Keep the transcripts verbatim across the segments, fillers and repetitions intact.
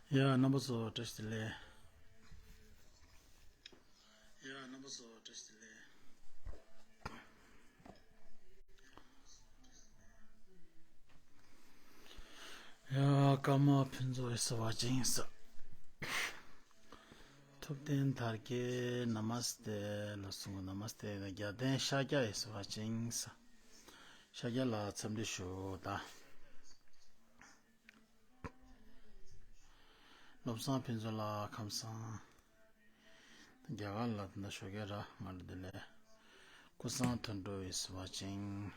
ཡ། རྣམ་པ་ཚོ་བཀྲ་ཤིས་བདེ་ལེགས། ཡ། རྣམ་པ་ཚོ་བཀྲ་ཤིས་བདེ་ལེགས། ཡ། ཀརྨ་ཕུན་ཚོགས་ཡེ་སུ་བ་ཅིང་ས། ཐུབ་བསྟན་དར་རྒྱས་ན་མ་སྟེ་ལ་སུ་ན་མ་སྟེ། རྒྱལ་བསྟན་ཤཱཀྱ་ཡེ་སུ་བ་ཅིང་ས། ཤཱཀྱ་ལ་འཚམས་འདྲི་ཞུ་ད། བློ་བཟང་ཕུན་ཚོགས་ལགས་ཁམས་བཟང་། རྒྱ་གར་ལ་ད་ཞོགས་ཀས་ར་ང་ལ་བདེ་ལེགས། ཀུན་བཟང་དོན་གྲུབ་ཡེ་སུ་བ་ཅིང་།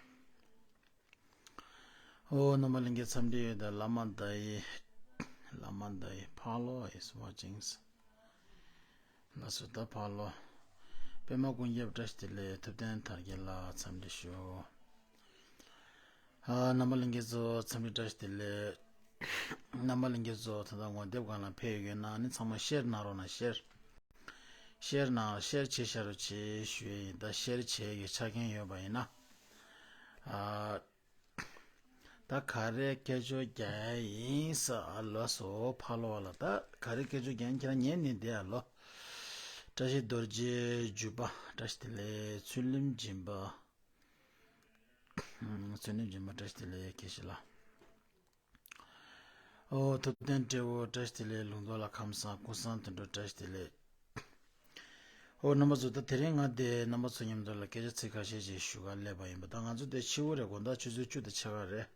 ཨོ། རྣམ་པ་ལྷན་རྒྱས་འཚམས་འདྲི་ཡོད་ད། བླ་མ་ཟླ་ཡི། བླ་མ་ཟླ་ཡི་ཕག་ལོ་ཡེ་སུ་བ་ཅིང་། ལགས་སོ། ད་ཕག་ལོ། པད་མ་ཀུན་ཁྱབ་བཀྲ་ཤིས་བདེ་ལེགས། ཐུབ་བསྟན་དར་རྒྱས་ལགས་འཚམས་འདྲི་ཞུ། ཨ། རྣམ་པ་ལྷན་རྒྱས་ཚོ་འཚམས་འདྲི་བཀྲ་ཤིས་བདེ་ལེགས། རྣམ་པ་ལྷན་རྒྱས་ཚོ་ད་ལྟ་ངོ་དེབ་སྒང་ལ་ཕེབས་ཡོད་ན་ནི་ཚང་མ་ཤེར་གནང་རོགས་གནང་། ཤེར། ཤེར་གནང་། ཤེར་བྱེད་ཤ་རོགས་བྱེད་ཞུ་ཡ་ཡིན། ད་ཤེར་བྱེད་ཀྱི་ཆ་རྐྱེན་ཡོད་པ་ཡིན་ན། ཨ། ད་ག་རེ་སྐད་ཅོར་རྒྱག་ཡ་ཡིན་ས། ཨ། ལགས་སོ། ཕག་ལོ་བ་ལ་ད་ག་རེ་སྐད་ཅོར་རྒྱག་ཡིན་ཁྱེད་རང་ཉན་ནས་བསྡད་ཨ་ལོ། བཀྲ་ཤིས་རྡོ་རྗེ་བརྒྱུད་པ་བཀྲ་ཤིས་བདེ་ལེགས། ཚུལ་ཁྲིམས་སྦྱིན་པ། ཚུལ་ཁྲིམས་སྦྱིན་པ་བཀྲ་ཤིས་བདེ་ལེགས། ཁྱེད་ཞིག་ལ། ཨོ། ཐུབ་བསྟན་བཀྲེས་པོ་བཀྲ་ཤིས་བདེ་ལེགས། ལུང་རྟོགས་ལ་ཁམས་བཟང་། ཀུན་བཟང་དོན་གྲུབ་བཀྲ་ཤིས་བདེ་ལེགས། ཨོ། རྣམ་པ་ཚོ་ད་དེ་རིང་ང་དེ་རྣམ་པ་ཚོ་མཉམ་དུ་ལ་སྐད་ཆ་ཚིག་ཁ་ཤས་ཤིག་ཞུ་ག་སླེབས་པ་ཡིན་པ། ད་ང་ཚོ་དེ་ཕྱི་པོ་རེད། དགོང་དག་ཆུ་ཚོད་བཅུ་དང་ཕྱེད་ཀ་རེད།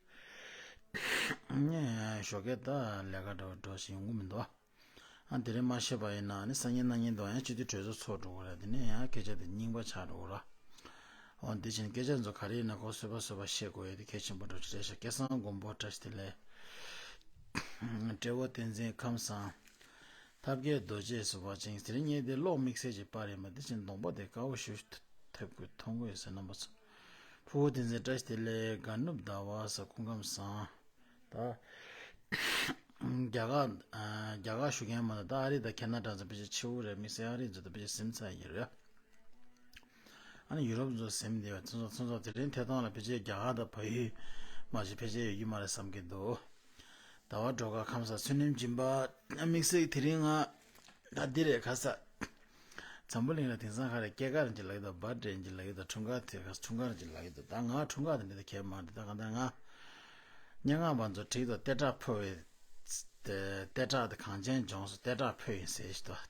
ངས་ཞོགས་ཀས་ད་ལས་ཀ་འདྲ་བོ་འགྲོ་བཞིན་ཡོང་གི་མི་འདུག་ཨ། དེ་རིང་མ་ཤེས་པ་ཡིན་ན་ནི་སང་ཉིན་གནངས་ཉིན་དུ་ཡང་སྤྱི་འཐུས་གྲོས་ཚོགས་ཚོགས་འགྲོ་གི་རེད། དེ་ནས་ཡང་སྐད་ཆ་དེ་རྙིང་པ་ཆགས་འགྲོ་གི་རེད། འོ། འདི་བཞིན་སྐད་ཆ་ཚོ་ག་རེ་ཡིན་ན་ཁོ་སོས་པ་སོས་པ་བཤད་དགོས་ཡ་དེ་གལ་ཆེན་པོ་འདྲ་བོ་ཅིག་རེད་ཤག་སྐལ་བཟང་མགོན་པོ་བཀྲ་ཤིས་བདེ་ལེགས། བཀྲེས་པོ་བསྟན་འཛིན་ཁམས་བཟང་། ཐབས་མཁས་རྡོ་རྗེ་ཟུར་པ་ཅན། དེ་རིང་ངས་དེ་གློག་དམིགས་བསལ་གྱི་པར་ཡིན་པ། དེ་བཞིན་གདོང་པ་དེ་དཀར་པོ་ཞེ་པོ་ཐེབས་དགོས་མཐོང་གི་ཡོད་ཟེར། རྣམ་པ་ཚོ། ཕུ་བོ་བསྟན་འཛིན་བཀྲ་ཤིས་བདེ་ལེགས། དགའ་ནུབ་ཟླ་བ་ཟེར། སྐུ་ཁམས་བཟང་། ད་རྒྱ་གར། ཨ། རྒྱ་གར་བཞུགས་མཁན་མ་གཏོགས་ད་ཨ་རི་དང་ཁེ་ན་ཌ་ཚོ་ཕལ་ཆེར་ཕྱི་པོ་རེད། དམིགས་བསལ་ཨ་རི་ཚོ་ད་ཕལ་ཆེར་ཟིན་ཚར་ཡོད་རེད། ཨ་ནི་ཡུ་རོབ་ཚོ་ཟིན་བསྡད་པ་ཚོ་ཚོ་ཚོ་ཚོ་དེ་རིང་ཐད་གཏོང་ལ་ཕལ་ཆེར་རྒྱ་གར་དང་བལ་ཡུལ་མ་གཏོགས་ཕལ་ཆེར་ཡོད་ཀྱི་མ་རེད་བསམ་གྱི་འདུག་ཟླ་བ་སྒྲོལ་དཀར་ཁམས་བཟང་། ཚུལ་ཁྲིམས་སྦྱིན་པ། དམིགས་བསལ་དེ་རིང་ང་ད་འདི་རེད། ཁ་ས། འཛམ་བུ་གླིང་ལ་དེང་སང་ག་རེ་སྐྱེས་སྐར་ཅིག་ལབ་ཀྱི་འདུག་བར་ཌེ་ཅིག་ལབ་ཀྱི་འདུག་འཁྲུངས་སྐར་དེ་ག་འཁྲུངས་སྐར་ཅིག་ལབ་ཀྱི་འདུག་ད་ང་འཁྲུངས་སྐར་དེ་འདྲ་དེ་གས་མ་རེད། ད་གང་ལྟར་ང་སྙན་ངག་པ་ཚོ་བྲིས་འདུག་སྟེ་བྲག་ཕུ་བའི། སྟེ་བྲག་དེ་གངས་ཅན་ལྗོངས་སུ་སྟེ་བྲག་ཕུ་ཡིན་ཟེར་ཞིག་འདུག་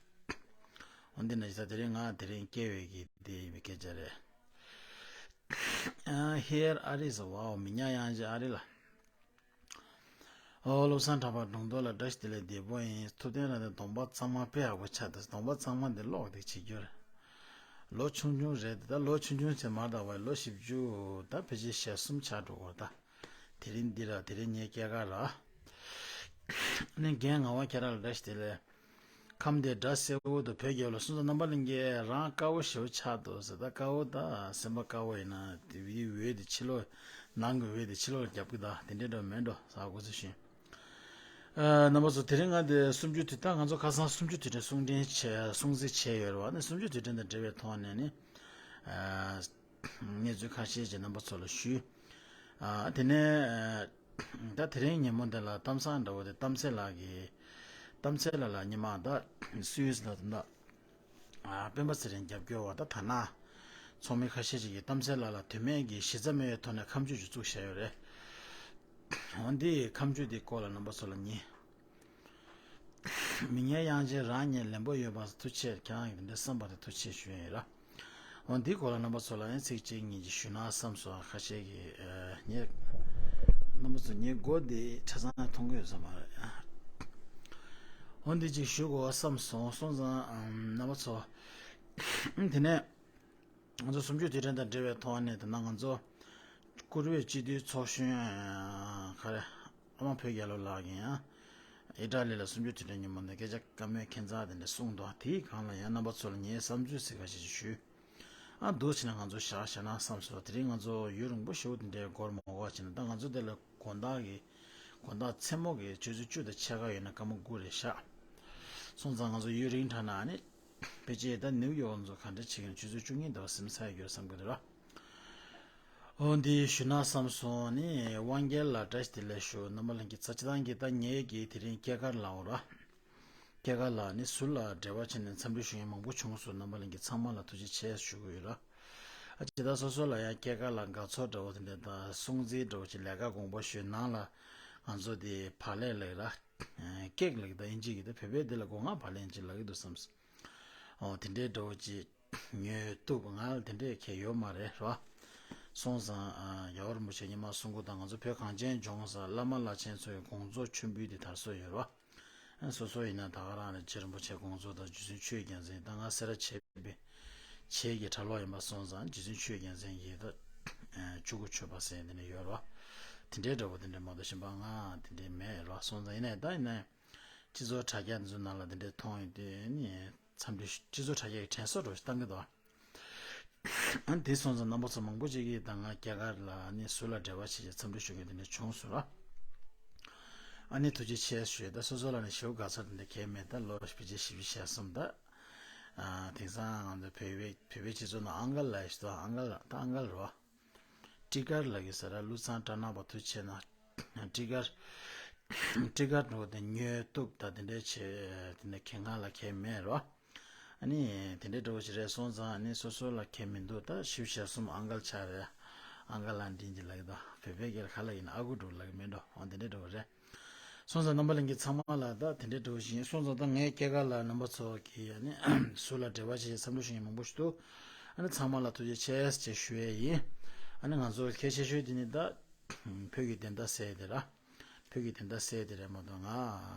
འོ། འདི་ན་ཞིག་ད་དེ་རིང་ང་དེ་རིང་སྐྱེས་པའི་གི་དེ་ཡིན་པའི་སྐད་ཆ་རེད། ཨ། ཧེར་ཨ་རི་ཟེར་བའོ། མི་ཉག་དབྱངས་ཅན་ཨ་རི་ལ། ཨོ། བློ་བཟང་གྲགས་པ་སྒྲུང་རྡོ་ལ་བཀྲ་ཤིས་བདེ་ལེགས། བདེ་པོ་ཡིན། ཐུབ་བསྟན་ར་དེ་གདོང་པ་གཙང་མ་དཔེ་ཡག་པོ་ཆགས་འདུག་གདོང་པ་གཙང་མ་འདི་ཀློག་འདི་བྱེད་རྒྱུ་རེད། ལོ་ཆུང་ཆུང་རེད་དེ། ད་ལོ་ཆུང་ཆུང་ཚེ་མ་ད་བར་ལོ་བཞི་བཅུ་ད་ཕལ་ཆེར་ཞེ་གསུམ་ཆགས་འགྲོ་གི་རེད་ད། དེ་རིང་འདི་ར་དེ་རིང་ངའི་སྐྱེས་སྐར་ར། ནི་རྒན་ངག་དབང་ཁྱེད་རང་ལ་བཀྲ་ཤིས་བདེ་ལེགས། ཁམས་བདེ། སྒྲ་གསལ་པོ་འདུག་བོད་རྒྱལ་ལོ། སོང་ཙང་རྣམ་པ་ལྷན་རྒྱས་རང་དཀར་པོ་ཞེ་པོ་ཆགས་འདུག་ཟེར། ད་དཀར་པོ་ད་སེམས་པ་དཀར་པོ་ཡིན་ན་དེ་བའི་འོད་དེ་ཕྱི་ལོགས། ནང་གི་འོད་དེ་ཕྱི་ལོགས་ལ་རྒྱབ་ཀྱི་ད་དེ་འདྲའི་འདྲ་མེད་འགྲོ་ཟེར་གོ་ཚུལ་ཤིང་། ཨ། རྣམ་པ་ཚོ་དེ་རིང་ང་དེ་སུམ་ཅུ་དུས། ད་ང་ཚོ་ཁ་སང་སུམ་ཅུ་དུས་དྲན་སྲུང་བརྟན་བྱས་སྲུང་བརྩི་བྱས་ཡོད་རེད་བ། ནི་སུམ་ཅུ་དུས་དྲན་དང་འབྲེལ་བའི་ཐོག་ནས་ནི། ཨ། གནས་ཚུལ་ཁ་ཤས་ཀྱི་རྣམ་པ་ཚོ་ལ་ཞུས། ཨ། དེ་ནས་ད་དེ་རིང་ཉིན་མོ་འདི་ལ་གཏམ་བཟང་འདྲ་བོ་དེ་གཏམ་ཚེ་ལགས་ཀྱིས། གཏམ་ཚེ་ལགས་ལ་ཉི་མ་ད་སུད་སི་ལ་ད། ཨ། སྤེན་པ་ཚེ་རིང་རྒྱབ་སྐྱོར་བ་ད་དར་ནག་ཚོགས་མི་ཁ་ཤས་ཤིག་གིས་གཏམ་ཚེ་ལགས་ལ་དོན་མེད་ཀྱི་གཞི་རྩ་མེད་པའི་ཐོག་ནས་ཁ་མཆུ་ཅིག་བཙུགས་བཞག་ཡོད་རེད། འོ། འདི་ཁ་མཆུ་འདི་སྐོར་ལ་རྣམ་པ་ཚོ་ལ་ཉེ། མི་ངན་དབྱངས་ཅན་རང་ཉིད་ལན་པོ་ཡོད་པ་ཐུགས་ཆེ། ཁྱེད་རང་གིས་འདི་བསམ་པ་དེ་ཐུགས་ཆེ་ཞུ་ཡ་ཡིན་ར། འོ། འདིའི་སྐོར་ལ་རྣམ་པ་ཚོ་ལ་ཡང་ཚིག་གཅིག་གཉིས་ཀྱིས་ཞུས་ན་བསམ་སོང་། ཁ་ཤས་ཀྱིས། ཨ། ངས། རྣམ་པ་ཚོ་ངའི་མགོ་འདི་ཆ་ཚང་མཐོང་གི་ཡོད་ས་མ་རེད། འོ། འདི་གཅིག་ཞུ་དགོས་བསམ་སོང་། སོང་ཙང་། ཨམ། རྣམ་པ་ཚོ། དེ་ནས་ང་ཚོ་སུམ་ཅུ་དུས་དྲན་དང་འབྲེལ་བའི་ཐོག་ནས། དེ་ན་ང་ཚོ་བཀུར་འོས་སྤྱི་འཐུས་ཚོགས་གཞོན། ཨ། ག་རེ། ཨ་མ་བོད་རྒྱལ་ལོ་ལགས་ཀྱིས་ཡང་ཨི་ཊ་ལི་ལ་སུམ་ཅུ་དུས་དྲན་ཉིན་མོ་ནས་སྐད་ཆ་བཀའ་མོལ་ཁྱད་མཚར་དེ་འདྲ་གསུངས་འདུག་དེའི་སྒང་ལ་ཡང་རྣམ་པ་ཚོ་ལ་ངའི་བསམ་ཚུལ་ཟེར་ཁ་ཤས་ཤིག་ཞུས། ཨ། འདུག་བྱས་ན་ང་ཚོ་བཞག་བཞག་ན་བསམ་སོང་། དེ་རིང་ང་ཚོ་ཡུན་རིང་པོ་ཞེ་པོ་དེ་འདྲའི་འགོར་མ་འགོར་བ་བྱས་ན། ད་ང་ཚོ་དེ་ལ་དགོང་དག་གི། དགོང་དག་མཚན་མོ་གི་ཆུ་ཚོད་བཅུ་དང་ཕྱེད་ཀ་ཡོད་ན་སྐར་མ་དགུ་རེད་ཤག་སོང་ཙང་ང་ཚོ་ཡུན་རིང་དྲགས་ན་ཨ་ནི། ཕལ་ཆེར་ད་ནིའུ་ཡོག་ཚོ་ག་འདྲ་བྱེད་ཀྱི་ན་ཆུ་ཚོད་བཅུ་གཉིས་དེ་བ་ཟིན་ཚར་ཡོད་བསམ་གྱི་འདུག་ར། འོ། འདི་ཞུ་ན་བསམ་སོང་། ནི་དབང་རྒྱལ་ལགས་བཀྲ་ཤིས་བདེ་ལེགས་ཞུ། རྣམ་པ་ལྷན་རྒྱས་ཚོ། སྤྱིར་བཏང་གི་ད་ངེད་ཀྱི་དེ་རིང་སྐྱེས་སྐར་ལའོ་ར། སྐྱེས་སྐར་ལ་ནི་ཟུར་ལ་འབྲེལ་བ་བྱས་ནས་འཚམས་འདྲི་ཞུ་མཁན་མང་པོ་བྱུང་སོང་། རྣམ་པ་ལྷན་རྒྱས་ཚང་མ་ལ་ཐུགས་རྗེ་ཆེ་ཞུ་གི་ཡོད་ར། ཨ་ཇི་ལྟར་སོ་སོ་ལ་ཡང་སྐྱེས་སྐར་ལ་དགའ་ཚོར་འདྲ་བོ་དེ་འདྲ་དང་སྲུང་བརྩི་འདྲ་བོ་ཅིག་ལས་ཀ་དགོངས་པ་ཞུས་ནང་ལ་ང་ཚོ་དེ་བག་ལེབ་ལབ་ར། ཀེག་ལབ་ད་ཨིན་ཇི་གི་ད་བོད་པའི་དེ་ལ་སྒོ་ང་བག་ལེབ་ཅིག་ལབ་ཀྱི་འདུག་བསམ། ཨོ་དེ་འདྲའི་འདྲ་བོ་ཅིག་ཉོས་འདུག་ང་ལ་དེ་འདྲའི་ཁྱད་ཡོད་མ་རེད་ར། སོང་ཙང་ཨ་རྒྱལ་བ་རིན་པོ་ཆེ་ཉི་མ་གསུང་སྐུ་དང་ང་ཚོ་བོད་གངས་ཅན་ལྗོངས་ས་བླ་མ་བླ་ཆེན་ཚོའི་དགོངས་རྫོགས་མཆོད་འབུལ་དེ་དར་སྲོལ་ཡོད་ར། སོ་སོ་ཡིན་ན་ད་ག་རང་ལ་རྗེ་རིན་པོ་ཆེ་དགོངས་རྫོགས་དང་རྗེ་བཙུན་ཆོས་རྒྱལ་མཚན། ད་ང་སེ་ར་བྱེས་པའི་བྱེས་ཀྱི་གྲྭ་ལོག་ཡིན་པ་སོང་ཙང་རྗེ་བཙུན་ཆོས་རྒྱལ་མཚན་གྱི་ད་ཨ་ཆོ་ག་མཆོད་པ་ཟེར་དེ་འདྲ་ཡོད་ར། དེ་འདྲའི་འདྲ་བོ་དེ་འདྲ་མ་གཏོགས་གཞན་པ་ང་དེ་འདྲའི་མེད་ར། སོང་ཙང་ཡིན་ནའི་ད་ཡིན་ནའི་སྤྱི་ཚོགས་དྲ་རྒྱ་འདི་ཚོ་ནང་ལ་དེ་འདྲའི་མཐོང་ཡོད་དུས་ནི་འཚམས་འདྲི་ཞུ། སྤྱི་ཚོགས་དྲ་རྒྱ་གི་དྲན་གསོ་འདྲ་བོ་ཞིག་བཏང་གི་འདུག་ཨ། ཨ་ནི་དེ་སོང་ཙང་རྣམ་པ་ཚོ་མང་པོ་ཅིག་གིས་ད་ང་སྐྱེས་སྐར་ལ་ནི་ཟུར་ལ་འབྲེལ་བ་བྱེད་ཀྱི་འཚམས་འདྲི་ཞུ་མཁན་དེ་འདྲ་བྱུང་སོང་ར། ཨ་ནི་ཐུགས་རྗེ་ཆེ་ཞུ། ད་སོ་སོ་ལ་ནི་ཞེ་པོ་དགའ་ཚོར་དེ་འདྲ་གང་ཡང་མེད། ད་ལོ་ཕལ་ཆེར་བཞི་བཅུ་ཞེ་གསུམ་ད། ཨ་དེང་སང་ང་ཚོ་བོད་པའི་བོད་པའི་སྤྱི་ཚོགས་ནང་ཨང་ཀལ་ལབ་ཞིག་འདུག་ཨང་ཀལ་ད་ཨང་ཀལ་རེད་བ། ཊི་ཀར་ལབ་ཀྱི་ཟེར་ར། ཀླུ་ཚང་སྦྲ་ནག་པ་ཐུགས་ཆེ་ན། ཊི་ཀར་ཊི་ཀར་འགྲོ་དེ་ཉོས་འདུག་ད་དེ་འདྲའི་ཆེ་དེ་འདྲ་ཁྱད་མངགས་ལ་ཁྱད་མེད་རོ། ཨ་ནི་དེ་འདྲའི་འགྲོ་ཞིག་རེད་སོང་ཙང་ཨ་ནི་སོ་སོ་ལ་ཁྱད་མི་འདུག་ད་ཞིབ་ཞལ་གསུམ་ཨང་ཀལ་ཆགས་རེད། ཨང་ཀལ་ལ་འདྲིན་གྱི་ལབ་ཀྱི་འདུག་བོད་པའི་སྐད་ལ་ག་ལབ་ཡིན་ན་ཨ་ཁུ་འགྲོ་ལབ་ཀྱི་མེད་འགྲོ། འོ་དེ་འདྲའི་འགྲོ་རེད། སོང་ཙང་རྣམ་པ་ལྷན་རྒྱས་ཚང་མ་ལ་ད་དེ་འདྲའི་འགྲོ་བཞིན་སོང་ཙང་ད་ངའི་སྐྱེས་སྐར་ལ་རྣམ་པ་ཚོ་གིས་ཨ་ནི་ཟུར་ལ་འབྲེལ་བ་བྱེད་བྱེད་འཚམས་འདྲི་ཞུ་མཁན་མང་པོ་ཞིག་འདུག་ཨ་ནི་ཚང་མ་ལ་ཐུགས་རྗེ་ཆེ་ཞེས་ཞུ་ཡས་ཡིན། ཨ་ནི་ང་ཚོ་གལ་ཆེ་ཤོས་དེ་ནི་ད་བོད་ཀྱི་བདེན་མཐའ་གསལ་དེ་ར། བོད་ཀྱི་བདེན་མཐའ་གསལ་དེ་རེད་མ་གཏོགས་ང་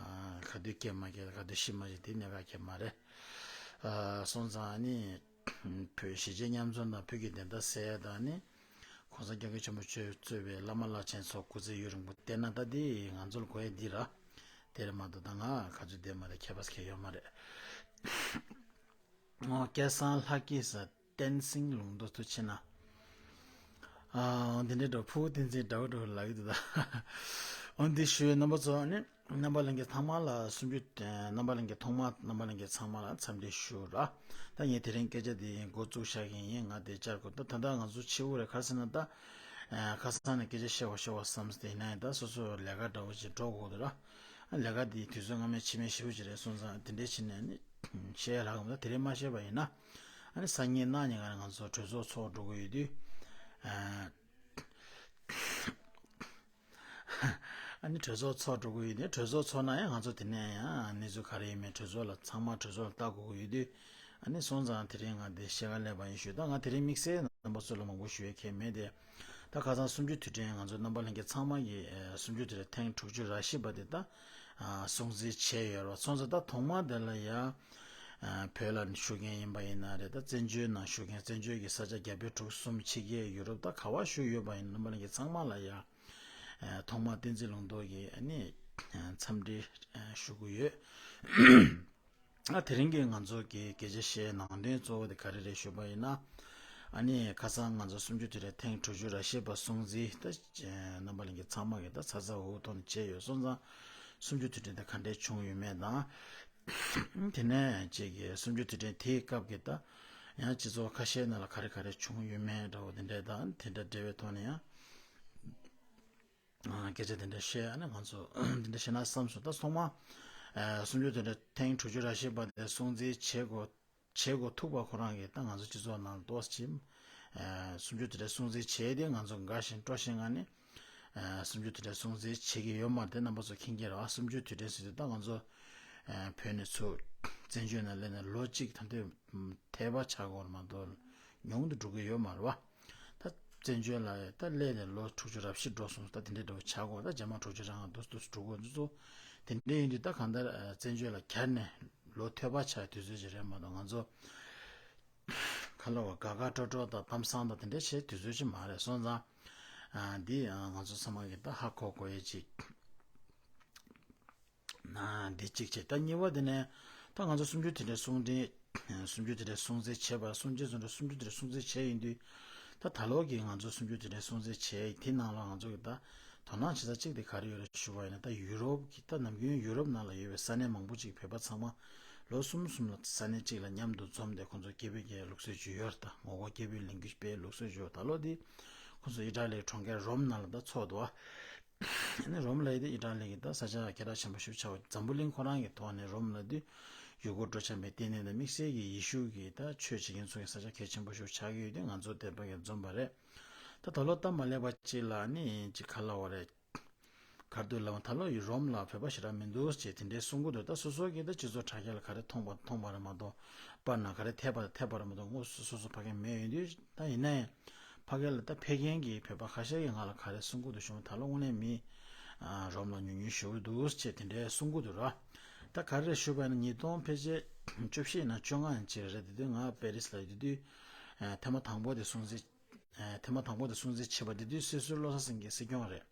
ག་དུས་སྐྱེས་མ་སྐྱེས་ག་དུས་ཤི་མ་ཤི་དེ་གནད་འགག་གི་མ་རེད། ཨ་སོང་ཙང་ཨ་ནི་བོད་གཞིས་བྱེས་མཉམ་འཛོམས་དང་བོད་ཀྱི་བདེན་མཐའ་གསལ་དང་ནི། གོང་ས་སྐྱབས་མགོན་ཆེན་པོ་མཆོག་གཙོས་པའི་བླ་མ་བླ་ཆེན་ཚོ་སྐུ་ཚེ་ཡུན་རིང་པོ་བསྟེན་ན་ད་འདི་ང་ཚོ་ལ་དགོས་ཡས་འདི་ར། དེ་རེད་མ་གཏོགས་ད་ང་ག་ཚོད་བསྡད་མ་རེད་ཁྱད་པར་གང་ཡང་ཡོད་མ་རེད། ཨོ་སྐལ་བཟང་ལྷ་སྐྱིད་ཟེར་བསྟན་སྲིད་ལུང་རྟོགས་ཐུགས་ཆེ་ན། ཨ་འདི་འདྲའི་འགྲོ་ཕུ་བོ་བསྟན་འཛིན་འདྲ་བོ་འགྲོ་ལབ་ཀྱི་འདུག་ད། ཨོ་འདི་ཞུ་རྣམ་པ་ཚོ་ནི། རྣམ་པ་ལྷན་རྒྱས་ཚང་མ་ལ་གསུམ་བཅུ། རྣམ་པ་ལྷན་རྒྱས་ཐོག་མ་རྣམ་པ་ལྷན་རྒྱས་ཚང་མ་ལ་འཚམས་འདྲི་ཞུ་ར། ད་ངས་དེ་རིང་སྐད་ཆ་འདི་འགོ་བཙུགས་བཞག་གི་ཡིན། ང་དེ་བཅར་དགོས། ད་ད་ལྟ་ང་ཚོ་ཕྱི་དབུགས་རེད་ག་རེ་ཟེར་ན་ད། ཁ་སང་ནས་སྐད་ཆ་བཤད་པ་བཤད་པ་བསམ་སྟེ་ཡིན་ན་ཡང་ད་སོ་སོ་ལས་ཀ་འདྲ་བོ་ཅིག་འགྲོ་དགོས་འདུག་ར། ལས་ཀ་འདི་དུས་ཚོད་སྔ་མའི་ཕྱི་མའི་ཞེ་པོ་ཅིག་རེད་སོང་ཙང་དེ་འདྲའི་ཕྱིན་ནས་ནི་བཤད་ཡ་རག་གི་མ་རེད། ད་དེ་རིང་མ་བཤད་པ་ཡིན་ན། ཨ་ནི་སང་ཉིན་གནངས་ཉིན་ག་ང་ཚོ་གྲོས་ཚོགས་ཚོགས་འགྲོ་གི་ཡོད་དུས། ཨ་ནི་གྲོས་ཚོགས་ཚོགས་འགྲོ་གི་ཡོད་དེ་གྲོས་ཚོགས་ཚོགས་ན་ཡང་ང་ཚོ་དེ་ནས་ཡང་གནས་ཚུལ་ག་རེ་ཡིན་མིན་གྲོས་ཚོགས་ལ་ཚང་མ་གྲོས་ཚོགས་ལ་ལྟ་དགོས་ཀྱི་ཡོད་དུས། ཨ་ནི་སོང་ཙང་དེ་རིང་ང་འདི་བཤད་ག་སླེབས་པ་ཡིན་ཞུ། ད་ང་དེ་རིང་དམིགས་བསལ་རྣམ་པ་ཚོ་ལ་མང་པོ་ཞུ་ཡས་གང་ཡང་མེད་དེ། ད་ཁ་སང་གསུམ་བཅུའི་དུས་དྲན་ང་ཚོ་རྣམ་པ་ལྷན་རྒྱས་ཚང་མ་གིས་གསུམ་བཅུའི་དུས་དྲན་ཐེངས་དྲུག་ཅུ་རེ་བཞི་པ་དེ་ད་སྲུང་བརྩི་བྱས་ཡོད་རེད་བ། སོང་ཙང་ད་ཐོག་མ་དེ་ལ་ཡ། བོད་ལ་བཞུགས་མཁན་ཡིན་པ་ཡིན་ན་རེད། ད་བཙན་བྱོལ་ནང་བཞུགས་མཁན་བཙན་བྱོལ་གྱི་ས་ཆ་རྒྱ་བལ་འབྲུག་གསུམ་ཕྱི་རྒྱལ་ཡུ་རོབ་ད་ག་བ་བཞུགས་ཡོད་པ་ཡིན་རྣམ་པ་ལྷན་རྒྱས་ཚང་མ་ལ་ཡ། ཐོག་མར་བསྟན་འཛིན་ལུང་རྟོགས་ཀྱིས་ཨ་ནི་འཚམས་འདྲི་ཞུ་གི་ཡོད། ཨ་དེ་རིང་གི་ང་ཚོ་གི་སྐད་ཆ་བཤད་ནང་དོན་གཙོ་བོ་དེ་ག་རེ་རེད་ཞུས་པ་ཡིན་ན། ཨ་ནི་ཁ་སང་ང་ཚོ་གསུམ་བཅུ་དུས་དྲན་ཐེངས་དྲུག་ཅུ་རེ་བཞི་པ་སྲུང་བརྩི་ད་རྣམ་པ་ལྷན་རྒྱས་ཚང་མ་གིས་ད་ཚ་ཚ་འུར་འུར་ཐོག་ནས་བྱས་ཡོད་སོང་ཙང་། གསུམ་བཅུ་དུས་དྲན་དེ་ག་འདྲས་བྱུང་ཡོད་མེད་དང་། དེ་ནས་ཅིག་གི་གསུམ་བཅུ་དུས་དྲན་དེའི་སྐབས་ཀྱི་ད་ཡང་སྤྱི་ཚོགས་ཁ་ཤས་ནང་ལ་ག་རེ་ག་རེ་བྱུང་ཡོད་མེད་འདྲ་བོ་དེ་འདྲས་དང་དེ་འདྲ་འབྲེལ་བའི་ཐོག་ནས་ཡང་སྐད་ཆ་དེ་འདྲ་བཤད་ཨ་ནི་ང་ཚོ་དེ་འདྲ་བཤད་ན་བསམ་སོང་། ད་ཐོག་མ་གསུམ་བཅུ་དུས་དྲན་ཐེངས་དྲུག་ཅུ་རེ་བཞི་པ་དེ་སྲུང་བརྩི་བྱེད་དགོས། བྱེད་དགོས་ཐུག་པ་ཁོ་རང་གིས་ད་ང་ཚོ་སྤྱི་ཚོགས་ནང་ཏོག་ཙམ། ཨ་གསུམ་བཅུ་དུས་དྲན་སྲུང་བརྩི་བྱས་ཏེ་ང་ཚོ་དགའ་ཞིང་སྤྲོ་ཞིང་ངང་ནས། ཨ་གསུམ་བཅུ་དུས་དྲན་སྲུང་བརྩི་བྱེད་ཀྱི་ཡོད་མ་རེད། དེ་རྣམ་པ་ཚོ་མཁྱེན་གྱི་རེད་བ། གསུམ་བཅུ་དུས་དྲན་ཟེར་དུས་ད་ང་ཚོ་ཨ་བོད་ནས་ཚུར་བཙན་བྱོལ་ནང་སླེབས་ནས་ལོ་གཅིག་ད་ལྟའི་ཐལ་བ་ཆགས་ཡོད་མ་གཏོགས་ཉུང་དུ་འགྲོ་གི་ཡོད་མ་རེད་བ། ད་བཙན་བྱོལ་ལ་ད་སླེབས་ནས་ལོ་དྲུག་ཅུ་རེ་བཞི་འགྲོ་སོང་། ད་དེ་འདྲའི་འདྲ་བོ་ཆགས་ཡོད། ད་རྗེས་མ་དྲུག་ཅུ་རེ་ལྔ་འདུག་འདུག་འགྲོ་གི་འདུག་ཚོ། དེ་འདྲ་ཡིན་དུས་ད་གང་ལྟར་ཨ་བཙན་བྱོལ་ལ་གྱར་ནས་ལོ་ཐལ་བ་ཆགས་དུས་ཚོད་ཅིག་རེད་མ་གཏོགས་ང་ཚོ་ག་ལ་བ་དགའ་དགའ་སྤྲོ་སྤྲོ་དང་གཏམ་བཟང་དང་དེ་འདྲ་བྱེད་དུས་ཚོད་ཅིག་མ་རེད་སོང་ཙང་། ཨ་འདི་ཨ་ང་ཚོ་ཚང་མ་གིས་ད་ཧ་གོ་དགོས་ཡས་ཅིག་ཨ་འདི་གཅིག་བྱས། ད་གཉིས་པ་དེ་ནས་ད་ང་ཚོ་གསུམ་བཅུ་དུས་དྲན་སྲུང་བརྩི། གསུམ་བཅུ་དུས་དྲན་སྲུང་བརྩི་བྱས་པ་སྲུང་བརྩི་བཟོ་འདྲ་གསུམ་བཅུ་དུས་དྲན་སྲུང་བརྩི་བྱས་ཡིན་དུས། ད་ད་ལོ་གི་ང་ཚོ་གསུམ་བཅུ་དུས་དྲན་སྲུང་བརྩི་བྱས་དེ་ནང་ལ་ང་ཚོ་གི་ད་དོ་སྣང་བྱེད་ས་གཅིག་དེ་ག་རེ་ཡོད་རེད་ཞུ་བ་ཡིན་ན། ད་ཡུ་རོབ་ཀྱི་ད་ནམ་རྒྱུན་ཡུ་རོབ་ནང་ལ་ཡོད་པའི་ས་གནས་མང་པོ་ཅིག་བོད་པ་ཚང་མ་ལོ་གསུམ་གསུམ་ལ་ས་གནས་གཅིག་ལ་མཉམ་དུ་འཛོམས་ཏེ་ཁོང་ཚོ་སྐྱེ་བོའི་གི་ལུགས་སྲོལ་ཅིག་ཡོད་རེད། ད་ངོ་རྒོལ་སྐྱེ་བོའི་ལས་འགུལ་སྤེལ་ལུགས་སྲོལ་ཅིག་ཡོད། ད་ལོ་དེ་ཁོང་ཚོ་ཨི་ཊ་ལིའི་གྲོང་ཁྱེར་རོམ་ནང་ལ་ད་ཚོགས་འདུག་བ། ཨ་ནི་རོམ་ལབ་ཡས་དེ་ཨི་ཊ་ལི་གི་ད་ས་ཆ་གལ་གནད་ཆེན་པོ་ཞིག་ཆགས་པ། འཛམ་བུ་གླིང་ཁོ་རང་གི་ཐོག་ནས་རོམ་ལབ་དུས་ཡུལ་སྐོར་སྤྲོ་འཆམ་པའི་ལྟེ་གནས་དང་དམིགས་བསལ་གྱི་ཡེ་ཤུ་གི་ད་ཆོས་བྱེད་མཁན་ཚོ་གི་ས་ཆ་གལ་ཆེན་པོ་ཞིག་ཆགས་ཀྱི་ཡོད་དུས་ང་ཚོ་བསྟན་པ་གི་འཛོམས་པ་རེད། ད་ད་ལོ་སྟབས་མ་ལེགས་པ་ཅིག་ལ་ཨ་ནི་ཅིག་ག་ལབ་དགོས་རེད། ག་རེ་འདུག་ལབ་ན་ད་ལོ་ཡི་རོམ་ལ་བོད་པ་ཞེ་དྲག་མི་འདུག་ཅེས་དེ་འདྲའི་གསུང་གི་འདུག་ད་སོ་སོ་གིས་ད་སྤྱི་ཚོགས་དྲ་རྒྱ་ལ་ག་རེ་མཐོང་པ་མཐོང་པ་རེད་མ་གཏོགས། པར་ན་ག་རེ་ཐེབས་པ་ཐེབས་པ་རེད་མ་གཏོགས། དངོས་སུ་སོ་སོ་ཕ་གིར་མེད། ཡིན་དུས་ད་ཡིན་ན་ཡང་ཕ་གི་ལ་ད་ཕེབས་མཁན་གྱི་བོད་པ་ཁ་ཤས་ཀྱིས་ང་ལ་ག་རེ་གསུང་གི་འདུག་ཞུ་ན། ད་ལོ་དངོས་གནས་མི་ཨ་རོམ་ལ་ཉུང་ཉུང་ཞེ་པོ་འདུག་ཅེས་དེ་འདྲའི་གསུང་གི་འདུག་ར། ད་ག་རེ་རེད་ཞུས་པ་ཡིན་ན་ཉིས་སྟོང་ཕལ་ཆེར་བཅུ་བཞི་ཡིན་ན་བཅོ་ལྔ་ཡིན་ཅིག་རེད། དེ་དུས་ང་པེ་རིས་ལ་ཡོད་དུས་ཨ་ཐེངས་མ་དང་པོ་དེ་སྲུང་བརྩི། ཨ་ཐེངས་མ་དང་པོ་དེ་སྲུང་བརྩི་བྱས་པ་དེ་དུས་སྲིད་ཟུར་བློ་བཟང་སེང་གེ་སྲིད་སྐྱོང་རེད།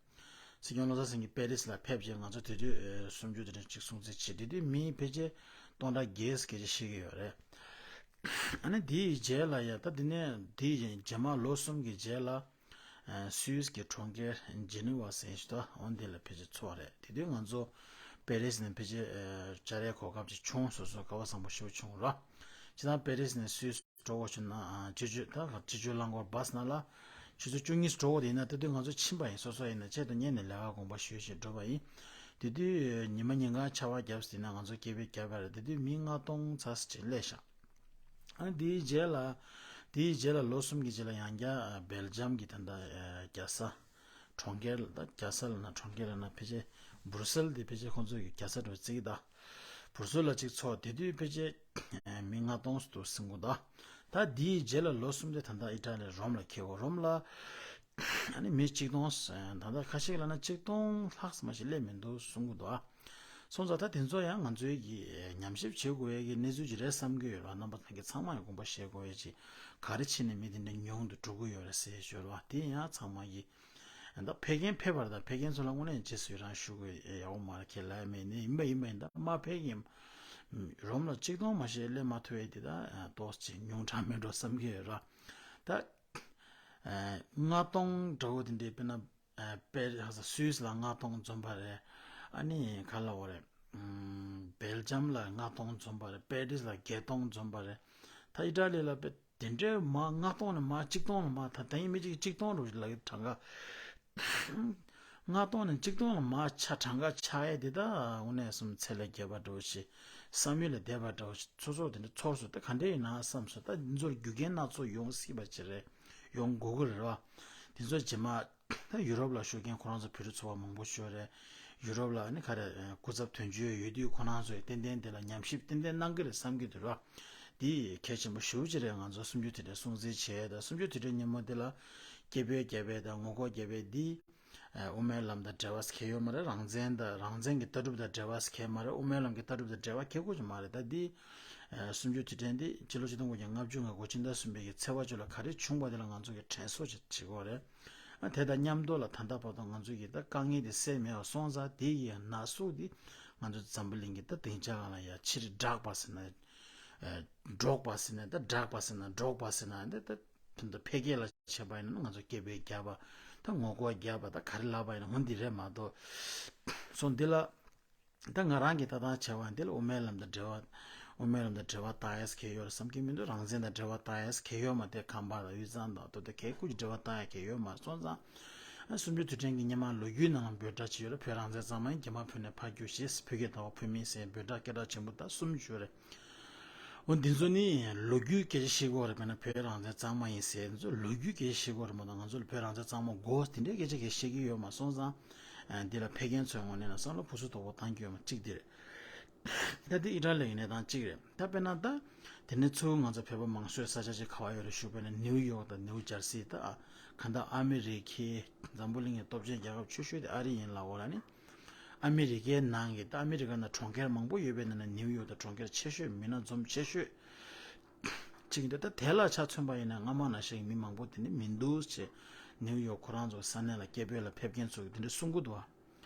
སྲིད་སྐྱོང་བློ་བཟང་སེང་གེ་པེ་རིས་ལ་ཕེབས་རྗེས་ང་ཚོ་དེ་དུས་ཨ་གསུམ་བཅུ་དེ་འདྲ་ཅིག་སྲུང་བརྩི་བྱས། དེ་དུས་མི་ཕལ་ཆེར་སྟོང་ཕྲག་བརྒྱད་ཙམ་སྐད་ཆ་བཤད་ཀྱི་ཡོད་རེད། ཨ་ནི་དེའི་རྗེས་ལ་ཡ་ད་དེ་ནས་དེའི་རྗེས་མ་ལོ་གསུམ་གྱི་རྗེས་ལ་ཨ་སུད་སི་གི་གྲོང་ཁྱེར་ཇི་ནི་ཝ་ཟེར་ཞིག་ད་འོ་འདི་ལ་ཕལ་ཆེར་འཚོགས་རེད། དེ་དུས་ང་ཚོ་པེ་རིས་ནས་ཕལ་ཆེར་ཨ་བཅར་ཡས་གོ་སྐབས་ཅིག་བྱུང་། སོ་སོ་སྐལ་བ་བཟང་པོ་ཞེ་པོ་བྱུང་ར། ཇི་ལྟར་པེ་རིས་ནས་སུད་སི་འགྲོ་དགོས་བྱུང་ན་ཨ་སྤྱི་སྤྱོད་ད་ག་སྤྱི་སྤྱོད་རླངས་འཁོར་བྷ་སི་ནང་ལ་ཆུ་ཚོད་བཅུ་གཉིས་འགྲོ་དགོས། དེ་ཡིན་ན་ད་དུང་ང་ཚོ་ཕྱིན་པ་ཡིན། སོ་སོ་ཡིན་ན་ཆེད་དུ་གཉེར་ནས་ལས་ཀ་དགོངས་པ་ཞུས་ཞེས་འགྲོ་བ་ཡིན། དེ་དུས་ཉི་མ་ཉིན་གང་ཆར་པ་བརྒྱབ་ཟིན་ན་ང་ཚོ་སྐད་འབོད་བརྒྱབ་པ་རེད། དེ་དུས་མི་ལྔ་སྟོང་ཙམ་ཞིག་སླེབས་ཤག་ཨ་ནི་དེའི་རྗེས་ལ་དེའི་རྗེས་ལ་ལོ་གསུམ་གྱི་རྗེས་ལ་ཡང་བསྐྱར་སྦེལ་ཇམ་གྱི་ད་ལྟ་རྒྱལ་ས་གྲོང་ཁྱེར་ལ་ད་རྒྱལ་ས་ལ་ན་གྲོང་ཁྱེར་ལ་ན་ཕལ་ཆེར་སྦུར་སེལ་དེ་ཕལ་ཆེར་ཁོང་ཚོ་གི་རྒྱལ་ས་འགྲོ་རྩིས་ད། སྦུར་སེལ་ལ་གཅིག་ཚོགས། དེ་དུས་ཕལ་ཆེར་མི་ལྔ་སྟོང་ཙམ་འདུག་ཟིན་གོ་ད། ད་དེའི་རྗེས་ལ་ལོ་གསུམ་དེ་ད་ལྟ་ཨི་ཊ་ལི་རོམ་ལ་འཁེལ་གོ། རོམ་ལ་ཨ་ནི་མི་གཅིག་སྟོང་ད་ལྟ་ཁ་ཤས་ལ་ན་གཅིག་སྟོང་ལྷག་ཙམ་ཞིག་སླེབས་མི་འདུག་གསུང་གི་འདུག་ཨ། སོང་ཙང་ད་དེ་ཚོ་ཡང་ང་ཚོའི་གི་ཉམས་ཞིབ་བྱེད་དགོས་ཡས་ཀྱི་གནས་ཚུལ་ཅིག་རེད་བསམ་གྱི་ཡོད་ར། རྣམ་པ་ཚང་གི་ཚང་མ་ཡང་དགོངས་པ་བཞེས་དགོས་ཡས་ཅིག་ག་རེ་བྱས་ནས་མི་དེ་འདྲ་ཉུང་དུ་འགྲོ་གི་ཡོད་རེད་ཟེར་ཞོར་བ་དེ་ཡང་ཚང་མ་གི་ད་ཕེབས་མཁན་ཕེབས་པ་རེད། ད་ཕེབས་མཁན་ཚོ་ལ་དངོས་གནས་རྗེས་སུ་ཡི་རང་ཞུ་དགོས་ཡག་པོ་མ་རེད། ཁས་ལེན་མེད་ནི་ཡིན་པ་ཡིན་པ་ཡིན། ད་མ་ཕེབས་མཁན་རོམ་ལ་གཅིག་སྟོང་མ་ཞིག་སླེབས་མ་ཐུབ་ཡས་དེ་ད་ཏོག་ཙམ་ཉུང་དྲགས་མེད་འགྲོ་བསམ་གྱི་ཡོད་ར། ད་ལྔ་སྟོང་འདྲ་བོ་དེ་འདྲའི་དཔེར་ན་པེ་རི་ཧ་ས་སུད་སི་ལ་ལྔ་སྟོང་འཛོམས་པ་རེད། ཨ་ནི་ག་ལབ་དགོས་རེད། སྦེལ་ཇམ་ལ་ལྔ་སྟོང་འཛོམས་པ་རེད། པེ་རིས་ལ་བརྒྱད་སྟོང་འཛོམས་པ་རེད། ད་ཨི་ཊ་ལི་ལ་དཔེ་དེ་འདྲའི་མ་ལྔ་སྟོང་ནས་མ་གཅིག་སྟོང་ལ་མ་ད་ད་ཡིན་མི་གཅིག་གཅིག་སྟོང་རུ་ལ་གྲངས་ཀ་ལྔ་སྟོང་ནས་གཅིག་སྟོང་ལ་མ་ཆ་གྲངས་ཀ་ཆགས་ཡས་དེ་ད་དངོས་གནས་སོང་ཚད་ལས་བརྒལ་བ་འདྲ་བོ་ཞིག་བསམ་ཡུལ་ལས་འདས་པ་འདྲ་བོ་ཞིག་ཚོ་ཚོ་དེ་འདྲ་ཚོར་སོང་། ད་ག་འདྲ་ཡིན་ན་བསམ་སོང་། ད་འདི་ཚོར་རྒྱུ་རྐྱེན་སྣ་ཚོགས་ཡོང་སྲིད་པ་ཅིག་རེད། ཡོང་དགོས་ཀྱི་རེད་བ། དེ་ཚོ་རྗེས་མ་ད་ཡུ་རོབ་ལ་བཞུགས་མཁན་ཁོ་རང་ཚོ་བོད་རིགས་ཚོ་བ་མང་པོ་ཞིག་ཡོད་རེད། ཡུ་རོབ་ལ་ཨ་ནི་ག་རེ་སྐུ་ཚབ་དོན་གཅོད་ཡོད་དུས་ཁོ་རང་ཚོས་ཏན་ཏན་དེ་ལ་ཉམས་ཞིབ་ཏན་ཏན་གནང་གི་རེད་བསམ་གྱི་འདུག་ར། འདི་གལ་ཆེན་པོ་ཞེ་པོ་ཅིག་རེད། ང་ཚོ་གསུམ་བཅུ་དུས་དྲན་སྲུང་བརྩི་བྱས། ད་གསུམ་བཅུ་དུས་དྲན་ཉིན་མོ་འདི་ལ་སྐད་འབོད་རྒྱབ་པའི་ད་ངོ་རྒོལ་རྒྱབ་པའི་འདི་དབུ་མའི་ལམ་དང་འབྲེལ་བ་གང་ཡང་ཡོད་མ་རེད། རང་བཙན་དང་རང་བཙན་གྱི་ལྟ་གྲུབ་དང་འབྲེལ་བ་གང་ཡང་མ་རེད། དབུ་མའི་ལམ་གྱི་ལྟ་གྲུབ་དང་འབྲེལ་བ་གང་ཡང་ཡོད་མ་རེད། ད་འདི་གསུམ་བཅུ་དུས་དྲན་འདི་ཕྱི་ལོ་ཆིག་སྟོང་དགུ་བརྒྱ་ལྔ་བཅུ་ང་དགུ་ཕྱི་ཟླ་གསུམ་པའི་གི་ཚེས་པ་བཅུ་ལ་ག་རེ་བྱུང་པ་དེ་ལ་ང་ཚོ་གི་དྲན་གསོ་ཅིག་བྱེད་དགོས་རེད། ཨ་དེ་དང་མཉམ་དུ་ལ་ད་ལྟ་བར་དུ་ང་ཚོ་གི་ད་དཀའ་ངལ་དེ་སེལ་མེད་པ་སོང་ཙང་དེ་ཡི་ན་ཟུག་དེ་ང་ཚོ་འཛམ་བུ་གླིང་གི་ད་སྡིངས་ཆ་སྒང་ལ་ཡ་ཕྱིར་བསྒྲགས་པ་ཟེར་ན། ཨ་སྒྲོག་པ་ཟེར་ན་ད་བསྒྲགས་པ་ཟེར་ན་སྒྲོག་པ་ཟེར་ན་འདི་ད་དེ་འདྲ་འཕེལ་རྒྱས་ལ་བྱས་པ་ཡིན་ན་ང་ཚོ་སྐད་འབོད་རྒྱབ་པ་ད་ངོ་རྒོལ་རྒྱབ་པ་ད་ག་རེ་ལབ་པ་ཡིན་ན་འོ་འདི་རེད་མ་གཏོགས། སོ་འདི་ལ། ད་ང་རང་གིས་ད་ལྟ་བྱས་པ་འདི་ལ་དབུ་མའི་ལམ་དང་འབྲེལ་བ། དབུ་མའི་ལམ་དང་འབྲེལ་བ་བཏང་ཡས་གང་ཡང་ཡོད་རེད་བསམ་གྱི་མི་འདུག་རང་བཙན་དང་འབྲེལ་བ་བཏང་ཡས་གང་ཡང་ཡོད་མ་རེད། ཁམས་པ་དང་དབུས་གཙང་དང་ད་ལྟ་གང་ཡང་ཁུར་གྱི་འབྲེལ་བ་བཏང་ཡས་གང་ཡང་ཡོད་མ་རེད། སོང་ཙང་ཨ་གསུམ་བཅུ་དུས་དྲན་གྱི་སྔོན་མ་ལོ་རྒྱུས་ནང་ལ་འབོད་སྒྲ་ཅིག་ཡོད་རེད། བོད་རང་བཙན་གཙང་མ་ཡིན། རྒྱ་དམར་ཕུད་ནས་ཕར་རྒྱུགས་ཞེས། བོད་སྐད་བདག་པོ་ཕུད་མིན་ཟེར་འབོད་སྒྲ་སྐད་གྲགས་ཆེན་པོ་ད་གསུམ་ཡོད་རེད། འོ་འདི་ཚོ་ནི་ལོ་རྒྱུས་སྐད་ཆ་བཤད་ཀྱི་ཡོད་རེད། དཔེར་ན་བོད་རང་བཙན་གཙང་མ་ཡིན་ཟེར་འདི་ཚོ་ལོ་རྒྱུས་སྐད་ཆ་བཤད་ཀྱི་ཡོད་རེད་མ་གཏོགས་ང་ཚོ་ལ་བོད་རང་བཙན་གཙང་མ་དགོས་དེ་འདྲའི་སྐད་ཆ་གང་ཡང་བཤད་ཀྱི་ཡོད་མ་རེད། སོང་ཙང་ཨ་འདི་ལ་ཕེབས་མཁན་ཚོའི་ངོས་ནས་ན་བསམ་བློ་ཕུན་སུམ་ཚོགས་པོ་བཏང་རྒྱུ་ཡོད་མ་གཅིག་འདི་རེད། ད་འདི་ཨི་ཊ་ལི་ཡི་གནས་སྟངས་གཅིག་རེད། ད་དཔེར་ན་ད་དེ་ནས་ཚུར་ང་ཚོ་བོད་པ་མང་ཤོས་ས་ཆ་ཅིག་ག་པར་ཡོད་རེད་ཞུས་པ་ཡིན་ན་ནིའུ་ཡོག་དང་ནིའུ་ཇར་སི་ད་ཨ་གང་ལྟར་ཨ་མི་རི་ཀའི་འཛམ་བུ་གླིང་གི་སྟོབས་ཆེན་རྒྱལ་ཁབ་ཆེ་ཤོས་དེ་ཨ་རི་ཡིན་ལབ་ཡོད་ར། ནི་ཨ་མི་རི་ཀའི་ནང་གི་ད་ཨ་མི་རི་ཀ་ནང་གྲོང་ཁྱེར་མང་པོ་ཡོད་པའི་ནང་ནས་ནིའུ་ཡོག་ད་གྲོང་ཁྱེར་ཆེ་ཤོས་མི་སྣ་འཛོམས་ཆེ་ཤོས་ཅིག་ཡིན་འདུག་ད་དེ་ལ་ཆ་མཚོན་པ་ཡིན་ན་སྔ་མ་ནང་བཞིན་མི་མང་པོ་དེ་ནི་མི་འདུག་ཅེས་ནིའུ་ཡོག་ཁོ་རང་ཚོ་ས་གནས་ལ་སྐད་འབོད་ལ་ཕེབས་མཁན་ཚོ་གིས་དེ་འདྲ་གསུང་གི་འདུག་བ།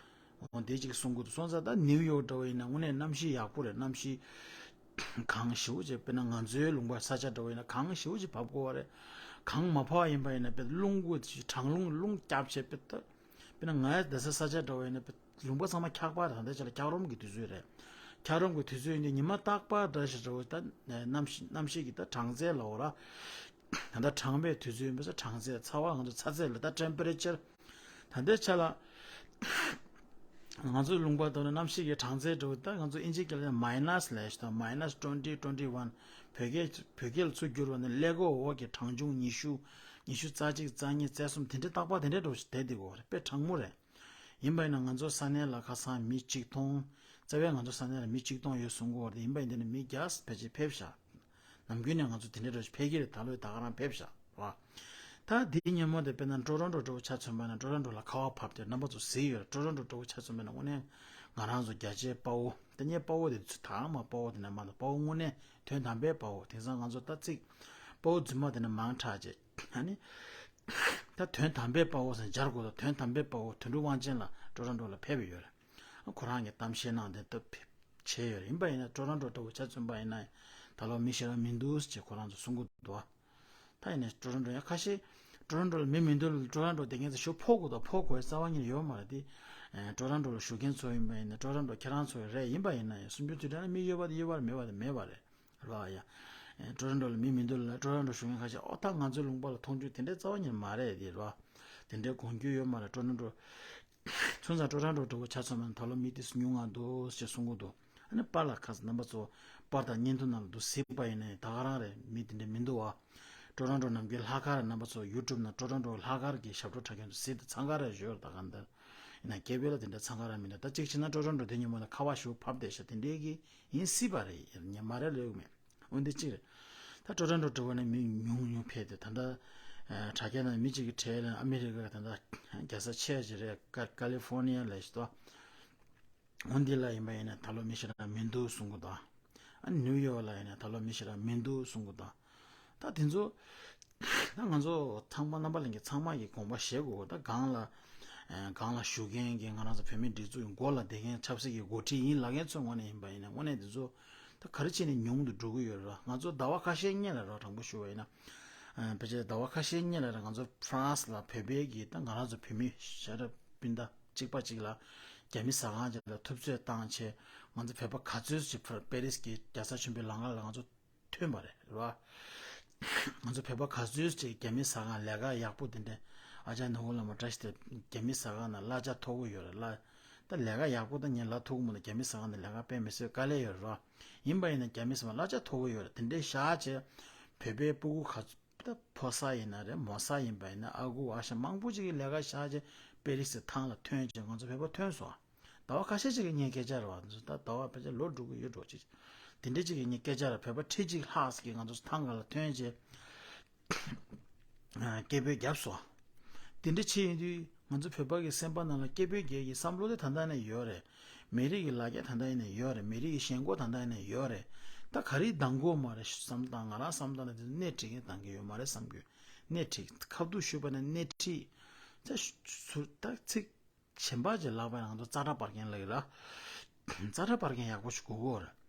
འོ་དེ་ཅིག་གསུང་གི་འདུག་སོང་ཙང་ད་ནིའུ་ཡོག་འདྲ་བ་ཡིན་ན་དངོས་གནས་གནམ་གཤིས་ཡག་པོ་རེད། གནམ་གཤིས་གངས་ཞེ་པོ་ཅིག་དཔེར་ན་ང་ཚོའི་ལུང་པ་ས་ཆ་འདྲ་བ་ཡིན་ན་གངས་ཞེ་པོ་ཅིག་བབས་ཀྱི་ཡོད་རེད། གངས་མ་བབས་པ་ཡིན་པ་ཡིན་ན་དཔེ་རླུང་གི་གྲང་རླུང་རླུང་རྒྱབ་བྱས་དཔེ་ད། དཔེར་ན་ང་རྡ་ས་ས་ཆ་འདྲ་བ་ཡིན་ན་དཔེ་ལུང་པ་ཚང་མ་འཁྱག་པ་རེད། ད་ལྟའི་ཆ་ལ་འཁྱག་རོམ་གྱི་དུས་ཚོད་རེད། འཁྱག་རོམ་གྱི་དུས་ཚོད་ཡིན་དུས་ཉི་མ་རྟག་པར་འདྲ་ཞིག་འདྲ་བོ་ད་གནམ་གཤིས་གནམ་གཤིས་ཀྱི་ད་གྲང་ཚད་ལབ་དགོས་ར། ད་ལྟ་གྲང་བའི་དུས་ཚོད་ཡིན་པས་ས་གྲང་ཚད་ཚ་བ་ང་ཚོ་ཚ་ཚད་ལ་ད་ཊེམ་པེ་རེ་ཅར། ད་ལྟའི་ཆ་ལ་ ང་ཚོའི་ལུང་པ་དང་གནམ་གཤིས་ཀྱི་གྲངས་ཚད་འགྲོ་ད་ང་ཚོ་ཨིན་ཇི་སྐད་ལ་མའི་ནས་ལབ་ཤག་མའི་ནས་ཊུ་ཝེན་ཊི་ཊུ་ཝེན་ཊི་ཝན། བོད་སྐད་བོད་སྐད་ལ་ཚུར་བསྒྱུར་བ་ནི་ཀླད་ཀོར་འོག་གི་གྲང་ཆུང་ཉི་ཤུ། ཉི་ཤུ་རྩ་གཅིག་རྩ་གཉིས་རྩ་གསུམ་དེ་འདྲའི་རྟག་པར་དེ་འདྲའི་འགྲོ་ཞིག་བསྡད་དེ་གོ་རེད། དཔེ་གྲང་མོ་རེད། ཡིན་པ་ཡིན་ན་ང་ཚོ་ས་གནས་ལ་ཁ་སང་མི་གཅིག་སྟོང་། རྩ་བའི་ང་ཚོ་ས་གནས་ལ་མི་གཅིག་སྟོང་ཡོད་གསུང་གི་ཡོད་རེད། ཡིན་པ་ཡིན་དེ་ནི་མི་བརྒྱ་ཕལ་ཆེར་ཕེབས་ཤག་ནམ་རྒྱུན་ནས་ང་ཚོ་དེ་འདྲའི་འགྲོ་ཕེབས་ཀྱི་རེད། ད་ལོའི་ད་ག་རང་ཕེབས་ཤག་བ། ད་དེའི་ཉིན་མོ་དེ་དཔེར་ན་ཀྲོ་རོན་ཀྲོ་འགྲོ་ཆ་མཚོན་པ་ན་ཀྲོ་རོན་ཀྲོ་ལ་ཁ་བ་བབས་ཏེ་རྣམ་པ་ཚོ་གཟིགས་ཡོད་རེད། ཀྲོ་རོན་ཀྲོ་འགྲོ་ཆ་མཚོན་པ་ན་དངོས་གནས་ང་རང་ཚོ་རྒྱ་ཆེའི་དཔའ་བོ་དེ་ངའི་དཔའ་བོ་དེ་ཚོ་ད་མ་དཔའ་བོ་དེ་ནས་མ་དང་དཔའ་བོ་དངོས་གནས་དོན་དམ་པའི་དཔའ་བོ་དེང་སང་ང་ཚོ་ད་ཚིག་དཔའ་བོ་རྫུན་མ་དེ་ནས་མང་དྲགས་རྗེས་ཨ་ནི་ད་དོན་དམ་པའི་དཔའ་བོ་ཟེར་སྦྱར་དགོས་ད། དོན་དམ་པའི་དཔའ་བོ་དོན་གྲུབ་དབང་ཆེན་ལགས་ཀྲོ་རོན་ཀྲོ་ལ་ཕེབས་ཡོད་རེད། ཁོ་རང་གིས་གཏམ་བཤད་གནང་དེ་སྟབས་བྱས་ཡོད་རེད། ཡིན་པ་ཡིན་ན་ཀྲོ་རོན་ཀྲོ་འདྲ་བོ་ཆ་མཚོན་པ་ཡིན་ན་ད་ལོ་མི་ཞེ་དྲག་མི་འདུག་ཅེས་ཁོ་རང་ཚོ་གསུང་གི་འདུག་ད་ཡིན་ནའི་ཀྲོ་རོན་ཀྲོ་ཡང་ཁ་ཤས་ཀྲོ་རོན་ཀྲོ་ལ་མི་མི་འདུག་ཀྲོ་རོན་ཀྲོ་དེ་ངས་ཚོ་ཞོ་ཕོག་དགོས་དང་ཕོག་དགོས་རྩ་བ་ཉིད་ཡོད་མ་རེད་དེ། ཀྲོ་རོན་ཀྲོ་ལ་བཞུགས་མཁན་ཚོ་ཡིན་པ་ཡིན་ན་ཀྲོ་རོན་ཀྲོ་ཁྱེད་རང་ཚོ་རེད། ཡིན་པ་ཡིན་ན་ཡང་སུམ་ཅུ་དུས་དྲན་ལ་མི་ཡོད་པ་དེ་ཡོད་པ་རེད། མེད་པ་དེ་མེད་པ་རེད། ར་ཡ། ཀྲོ་རོན་ཀྲོ་ལ་མི་མི་འདུག་ལ་ཀྲོ་རོན་ཀྲོ་བཞུགས་མཁན་ཁ་ཤས་ཨོ་ད་ང་ཚོའི་ལུང་པ་ལ་མཐོང་རྒྱུ་དེ་འདྲའི་རྩ་བ་ཉིད་མ་རེད་དེ་ར། དེ་འདྲའི་དགོངས་རྒྱུ་ཡོད་མ་རེད་ཀྲོ་རོན་ཀྲོ། ཚུན་ཚང་ཀྲོ་རོན་ཀྲོ་འདྲ་བོ་ཆ་མཚོན་པ་ན་ད་ལོ་མི་དེ་ཉུང་ང་འདུག་ཅེས་གསུང་གི་འདུག་ཨ་ནི་པར་ལ་ཁ་སང་རྣམ་པ་ཚོ་པར་དང་བརྙན་ཐུང་ནང་ལ་འདུག་གཟིགས་པ་ཡིན་ནའི་ད་ག་རང་རེད། མི་དེ་འདྲ་མི་འདུག་བ། ཀྲོ་རོན་ཀྲོ་ནམ་རྒྱུན་ལྷག་དཀར་རྣམ་པ་ཚོ་ཡུ་ཊུབ་ནང་ཀྲོ་རོན་ཀྲོ་ལྷག་དཀར་གྱི་ཞབས་བྲོ་འཁྲབ་མཁན་ཚོ་གཟིགས་དང་། འཚང་ཁ་ར་ཞོར་ད་ག་འདིར་ཡིན་ན་སྐད་འབོད་ལ་དེ་འདྲ་འཚང་ཁ་ར་མི་འདུག་ད་གཅིག་བྱས་ན་ཀྲོ་རོན་ཀྲོ་དེ་ཉིན་མོ་ལ་ཁ་བ་ཞུ་བབས་བསྡད་ཤག་དེ་འདྲའི་གི་ཡིན་སྲིད་པ་རེད། ཉེ་མ་རེད་ལོས་མེད། འོན་ཏེ་གཅིག་རེད། ད་ཀྲོ་རོན་ཀྲོ་འདྲ་བོ་ནས་མི་ཉུང་ཉུང་ཕེབས་ཏེ་ད་ལྟ་དྲ་རྒྱ་ནང་མི་གཅིག་གི་གྲས་ལ་ཨ་མི་རི་ཀ་ད་ལྟ་རྒྱལ་ས་ཆེ་ཅིག་རེད། ཀ་ཀ་ལི་ཧྥོ་ནི་ཡ་ལ་ཞིག་ཏོ། འོན་ཏེ་ལ་ཡིན་པ་ཡིན་ན་ད་ལོ་མི་ཞེ་དྲག་མི་འདུག་གསུང་གི་འདུག་ཨ་ནིའུ་ཡོག་ལ་ཡིན་ན་ད་ལོ་མི་ཞེ་དྲག་མི་འདུག་གསུང་གི་འདུག་ད་དེ་ཚོ་ད་ང་ཚོ་ཚང་མ་རྣམ་པ་ལྷན་རྒྱས་ཚང་མ་གི་དགོངས་པ་བཞེས་དགོས། ད་སྒང་ལ་སྒང་ལ་བཞུགས་མཁན་གྱི་ང་རང་ཚོ་བོད་མི་སྒྲིག་འཛུགས་ཀྱི་མགོ་ལ་བསྡད་མཁན་ཆབ་སྲིད་ཀྱི་འགོ་ཁྲིད་ཡིན་ལབ་མཁན་ཚོའི་ངོས་ནས་ཡིན་པ་ཡིན་ན་དངོས་གནས་དེ་ཚོ་ད་ག་རེ་བྱས་ནས་ཉུང་དུ་འགྲོ་གི་ཡོད་རེད། ང་ཚོ་ཟླ་བ་ཁ་ཤས་སྔོན་ལ་ར་དྲང་པོ་ཞུ་བ་ཡིན་ན་ཕལ་ཆེར་ཟླ་བ་ཁ་ཤས་སྔོན་ལ་ར་ང་ཚོ་ཧྥ་རན་སི་ལ་བོད་པའི་གི་ད་ང་རང་ཚོ་བོད་མི་ཤ་སྤུན་ཟླ་གཅིག་པ་གཅིག་ལ་རྒྱ་མི་ཟ་ཁང་ཅིག་ལ་ཐུབ་ཚོད་བཏང་བྱས་ང་ཚོ་བོད་པ་ག་ཚོད་ཅིག་པེ་རིས་ཀྱི་རྒྱལ་ས་ཆེན་པོའི་ལམ་ཁ་ལ་ང་ཚོ་ཐོན་པ་རེད་ར། ང་ཚོ་བོད་པ་ག་ཚོད་ཅིག་རྒྱ་མི་ཟ་ཁང་ལས་ཀ་ཡག་པོ་དེ་འདྲ་ཨ་ཅག་ནོར་བུ་བླ་མ་བཀྲ་ཤིས་དེ་རྒྱ་མི་ཟ་ཁང་ནང་གླ་ཆ་མཐོ་པོ་ཡོད་རེད་ལ། ད་ལས་ཀ་ཡག་པོ་ད་ངས་ལབ་ཐུབ་ཀྱི་མི་འདུག་རྒྱ་མི་ཟ་ཁང་ནང་ལས་ཀ་དཔེ་མི་སྲིད་དཀའ་ལས་ཡོད་རེད་ར། ཡིན་པ་ཡིན་ན་རྒྱ་མི་ཟ་ཁང་གླ་ཆ་མཐོ་པོ་ཡོད་རེད། དེ་འདྲའི་བཞག་བྱས་བོད་པའི་སྤུ་གུ་ག་ཚོད་ད་ཕོ་གསར་ཡིན་ན་རེད་མོ་གསར་ཡིན་པ་ཡིན་ན་ཨ་ཁུ་ཨ་ཞང་མང་པོ་ཅིག་གིས་ལས་ཀ་བཞག་བྱས་པེ་རིས་སི་ཐང་ལ་ཐོན་བྱས་ང་ཚོ་བོད་པ་ཐོན་སོང་། ཟླ་བ་ཁ་ཤས་ཅིག་གི་ངའི་སྐད་ཆ་རེད་བ། ད་ཟླ་བ་ཕལ་ཆེར་ལོ་དྲུག་གི་ཡོད་འགྲོ་ཅིག་དེ་འདྲ་ཅིག་གི་ངའི་སྐད་ཆ་རེད། བོད་པ་ཁྲི་གཅིག་ལྷག་ཅིག་གིས་ང་ཚོ་ཐང་ག་ལ་ཐོན་བྱས་སྐད་འབོད་བརྒྱབ་སོང་། དེ་འདྲ་བྱས་ཡིན་དུས་ང་ཚོ་བོད་པ་གི་སེམས་པ་ནང་ལ་སྐད་འབོད་རྒྱག་གི་བསམ་བློ་དེ་ད་ལྟ་ནས་ཡོད་རེད། མི་རིགས་ཀྱི་ལ་རྒྱ་ད་ལྟ་ཡིན་ནས་ཡོད་རེད། མི་རིགས་ཀྱི་ཞེན་ཁོག་ད་ལྟ་ཡིན་ནས་ཡོད་རེད། ད་ག་རེ་འདང་དགོས་མ་རེད་བསམ་སྟངས་ང་རང་བསམ་སྟངས་ལ་དེ་ཚོ་སྣེ་ཁྲིད་མཁན་འདང་གི་ཡོད་མ་རེད་བསམ་གི། སྣེ་ཁྲིད་ཁ་ཐུག་ཞུས་པ་ནས་སྣེ་ཁྲིད་ད་ཚིག་གཞན་པ་ཅིག་ལབ་པ་ཡང་ད་ཙག་སྒྲ་སྤར་མཁན་ལབ་ཀྱི་ར། ཙག་སྒྲ་སྤར་མཁན་ཡག་པོ་ཞིག་དགོས་ཀྱི་ཡོད་རེད།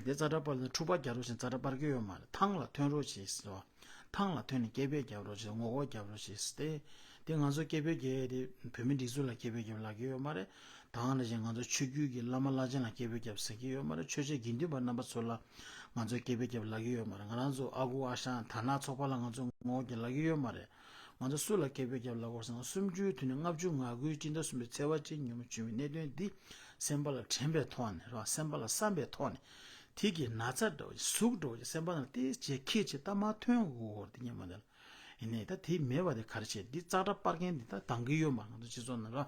དེ་ཙག་སྒྲ་སྤར་ལ་འཁྲུག་པ་རྒྱག་རོགས་བྱེད། ཙག་སྒྲ་སྤར་གྱི་ཡོད་མ་རེད། ཐང་ལ་ཐོན་རོགས་བྱེད་ཟེར་བ། ཐང་ལ་ཐོན་ནས་སྐད་འབོད་རྒྱབ་རོགས་བྱེད། ངོ་རྒོལ་རྒྱབ་རོགས་བྱེད་ཟེར་ཏེ། དེ་ང་ཚོ་སྐད་འབོད་རྒྱག་ཡས་དེ་བོད་མི་སྒྲིག་འཛུགས་ལ་སྐད་འབོད་རྒྱབ་ལབ་ཀྱི་ཡོད་མ་རེད། ད་ག་ནང་བཞིན་ང་ཚོ་ཆོས་བརྒྱུད་ཀྱི་བླ་མ་བླ་ཆེན་ལ་སྐད་འབོད་རྒྱབ་ཟེར་གྱི་ཡོད་མ་རེད། ཆོས་བྱེད་དགེ་འདུན་པ་རྣམ་པ་ཚོ་ལ་ང་ཚོ་སྐད་འབོད་རྒྱབ་ལབ་ཀྱི་ཡོད་མ་རེད། ང་རང་ཚོ་ཨ་ཁུ་ཨ་ཞང་དར་ནག་ཚོགས་པ་ལ་ང་ཚོ་ངོ་རྒོལ་རྒྱབ་ལབ་ཀྱི་ཡོད་མ་རེད། ང་ཚོ་སུ་ལ་སྐད་འབོད་རྒྱབ་ལབ་དགོས་ཟེར་ན་གསུམ་བཅུའི་དུས་ནས་ལྔ་བཅུ་ང་དགུའི་སྤྱི་ཟླ་གསུམ་པའི་ཚེས་པ་གཅིག་ཉིན་མོ་བྱུང་བའི་གནད་དོན་འདི་སེམས་པ་ལ་དྲན་པའི་ཐོག་ནས་རེད་བ། སེམས་པ་ལ་བསམ་པའི་ཐོག་ནས་དེ་གི་ན་ཚ་འདྲ་བོ་ཟུག་འདྲ་བོ་སེམས་པ་ནང་དེ་བྱས་ཁྱེད་ཅིག་ད་མ་ཐོན་དགོས་འོར་དེ་ཉིན་མོ་འདི་ལ་ཡིན་ནའི་ད་དེ་མེད་པ་དེ་ག་རེ་བྱས། འདི་ཙག་སྒྲ་སྤར་མཁན་འདི་ད་འདང་གི་ཡོད་མ་རེད། ང་ཚོ་སྤྱི་ཚོགས་ནང་ར་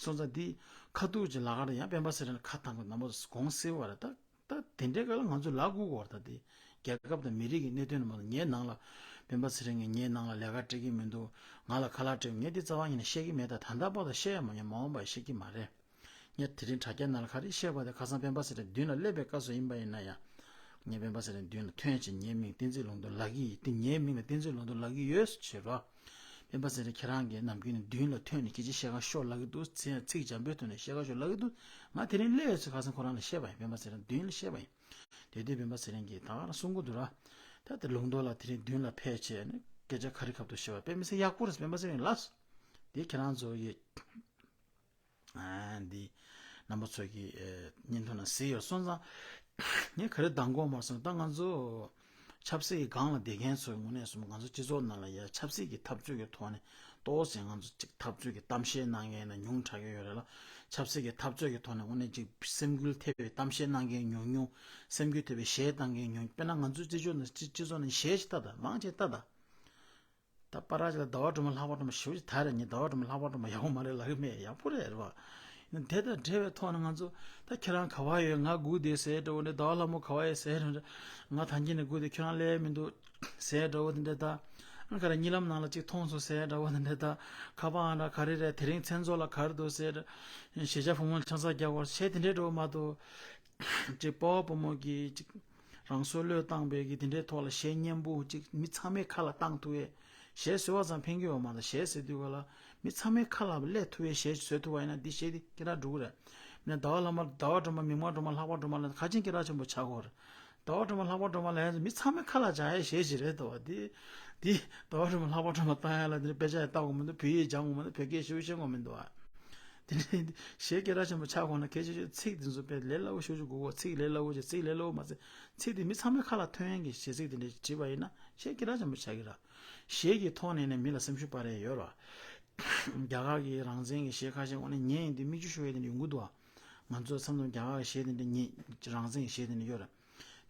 སོང་ཙང་འདི་ཁ་ཐུག་ཅིག་ལ་ག་རེ་ཡང་སྤེན་པ་ཚེ་རིང་ལ་ཁ་བཏང་དགོས་རྣམ་པ་དགོངས་སེལ་བ་རེད་ད། ད་དེ་འདྲའི་སྐབས་ལ་ང་ཚོ་ལབ་དགོས་ཀྱི་ཡོད་རེད། ད་དེ་རྒྱལ་ཁབ་དང་མི་རིགས་ཀྱི་གནད་དོན་ནང་མ་གཏོགས་ངའི་ནང་ལ་སྤེན་པ་ཚེ་རིང་གིས་ངའི་ནང་ལ་ལས་ཀ་སྤྲད་ཀྱི་མི་འདུག་ང་ལ་ཁ་ལག་སྤྲད། ངས་དེ་རྩ་བ་ཉིད་ནས་བཤད་ཀྱི་མེད། ད་ད་ལྟ་བར་དུ་བཤད་ཡ་མ་ཡིན་མ་འོངས་པ་ཡང་བཤད་ཀྱི་མ་རེད། ངས་དེ་རིང་དྲ་རྒྱ་ནང་ལ་ག་རེ་བཤད་པ་དེ་ཁ་སང་སྤེན་པ་ཚེ་རིང་མདུན་ལ་སླེབས་པའི་སྐབས་སུ་ཡིན་པ་ཡིན་ན་ཡང་། ངས་སྤེན་པ་ཚེ་རིང་མདུན་ལ་ཐོན་བྱས་ངའི་མིང་བསྟན་འཛིན་ལུང་རྟོགས་ལབ་ཀྱི་ཡིན། དེ་ངའི་མིང་ལ་བསྟན་འཛིན་ལུང་རྟོགས་ལབ་ཀྱི་ཡོད་ཟེར་བྱས་རོགས། སྤེན་པ་ཚེ་རིང་ཁྱེད་རང་གིས་ནམ་རྒྱུན་ནས་མདུན་ལ་ཐོན་ནས་སྐད་ཆ་བཤད་ག་ཤོག་ལབ་ཀྱི་འདུག་ཚིག་ཚིག་འཇམ་པོའི་ཐོག་ནས་བཤད་ག་ཤོག་ལབ་ཀྱི་འདུག་ང་དེ་རིང་སླེབས་ཡོད་ཚེ་ཁ་སང་ཁོ་རང་ལ་བཤད་པ་ཡིན། སྤེན་པ་ཚེ་རིང་མདུན་ལ་བཤད་པ་ཡིན། དེ་དུས་སྤེན་པ་ཚེ་རིང་གིས་ད་ག་རང་གསུང་གི་འདུག་ར། ད་དེ་ལུང་རྟོགས་ལགས་དེ་རིང་མདུན་ལ་ཕེབས་བྱས་ནས་སྐད་ཆ་ག་རེ་ཁ་ཐུག་བཤད་པ་དཔེ་མི་སྲིད་ཡག་པོ་རེད། སྤེན་པ་ཚེ་རིང་ལགས། དེ་ཁྱེད་རང་ཚོ་ཡི་ཨ་འདི་རྣམ་པ་ཚོ་གི་ཨེ་བརྙན་ཐུང་ནང་གཟིགས་ཡོད་སོང་ཙང་། ངས་ག་རེ་འདང་དགོས་མ་སོང་། ད་ང་ཚོ་ཆབ་སྲིད་ཀྱི་སྒང་ལ་བསྡད་མཁན་ཚོའི་ངོས་ནས་སོང་ང་ཚོ་སྤྱི་ཚོགས་ནང་ལ་ཡ་ཆབ་སྲིད་ཀྱི་འཐབ་རྩོད་ཀྱི་ཐོག་ནས་ ཏོག་ཙམ་ང་ཚོ་ཅིག་འཐབ་རྩོད་ཀྱི་གཏམ་བཤད་གནང་མཁན་ན་ཉུང་དྲགས་ཀྱི་ཡོད་རེད་ལ། ཆབ་སྲིད་ཀྱི་འཐབ་རྩོད་ཀྱི་ཐོག་ནས་དངོས་གནས་ཅིག་སེམས་འགུལ་ཐེབས་པའི་གཏམ་བཤད་གནང་མཁན་ཉུང་ཉུང་། སེམས་འགུལ་ཐེབས་པའི་གཞས་བཏང་མཁན་ཉུང་། དཔེར་ན་ང་ཚོའི་སྤྱི་ཚོགས་ནང་སྤྱི་སྤྱི་ཚོགས་ནང་གཞས་ཞིག་ལྟ་དང་། མང་ཆེ་ལྟ་དང་། ད་པ་ར་ཅིག་ལ་ཟླ་བ་སྒྲོལ་མ་ལྷག་པ་སྒྲོལ་མ་ཞེ་པོ་ཅིག་དར་རེད། ངས་ཟླ་བ་སྒྲོལ་མ་ལྷག་པ་སྒྲོལ་མ་ཡག་པོ་མ་རེད་ལབ་ཀྱི་མེད། ཡག་པོ་རེད། རེད་བ། དེ་དང་འབྲེལ་བའི་ཐོག་ནས་ང་ཚོ། ད་ཁྱེད་རང་ག་བ་ཡོད། ང་སྒུག་བསྡད་ཟེར་འདྲ་བོ་འདྲ། ཟླ་བ་ལྷ་མོ་ག་བ་ཡོད་ཟེར་འདྲ་བོ་འདྲ། ང་ཐང་ཆེན་ནས་སྒུག་བསྡད། ཁྱོད་རང་སླེབས་མི་འདུག་ཟེར་འདྲ་བོ་དེ་འདྲ། ད་ཨ་ག་རེ་གཉིད་ལམ་ནང་ལ་ཅིག་མཐོང་སོང་ཟེར་འདྲ་བོ་དེ་འདྲ། ད་ཁ་པར་ཨང་གྲངས་ག་རེ་རེད། དེ་རིང་མཚན་ཚོགས་ལ་ག་རེ་འདུག་ཟེར། གཞིས་ཆགས་བུ་མོ་ཆང་ས་རྒྱག་དགོས་བྱས་དེ་འདྲའི་འདྲ་བོ་མ་གཏོགས། ཅིག་སྤོ་བོ་བུ་མོ་གིས་ཅིག་རང་སྲོག་བློས་བཏང་བའི་གི་དེ་འདྲའི་ཐོག་ལ་གཞས་སྙན་པོ་ཅིག་མི་ཚང་མའི་ཁ་ལ་བཏང་ཐུབ་པའི། གཞས་བཟོས་པ་ཙམ་ཕན་གྱི་ཡོད་མ་རེད། གཞས་ཟེར་དུས་ག་ལ་མི་ཚང་མའི་ཁ་ལ་སླེབས་ཐུབ་པའི་གཞས་བཟོས་ཐུབ་པ་ཡིན་ན་འདི་གཞས་འདི་སྐད་གྲགས་འགྲོ་གི་རེད། མིན་ན་ཟླ་བ་ལྷ་མོ། ཟླ་བ་སྒྲོལ་མ། མིག་དམར་སྒྲོལ་མ། ལྷག་པ་སྒྲོལ་མ་ལ་ག་ཅིག་སྐད་གྲགས་ཆེན་པོ་ཆགས་ཀྱི་ཡོད་རེད། ཟླ་བ་སྒྲོལ་མ་ལྷག་པ་སྒྲོལ་མ་ལབ་ཡ་མི་ཚང་མའི་ཁ་ལ་འཇགས་ཡ་གཞས་ཤིག་རེད་དོ། འདི་འདི་ཟླ་བ་སྒྲོལ་མ་ལྷག་པ་སྒྲོལ་མ་བཏང་ཡ་ལ་འདི་དཔེ་ཆ་ཡ་ལྟ་དགོས་མི་འདུག་བོད་ཡིག་སྦྱང་དགོས་མི་འདུག་བོད་སྐད་ཞེ་པོ་ཤེས་དགོས་མི་འདུག་ཨ། དེ་ནས་གཞས་སྐད་གྲགས་ཆེན་པོ་ཆགས་དགོས་ན་གལ་ཆེ་ཤོས་ཚིག་འདི་ཚོ་དཔེ་ལས་སླ་བོ་ཞེ་པོ་ཅིག་དགོས་གོ། ཚིག་ལས་སླ་བོ་ཅིག་ཚིག་ལས་སླ་བོ་མ་ཟད་ཚིག་འདི་མི་ཚང་མའི་ཁ་ལ་ཐོན་ཡ་གི་གཞས་ཚིག་དེ་འདྲ་བྲིས་པ་ཡིན་ན་གཞས་སྐད་གྲགས་ཆེན་པོ་ཆགས་ཀྱི་རེད། གཞས་ཀྱི་ཐོག་ནས་ནས་མི་ལ་སེམས་ཤུགས་སྤར་ཡ་ཡོད་རེད། རྒྱ་གར་གྱི་རང་བཙན་གྱི་གཞས་ཁ་ཤས་དངོས་གནས་ཉན་ཡིན་དུས་མིག་ཆུ་ཤོར་ཡ་དེ་འདྲ་ཡོང་གི་འདུག་ཨ། ང་ཚོ་མཚམས་མཚམས་རྒྱ་གར་གྱི་གཞས་དེ་འདྲ་ཉན། རང་བཙན་གྱི་གཞས་དེ་འདྲ་ཡོད་རེད།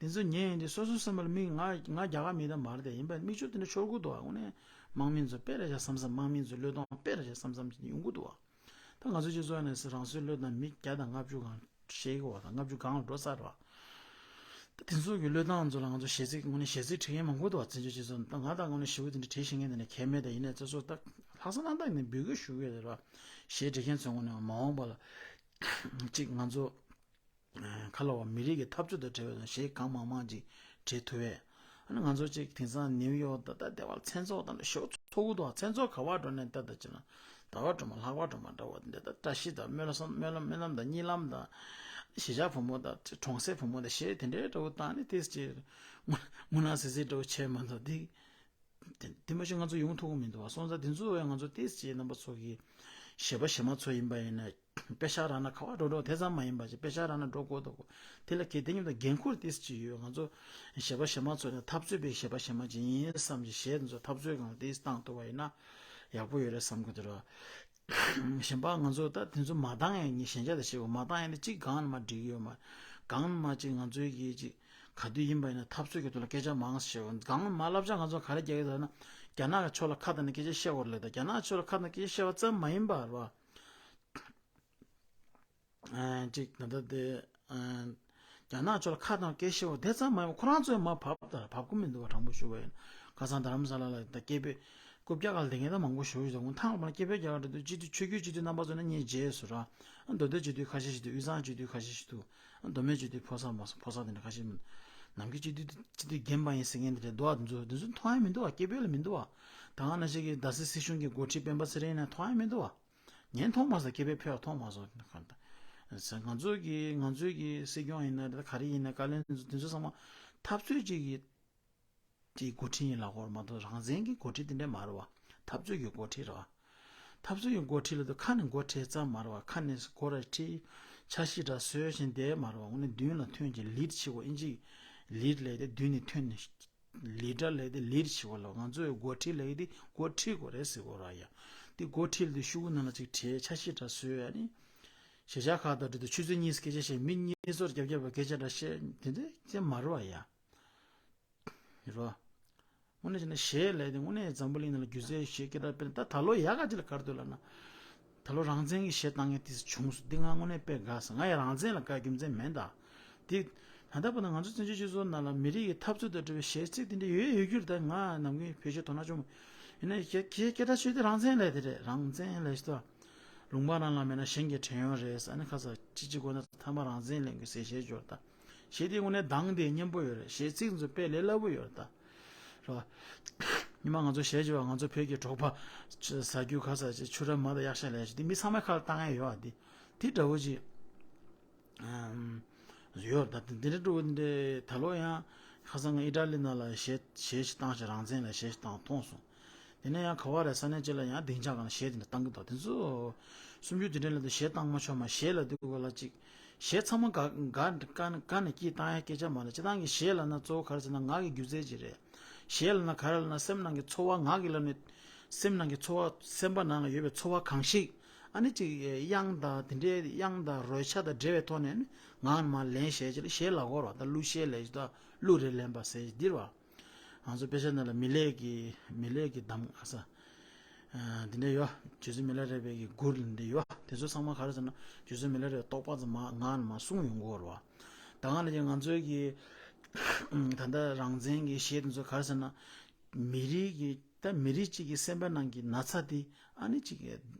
དེ་ཚོ་ཉན་ཡིན་དུས་སོ་སོ་སེམས་པ་ལ་མིག་ང་ང་རྒྱ་གར་མི་དང་མ་རེད་དེ། ཡིན་པས་མིག་ཆུ་དེ་འདྲ་ཤོར་གི་འདུག་ཨ། དངོས་གནས་དམག་མི་ཚོ་དཔེ་རེད་བཞག་བསམ་བསམ། དམག་མི་ཚོ་བློས་གཏོང་དཔེ་རེད་བཞག་བསམ་བསམ་ཅིག་ཡོང་གི་འདུག་ཨ། ད་ང་ཚོ་སྤྱི་ཚོགས་ནས་རང་སོའི་བློས་བཏང་མི་བརྒྱ་དང་ལྔ་བཅུ་གང་ཤེས་གི་བ་དང་། ལྔ་བཅུ་གང་ལ་འགྲོ་ཚར་བ། ད་དེ་ཚོ་གི་བློས་བཏང་ཚོ་ལ་ང་ཚོ་གཞས་ཚིག་དངོས་གནས་གཞས་ཚིག་བྲིས་མཁན་མང་པོ་འདུག་བ། བཙན་བྱོལ་སྤྱི་ཚོགས་ནང་། ད་ང་དང་དངོས་གནས་ཞེ་པོ་དེ་འདྲ་བྲིས་ཤེས་མཁན་དེ་འདྲ་གལ་མེད། ད་ཡིན་ནའི་ཚོ་སོ་ད་ལྷག་བསམ་རྣམ་དག་ནས་འབོད་སྐུལ་ཞུ་གི་ཡོད་རེད་བ། གཞས་འབྲི་མཁན་ཚོ་དངོས་གནས་མ་འོངས་པ་ལ་གཅིག་ང་ཚོ་ཁ་ལོ་བ་མི་རིགས་ཀྱི་འཐབ་རྩོད་དང་འབྲེལ་བའི་གཞས་གང་མང་མང་ཅིག་བྲིས་ཐུབ་པས། ཨ་ནི་ང་ཚོ་གཅིག་དེང་སང་ནིའུ་ཡོག་ད་ད་དེ་བར་མཚན་ཚོགས་དང་ཞོ་ཚོགས་འདུ་དང་། མཚན་ཚོགས་ག་བར་འགྲོ་ནས་ལྟ་ད་ཅི་ན། ཟླ་བ་སྒྲོལ་མ་ལྷག་པ་སྒྲོལ་མ་འདྲ་བོ་འདི་ད་བཀྲ་ཤིས་དང་སྨོན་ལམ་སྨོན་ལམ་སྨོན་ལམ་དང་གཉིད་ལམ་དང་། གཞིས་ཆགས་བུ་མོ་དང་གྲོང་གསེབ་བུ་མོ་དང་གཞས་དེ་འདྲའི་འདྲ་བོ་བཏང་ནས་ཏིས་ཅིག་ངུ་ངུ་ན་སི་སི་འདྲ་བོ་བྱས་མ་གཏོགས་འདི། དེ་དེ་མ་གཞི་ང་ཚོ་ཡོང་ཐུབ་ཀྱི་མི་འདུག་བ། སོང་ཙང་དེ་ཚོ་ཡང་ང་ཚོ་ཏིས་ཅིག་རྣམ་པ་ཚོ་གི་གཞས་པ་གཞས་མ་ཚོ་ཡིན་པ་ཡིན་ན། དཔེ་ཤག་རག་ན་ག་བ་འགྲོ་འགྲོ་དེ་ཙམ་མ་ཡིན་པ་ཅིག་དཔེ་ཤག་རག་ན་འགྲོ་དགོས་འདུག་གོ། དེ་ལ་གལ་ཏེ་མཉམ་དུ་འགན་ཁུར་ཏིས་ཅིག་ཡོད། ང་ཚོ་གཞས་པ་གཞས་མ་ཚོ་ནས་འཐབ་རྩོད་པའི་གཞས་པ་གཞས་མ་ཅིག་ཡིན་བསམ་གྱི་གཞས་དེ་ཚོ་འཐབ་རྩོད་སྒང་ལ་ཏིས་བཏང་ཐུབ་པ་ཡིན་ན་ཡག་པོ་ཡོད་རེད་བསམ་གྱི་འདུག་ར། གཞན་པ་ང་ཚོ་ད་དེ་ཚོ་མ་བཏང་ཡ་ནི་ཞན་ཆ་དེ་ཤེས་དགོས། མ་བཏང་ཡ་ནི་གཅིག་སྒང་ནས་མ་འགྲིག་གི་ཡོད་མ། སྒང་ནས་མ་གཅིག་ང་ཚོའི་གི་གཅིག་ག་དུས་ཡིན་པ་ཡིན་ན་འཐབ་རྩོད་ཀྱི་ཐོག་ལ་སྐད་ཆ་མང་ཙམ་བཤད་དགོས། སྒང་ནས་མ་བསླབ་བྱ་ང་ཚོ་ག་རེ་རྒྱག་གི་འདུག་ན། རྒྱ་ནག་གི་ཕྱོགས་ལ་ཁ་བཏང་ནས་སྐད་ཆ་བཤད་དགོས་རེད་ལབ། ད་རྒྱ་ནག་གི་ཕྱོགས་ལ་ཁ་བཏང་སྐད་ཆ་བཤད་པ་ཙམ་མ་ཡིན་པ་རེད་བ། ཨ་ཅིག་ད་ལྟ་དེ་ཨ་རྒྱ་ནག་ཕྱོགས་ལ་ཁ་བཏང་སྐད་བཤད་པ་དེ་ཙམ་མ་ཡིན་པ། ཁོ་རང་ཚོས་མར་བབས་དང་བབས་ཀྱི་མི་འདུག་བ། དྲང་པོ་ཞུ་བ་ཡིན་ན། ཁ་སང་རྡ་རམ་ས་ལ་ལ་ད་སྐད་འབོད་རྐུབ་བཀྱག་སྒང་ལ་བསྡད་མཁན་ད་མང་པོ་ཞེ་པོ་ཞིག་འདུག་ཐང་ལ་སྐད་འབོད་རྒྱག་ག་འགྲོ་དུས་སྤྱི་འཐུས་ཆོས་བརྒྱུད་སྤྱི་འཐུས་རྣམ་པ་ཚོ་ནི་ངས་མཇལ་སོང་ར། མདོ་སྟོད་སྤྱི་འཐུས་ཁ་ཤས་ཤིག་འདུག་དབུས་གཙང་སྤྱི་འཐུས་ཁ་ཤས་ཤིག་འདུག་མདོ་སྨད་སྤྱི་འཐུས་ཕོ་གསར་མོ་གསར་ཕོ་གསར་དེ་འདྲ་ཁ་ཤས་མིན། ནམ་རྒྱུན་སྤྱི་འཐུས་སྤྱི་འཐུས་རྒན་པ་ཡིན་ཟེར་མཁན་དེ་འདྲ་འདུག་བ། དེ་ཚོ་དེ་ཚོ་མཐོང་ཡ་མི་འདུག་བ། སྐད་འབོད་ལ་མི་འདུག་བ། ད་ག་ནང་བཞིན་གྱི་རྡ་སའི་སྲིད་གཞུང་གི་འགོ་ཁྲིད་སྤེན་པ་ཚེ་རིང་ཡིན་ན་མཐོང་ཡ་མི་འདུག་བ། ངས་མཐོང་མ་སོང་། སྐད་འབོད་ཕེབས་པ་མཐོང་མ་སོང་། ང་ཚོ་གི་ང་ཚོའི་གི་སྲིད་སྐྱོང་ཡིན་ན་རེད། ག་རེ་ཡིན་ན། བཀའ་བློན་དེ་ཚོ་ཚང་མ་འཐབ་རྩོད་ཅིག་གི་དེའི་འགོ་ཁྲིད་ཡིན་ལབ་དགོས་རེད་མ་གཏོགས་རང་བཙན་གྱི་འགོ་ཁྲིད་དེ་འདྲ་མ་རེད་བ། འཐབ་རྩོད་ཀྱི་འགོ་ཁྲིད་རེད་བ། འཐབ་རྩོད་ཀྱི་འགོ་ཁྲིད་ལབ་དུས་ཁ་ནས་འགོ་ཁྲིད་ཙམ་མ་རེད་བ། ཁ་ནས་འགོ་ར་ཁྲིད། འཆར་གཞི་འདྲ་བཟོས་བཞིན་བསྡད་མ་རེད་བ། དངོས་གནས་མདུན་ལ་ཐོན་ཅིག་ལིཌ་བྱེད་དགོས། ཨིན་ཇི་ལིཌ་ལབ་དེ་མདུན་ནས་ཐོན་ནས། ལིཌ་ལབ་དེ་ལིཌ་བྱེད་དགོས་ལབ། ང་ཚོའི་འགོ་ཁྲིད་ལབ་དེ་འགོ་ཁྲིད་དགོས་རེད་ཟེར་དགོས་ར་ཡ། དེ་འགོ་ཁྲིད་ལབ་དེ་ཤོག་གུ་ནང་ལ་ཅིག་བྲིས། འཆར་གཞི་འདྲ་བཟོས། ཨ་ནི་གཞིས་ཆགས་ཁག་དང་འབྲེལ་དུ་ཆུ་ཚོད་གཉིས་སྐད་ཆ་བཤད། མི་གཉིས་ཚོར་རྒྱབ་རྒྱབ་པ་སྐད་ཆ་འདྲ་བཤད། དེ་འདྲ་ཅན་མ་རེད་བ་ཡ། རེད་བ། དངོས་གནས་བྱས་ན་གཞས་ལབ་དེ་དངོས་གནས་འཛམ་བུ་གླིང་ནང་ལ་སྒྱུ་རྩལ་གཞས་སྐད་གྲགས་སྤེལ། ད་ད་ལོ་ཡག་ག་ཅིག་ལ་ག་རེ་འདུག་ལབ་ན། ད་ལོ་རང་བཙན་གྱི་གཞས་བཏང་མཁན་དེ་བྱུང་སོང་། འདི་ང་དངོས་གནས་དཔེ་དགའ་སོང་། ང་ཡང་རང་བཙན་ལ་དགའ་རྒྱུ་མཚན་མེད་ད། དེ་ད་ལྟ་བར་དུ་ང་ཚོ་བཙན་བྱོལ་སྤྱི་ཚོགས་ནང་ལ་མི་རིགས་ཀྱི་འཐབ་རྩོད་དང་འབྲེལ་བའི་གཞས་ཚིག་དེ་འདྲ་ཡོད་ཡོད་རྒྱུ་རེད། ད་ང་ནམ་རྒྱུན་བེད་སྤྱོད་དོ་སྣང་ཆུང་མ། ཡིན་ན་གཞས་གཞས་སྐད་གྲགས་ཆོད་དེ་རང་བཙན་ལབ་དེ་རེད། རང་བཙན་ལབ་ཤི་ད། ལུང་པ་རང་ལ་མེད་ན་གཞན་གྱི་བྲན་གཡོག་རེད་ཟེར། ཨ་ནི་ཁ་ས་ཅི་ཅི་གོ་ན་ཐ་མ་རང་བཙན་ལེན་དགོས་ཟེར་གཞས་སྦྱོར་ད། གཞས་དེ་དངོས་གནས་གདངས་དེ་སྙན་པོ་ཡོད་རེད། གཞས་ཚིག་ཚོ་དཔེ་ལས་སླ་པོ་ཡོད་རེད་ད། རེད་བ། ཉི་མ་ང་ཚོ་གཞས་སྦྱོར་བ། ང་ཚོ་བོད་ཀྱི་འབྲོག་པ་ཟ་རྒྱུ་ཁ་ས་ཅིག་ཆུ་ར་མ་དང་གཡག་ཤ་ལས་ཤི་དེ་མི་ཚང་མའི་ཁ་ལ་བཏང་ཡ་ཡོད་བ། དེ་དེ་འདྲ་བོ་ཅིག་ཨམ། ཡོད་རེད་ད། དེ་འདྲ་འདྲ་བོ་འདི་ད་ལོ་ཡང་ཁ་སང་ང་ཨི་ཊ་ལི་ནང་ལ་གཞས་གཞས་ཤིག་བཏང་ཞིག་རང་བཙན་ལ་གཞས་ཤིག་བཏང་མཐོང་སོང་། དེ་ནས་ཡང་ག་བ་རེད། ས་གནས་གཅིག་ལ་ཡང་སྡིངས་ཆ་སྒང་ལ་གཞས་དེ་འདྲ་བཏང་གི་འདུག་དེ་ཚོ་སུམ་ཅུ་དེ་འདྲ་ལ་དུ་གཞས་བཏང་མ་ཆོག་མ། གཞས་ལ་དུ་ག་ལ་ཅིག་གཞས་ཚང་མ་དགའ་དགའ་དགའ་ནས་སྐྱིད་བཏང་ཡ་སྐད་ཆ་མ་རེད། སྤྱིར་བཏང་གི་གཞས་ལབ་ན་གཙོ་བོ་ག་རེ་ཟེར་ན་ངག་གི་སྒྱུ་རྩལ་ཅིག་རེད། གཞས་ལབ་ན་ག་རེ་ལབ་ན་སེམས་ནང་གི་ཚོར་བ་ངག་གི་ལམ་ནས་ སེམས་ནང་གི་ཚོར་བ། སེམས་པ་ནང་ལ་ཡོད་པའི་ཚོར་བ་གང་ཞིག་ཨ་ནི་ཅིག་དབྱངས་དང་དེ་འདྲའི་དབྱངས་དང་རོལ་ཆ་དང་འབྲེལ་བའི་ཐོག་ནས་ནི་ངག་ནས་མར་ལེན་བྱས་ཅིག་ལ་གཞས་ལབ་དགོས་རེད་བ། ད་གླུ་གཞས་ལབ་ཅིག་ད་གླུ་རེ་ལེན་པ་ཟེར་ཅིག་འདི་རེད་བ། ང་ཚོ་དཔེ་ཆ་ནང་ལ་མི་ལས་ཀྱི་མི་ལས་ཀྱི་གདམས་ངག་ས། འདི་འདྲ་ཡོད། རྗེ་བཙུན་མི་ལ་རས་པའི་གི་མགུར་འདི་ཡོད། དེ་ཚོ་ཚང་མ་ག་རེ་ཟེར་ན་རྗེ་བཙུན་མི་ལ་རས་པའི་རྟོགས་པ་ཙམ་མ་ངག་ནས་མར་གསུངས་ཡོང་གི་ཡོད་རེད་བ། ད་ག་ནང་བཞིན་ང་ཚོའི་གི་ད་ལྟ་རང་བཙན་གྱི་གཞས་དེ་ཚོ་ག་རེ་ཟེར་ན། མི་རིགས་ཀྱི་ད་མི་རིགས་གཅིག་གི་སེམས་པ་ནང་གི་ན་ཚ་དེ་ཨ་ནི་གཅིག་གི་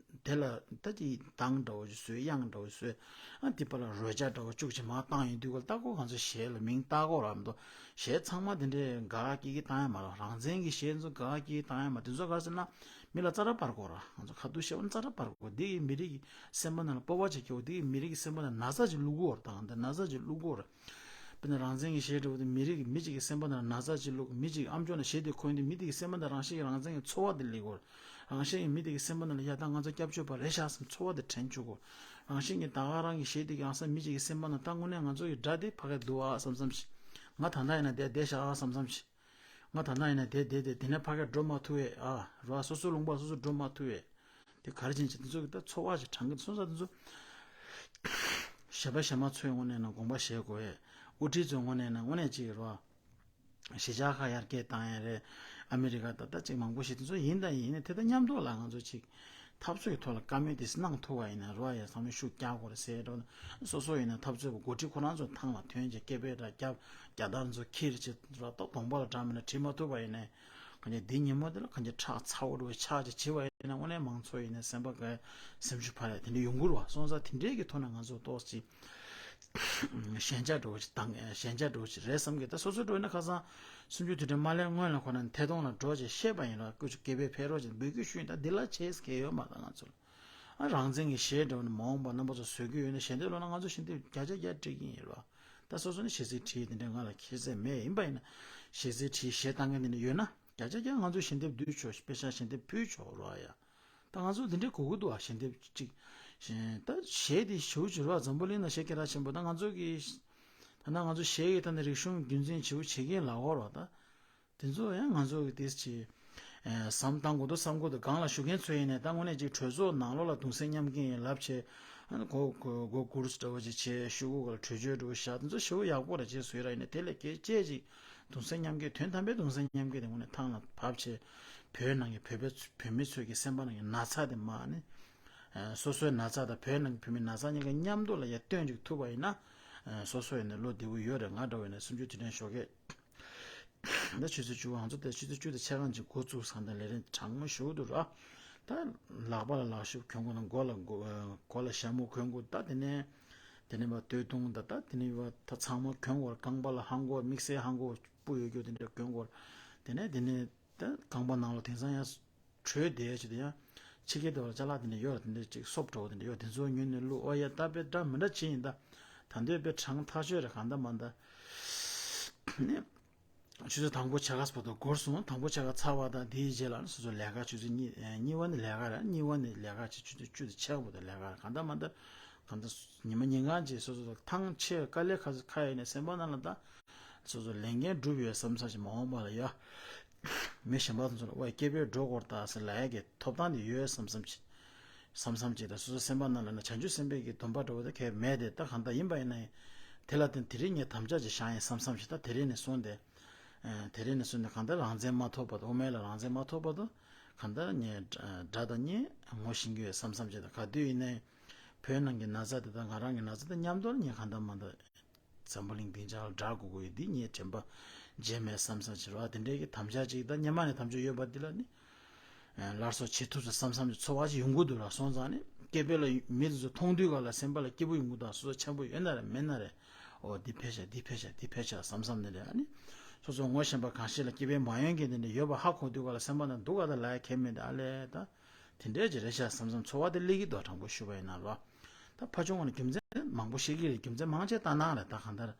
དེ་ལ་ད་ཅིག་གདངས་འདྲ་བོ་ཞིག་བཟོས། དབྱངས་འདྲ་བོ་བཟོས། ཨ་དེ་པ་ལ་རོལ་ཆ་འདྲ་བོ་བཅུག་ཅིག་མར་བཏང་ཡོང་དུས་སྐབས་ལ་ད་ཁོ་ང་ཚོ་གཞས་ལ་མིང་བཏགས་དགོས་རེད་མ་གཏོགས། གཞས་ཚང་མ་དེ་འདྲའི་དགའ་དགའ་སྐྱིད་སྐྱིད་བཏང་ཡ་མ་རེད། རང་བཙན་གྱི་གཞས་ཚོ་དགའ་དགའ་སྐྱིད་སྐྱིད་བཏང་ཡ་མ་རེད། དེ་ཚོ་ག་རེ་ཟེར་ན་མི་ལ་རྩ་ར་བར་དགོས་རེད། ང་ཚོ་ཁ་ཐུག་བཤད་པ་ན་རྩ་ར་བར་དགོས། འདི་གིས་མི་རིགས་ཀྱི་སེམས་པ་ནང་ལ་སྤོབས་པ་ཅིག་སྐྱེ་དགོས། འདི་གིས་མི་རིགས་ཀྱི་སེམས་པ་ནང་ན་ཚ་ཅིག་བླུག་དགོས་རེད། ད་ང་འདི་ན་ཚ་ཅིག་བླུག་དགོས་རེད། དཔེར་ན་རང་བཙན་གྱི་གཞས་འདྲ་བོ་དེ་མི་རིགས་ཀྱི་མི་གཅིག་གི་སེམས་པ་ནང་ན་ཚ་ཅིག་བླུག་མི་གཅིག་ཨམ་ཅོག་ནང་གཞས་དེ་གོ་ཡོང་དུས་མི་དེ་གི་སེམས་པ་ནང་རང་བཞིན་གྱི་རང་བཙན་གྱི་ཚོར་བ་དེ་སླེབས་དགོས། རང་བཞིན་གྱི་མི་དེ་གི་སེམས་པ་ནང་ལ་ཡ་ད་ང་ཚོ་སྐྱབས་བཅོལ་བ་རེད་ཤག་བསམ་ཚོར་བ་དེ་དྲན་བཅུག་དགོས། རང་བཞིན་གྱི་ད་ག་རང་གི་གཞས་དེ་གི་ཨང་ས་མི་གཅིག་གི་སེམས་པ་ནང་ད་དངོས་གནས་ང་ཚོ་གི་དགྲ་དེ་ཕ་གི་འདུག་ཨ་བསམ་བསམ་ཞིག་ང་ད་ལྟ་ཡིན་ན་བསྡད་བསྡད་ཤག་ཨ་བསམ་བསམ་ཞིག་ང་ད་ལྟ་ཡིན་ན་བསྡད་བསྡད་བསྡད་དེ་ནས་ཕ་གི་འགྲོ་མ་ཐུབ་པས་ཨ་རོ། སོ་སོའི་ལུང་པ་སོ་སོ་འགྲོ་མ་ཐུབ་པས། དེ་ག་རེ་བྱས་ནས་དེ་ཚོ་གི་ད་ཚོར་བ་ཞིག་དྲན་གི་སོང་ཙང་དེ་ཚོ་གཞས་པ་གཞས་མ་ཚོའི་ངོས་ནས་ན་དགོངས་པ་བཞེས་དགོས་ཡས། དབུ་ཁྲིད་ཚོའི་ངོས་ནས་ན་དངོས་གནས་ཅིག་རོ། གཞིས་ཆགས་ཁག་ཡར་རྒྱས་བཏང་ཡས་རེད། ཨ་མི་རི་ཀ་ད་ལྟ་ཅིག་མང་པོ་ཞིག་དེ་ཚོ་ཡིན་དང་ཡིན་ནས་དེ་ད་མཉམ་དུ་ལ་ང་ཚོ་ཅིག་འཐབ་རྩོད་ཀྱི་ཐོག་ལ་བཀའ་མོལ་དེ་གནང་ཐུབ་པ་ཡིན་ན་རོ། ཡ་ཚང་མས་ཤུགས་རྒྱག་དགོས་རེད་ཟེར་འགྲོ་ན། སོ་སོ་ཡིན་ན་འཐབ་རྩོད་པ་འགོ་ཁྲིད་ཁོ་རང་ཚོ་ཐང་ལ་ཐོན་བྱས་སྐད་འབོད་འདྲ་རྒྱབ། རྒྱལ་དར་ཚོ་འཁྱེར་བྱས་ར་ཏོག་གདོང་པ་ལ་འགྲམ་ན་བྲིས་མ་ཐུབ་པ་ཡིན་ནའི། གང་ཅི་འདི་ཉིན་མོ་འདི་ལ་གང་ཅི་ཁྲག་ཚ་བོ་འགྲོ་བའི་ཕྱག་ཅིག་བྱེད་པ་ཡིན་ན་དངོས་གནས་མང་ཚོགས་ཡིན་ནའི་སེམས་པ་དགའ། སེམས་ཤུགས་འཕར་ཡ་དེ་འདྲ་ཡོང་གི་རེད་བ། སོང་ཙང་དེ་འདྲའི་གི་ཐོག་ནས་ང་ཚོ་ཏོག་ཙམ་ཞན་ཆ་འགྲོ་བ་ཅིག་དང་ཞན་ཆ་འགྲོ་བ་ཅིག་རེད་བསམ་གི། ད་སོ་སོ་འགྲོ་ན་ཁ་སང་སུམ་ཅུ་དུས་དྲན་མ་སླེབས་སྔོན་ལ་ཁོ་ན་ཐད་གཏོང་ལ་འགྲོ་བྱས་བཤད་པ་ཡིན་ར། སྐུ་ཅིག་སྐད་འབོད་ཕེབས་རོགས་བྱས་འབོད་སྐུལ་ཞུས་ཡིན། ད་འདི་ལ་བྱས་ཟེར་མཁན་ཡོད་མ་རེད་ང་ཚོ་ལ། ཨ་རང་བཙན་གྱི་གཞས་འདྲ་བོ་ནི་མ་འོངས་པ་རྣམ་པ་ཚོ་བཟོ་རྒྱུ་ཡོད་ན་ཞལ་འདེབས་སློག་ན་ང་ཚོ་ཞལ་འདེབས་བརྒྱ་ཆ་བརྒྱ་སྤྲད་ཀྱི་ཡིན་རེད་བ། ད་སོ་སོ་ནི་གཞས་ཚིག་བྲིས་དེ་འདྲ་ང་ལ་ཁྱད་ཚད་མེད། ཡིན་པ་ཡིན་ན་གཞས་ཚིག་བྲིས་གཞས་བཏང་མཁན་དེ་འདྲ་ཡོད་ན་བརྒྱ་ཆ་བརྒྱ་ང་ཚོ་ཞལ་འདེབས་བསྡུས་ཆོག་དཔེ་ཆ་ཞལ་འདེབས་ཕུལ་ཆོག་རོགས་ཡ། ད་ང་ཚོ་འདི་འདྲའི་གོ་གི་འདུག་ཨ། ཞལ་འདེབས་གཅིག་ད་གཞས་དེ་ཞེ་པོ་ཅིག་རོགས། འཛམ་བུ་གླིང་ན་གཞས་སྐད་གྲགས་ཆེན་པོ། ད་ང་ཚོ་གི་ད་ན་ང་ཚོ་གཞས་ཀྱི་ཐད་ནས་རིག་གཞུང་རྒྱུན་འཛིན་བྱེད་པོ་བྱེད་མཁན་ལ་འོར་བ་ད། དེ་ཚོ་ཡང་ང་ཚོ་གི་དེ་ཅི། ཨེ་བསམ་བཏང་དགོས་འདུག་བསམ་གྱི་འདུག་སྒང་ལ་ཞུགས་མཁན་ཚོ་ཡིན་ནའི་ད་དངོས་གནས་ཅིག་གྲོས་ཚོགས་ནང་ལོགས་ལ་གདུང་སེམས་མཉམ་སྐྱེད་ཡིན་ལབ་བྱས། ཨ་ནི་གོ་གོ་གོ་གུ་རུ་འདྲ་བོ་ཅིག་བྱས་ཤོག་གུ་ག་ལ་གྲོས་ཆོད་འདྲ་བོ་བཞག་དེ་ཚོ་ཞེ་པོ་ཡག་པོ་རེད་བྱས་བཟོས་ར། ཡིན་ནའི་དེ་ལས་སྐད་ཆ་ཅིག་གདུང་སེམས་མཉམ་སྐྱེད་དོན་དམ་པའི་གདུང་སེམས་མཉམ་སྐྱེད་དེ་དངོས་གནས་ཐང་ལ་བབས་བྱས། བོད་ནང་གི་བོད་པའི་བོད་མི་ཚོའི་གི་སེམས་པ་ནང་གི་ན་ཚ་དེ་མ་ནི། ཨ་སོ་སོའི་ན་ཚ་དང་བོད་ནང་གི་བོད་མིའི་ན་ཚ་གཉིས་ཀ་མཉམ་དུ་ལ་ཡ་སྟོན་ཅིག་ཐུབ་པ་ཡིན་ན། ཨ་སོ་སོ་ཡིན་ནའི་བློ་བདེ་པོ་ཡོད་རེད། ང་འདྲ་བོ་ཡིན་ན་སུམ་ཅུ་དུས་དྲན་ཞོགས་ཀས། ད་ཆུ་ཚོད་བཅུ་ང་ཚོ་དེ་ཆུ་ཚོད་བཅུ་དང་ཕྱེད་ཀ་ཅིག་འགོ་བཙུགས་སང་དེ་ལས་རིམ་གྲང་མོ་ཞེ་པོ་འདུག་ར། ད་ལག་པ་ལ་ལག་ཤུབས་གྱོན་དགོས་ན་མགོ་ལ་མགོ་ཨ་མགོ་ལ་ཞྭ་མོ་གྱོན་དགོས། ད་དེ་ནས་དེ་ནས་བ་སྟོད་ཐུང་ད་ད་དེ་ནས་བ་ད་ཚང་མ་གྱོན་དགོས་ར། རྐང་པ་ལ་ལྷམ་གོག་དམིགས་བསལ་ལྷམ་གོག་སྤུ་ཡོད་རྒྱུ་དེ་འདྲ་གྱོན་དགོས་ར། དེ་ནས་དེ་ནས་ད་རྐང་པ་ནང་ལ་དེང་སང་ཡང་དྲོད་བསྡད་ཡ་ཅིག་དེ་ཡང་ཕྱི་རྒྱལ་དུ་བ་ཅ་ལག་དེ་འདྲ་ཡོད་ར། དེ་འདྲ་ཅིག་སོབ་འདྲ་བོ་དེ་འདྲ་ཡོད། དེ་ཚོ་ཉོས་ནས་བླུགས། ཨོ་ཡ་ད་དཔེ་འདྲ་མི་འདྲ་བྱེད་ཡིན་ད། ད་འདོད་དཔེ་གྲང་ཐག་ཆོད་རེད། གང་ད་མ་ད་ནས། ཆུ་ཚོད་དང་པོ་ཕྱེད་ཀ་བར་དུ་འགོར་སོང་། དང་པོ་ཕྱེད་ཀ་ཚར་བ་དང་དེའི་རྗེས་ལ་ནི་སོ་སོ་ལས་ཀ་ཆུ་ཚོད་གཉིས་ཨེ་གཉིས་པ་ནི་ལས་ཀ་རེད། གཉིས་པ་ནི་ལས་ཀ་བྱེད། ཆུ་ཚོད་བཅུ་དང་ཕྱེད་ཀ་བར་དུ་ལས་ཀ་རེད། གང་ལྟར་མ་ལྟར་གང་ལྟར་ཉི་མ་ཉིན་གང་ཅིག་སོ་སོ་ཐང་ཆད་དཀའ་ལས་ཁག་ཁག་ཡིན་ནའི་སེམས་པ་ནང་ལ་ད་སོ་སོ་ལས་འགན་སྒྲུབ་ཡོད་བསམ་བསམ་ཞིག་མ་འོངས་པ་ལ་ཡ། མི་གཞན་པ་ཚོ་ལ་ཝའི་སྐད་འབོད་འགྲོ་དགོས་རེད་ད་ཟེར་ལབ་ཡ་གི་ཐོབ་ཐང་དེ་ཡོད་བསམ་བསམ་ཅིག་བསམ་བསམ་ཅིག་དང་སོ་སོ་སེམས་པ་ནང་ལ་ན་བྱང་ཆུབ་སེམས་དཔའི་གི་སྡོམ་པ་འདྲ་བོ་དེ་གས་མེད་དེ། ད་གང་ལྟར་ཡིན་པ་ཡིན་ན་ཡང་དེ་ལ་བརྟེན་དེ་རིང་ངས་དམ་བཅའ་ཅིག་བཞག་ཡིན་བསམ་བསམ་ཅིག་ད་དེ་རིང་ནས་བཟུང་སྟེ། ཨ་དེ་རིང་ནས་བཟུང་སྟེ་གང་ལྟར་རང་བཙན་མ་ཐོབ་བར་དུ། དབུ་མའི་ལ་རང་བཙན་མ་ཐོབ་བར་དུ་གང་ལྟར་ངས་དགྲ་དང་གཉེན་ངོ་ཤེས་ཀྱི་ཡོད་བསམ་བསམ་ཅིག་དང་། ག་དུས་ཡིན་ནའི་བོད་ནང་གི་ན་ཚ་དེ་དང་ང་རང་གི་ན་ཚ་དེ་མཉམ་དུ་ངས་གང་ལྟར་མ་ལྟར་འཛམ་བུ་གླིང་སྡིངས་ཆ་ལ་བསྒྲགས་དགོས་ཀྱི་ཡོད། འདི་ངའི་དྲན་པ་བརྗེད་མེད་བསམ་བསམ་ཅིག་རེད་བ། དེ་འདྲའི་གི་དམ་བཅའ་ཅིག་དང་སྔོན་མ་ནས་དམ་བཅའ་ཡོད་པ་འདི་ལ་ནི། ཨ་སླར་གསོ་བྱེད་ཐུབ་ས་བསམ་བསམ་གྱི་ཚོར་བ་ཞིག་ཡོང་གི་འདུག་ལ། སོང་ཙང་ནི་སྐད་འབོད་ལ་མི་དེ་ཚོ་མཐོང་དུས་ག་ལ་སེམས་པ་ལ་སྐྱིད་པོ་ཡོང་གི་འདུག་སོ་སོ་ཆེན་པོ་ཡོད་ན་རེད་མེད་ན་རེད། ཨོ་འདི་ཕལ་ཆེར་འདི་ཕལ་ཆེར་འདི་ཕལ་ཆེར་བསམ་བསམ་ནི་རེད། ཨ་ནི་སོ་སོ་ངོ་ཤེས་པ་གང་ཞིག་ལ་སྐད་འབོད་མ་ཡོང་མཁན་དེ་འདྲ་ཡོད་པ་ཧ་གོ་དུས་ག་ལ་སེམས་པ་ནང་སྡུག་ག་ད་ལ་ཡ་ཁྱད་མེད་དེ། ཨ་ལས་ད་དེ་འདྲའི་ཅིག་རེད་ཤག་བསམ་བསམ་ཚོར་བ་དེ་སླེབས་ཀྱི་འདུག་དྲང་པོ་ཞུ་བ་ཡིན་ན་རོ། ད་ཕར་ཕྱོགས་ནས་རྒྱུ་མཚན་མང་པོ་བཤད་ཀྱི་རེད། རྒྱུ་མཚན་མང་ཆེ་ལྟ་ན་རེད། ད་གང་ལྟར་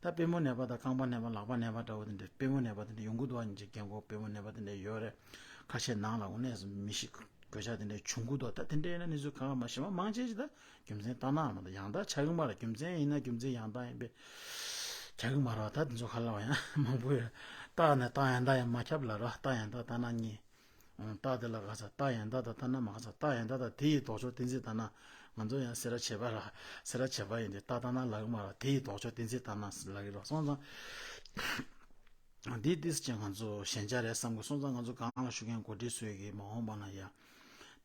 ད་པུས་མོ་ནད་པ་དང་རྐང་པ་ནད་པ་ལག་པ་ནད་པ་འདྲ་བོ་དེ་འདྲ་པུས་མོ་ནད་པ་དེ་འདྲ་ཡོང་གི་འདུག་བ། ཉིན་གཅིག་རྒན་གོག་པུས་མོ་ནད་པ་དེ་འདྲ་ཡོད་རེད། ཁ་ཤས་ནང་ལ་དངོས་གནས་སུ་མི་ཤི་གོད་ཆག་དེ་འདྲ་བྱུང་གི་འདུག་ད་དེ་འདྲ་ཡིན་ན་གནས་ཚུལ་གང་ག་མ་ཤེས་པ་མང་ཆེ་ཞིག་ད་རྒྱུ་མཚན་ལྟ་ན་མ་གཏོགས་ཡང་དག་ཆགས་ཀྱི་མ་རེད། རྒྱུ་མཚན་ཡིན་ན་རྒྱུ་མཚན་ཡང་དག་ཡིན་པས་ཆགས་ཀྱི་མ་རེད་བ། ད་དེ་ཚོ་ག་ལ་བ་ཡང་མང་པོ་ཡོད། ལྟ་ན་ལྟ་ཡང་དག་ཡང་མ་ཁྱབ་ལ་རོ། ལྟ་ཡང་དག་ལྟ་ན་གཉིས། རྟགས་དེ་ལ་ག་ས་རྟགས་ཡང་དག་དང་ལྟར་སྣང་མ་ག་ས་རྟགས་ཡང་དག་དང་དེ་ཡི་ལྡོག་ཕྱོགས་གཏན་ཚིགས་ལྟར་སྣང་། ང་ཚོ་ཡང་སེ་ར་བྱེས་པ་ར་སེ་ར་བྱེས་པ་ཡིན་དུས་རྟགས་ལྟར་སྣང་ལབ་ཀྱི་མ་རེད། དེ་ཡི་ལྡོག་ཕྱོགས་གཏན་ཚིགས་ལྟར་སྣང་ལབ་ཀྱི་རེད། སོང་ཙང་། འདི་ཏིས་ཀྱང་ང་ཚོ་ཞན་ཆ་རེད་བསམ་གི། སོང་ཙང་ང་ཚོ་སྒང་ལ་བཞུགས་མཁན་གོ་སྒྲིག་སུ་ཡི་གི་མ་འོངས་པ་ན་ཡ།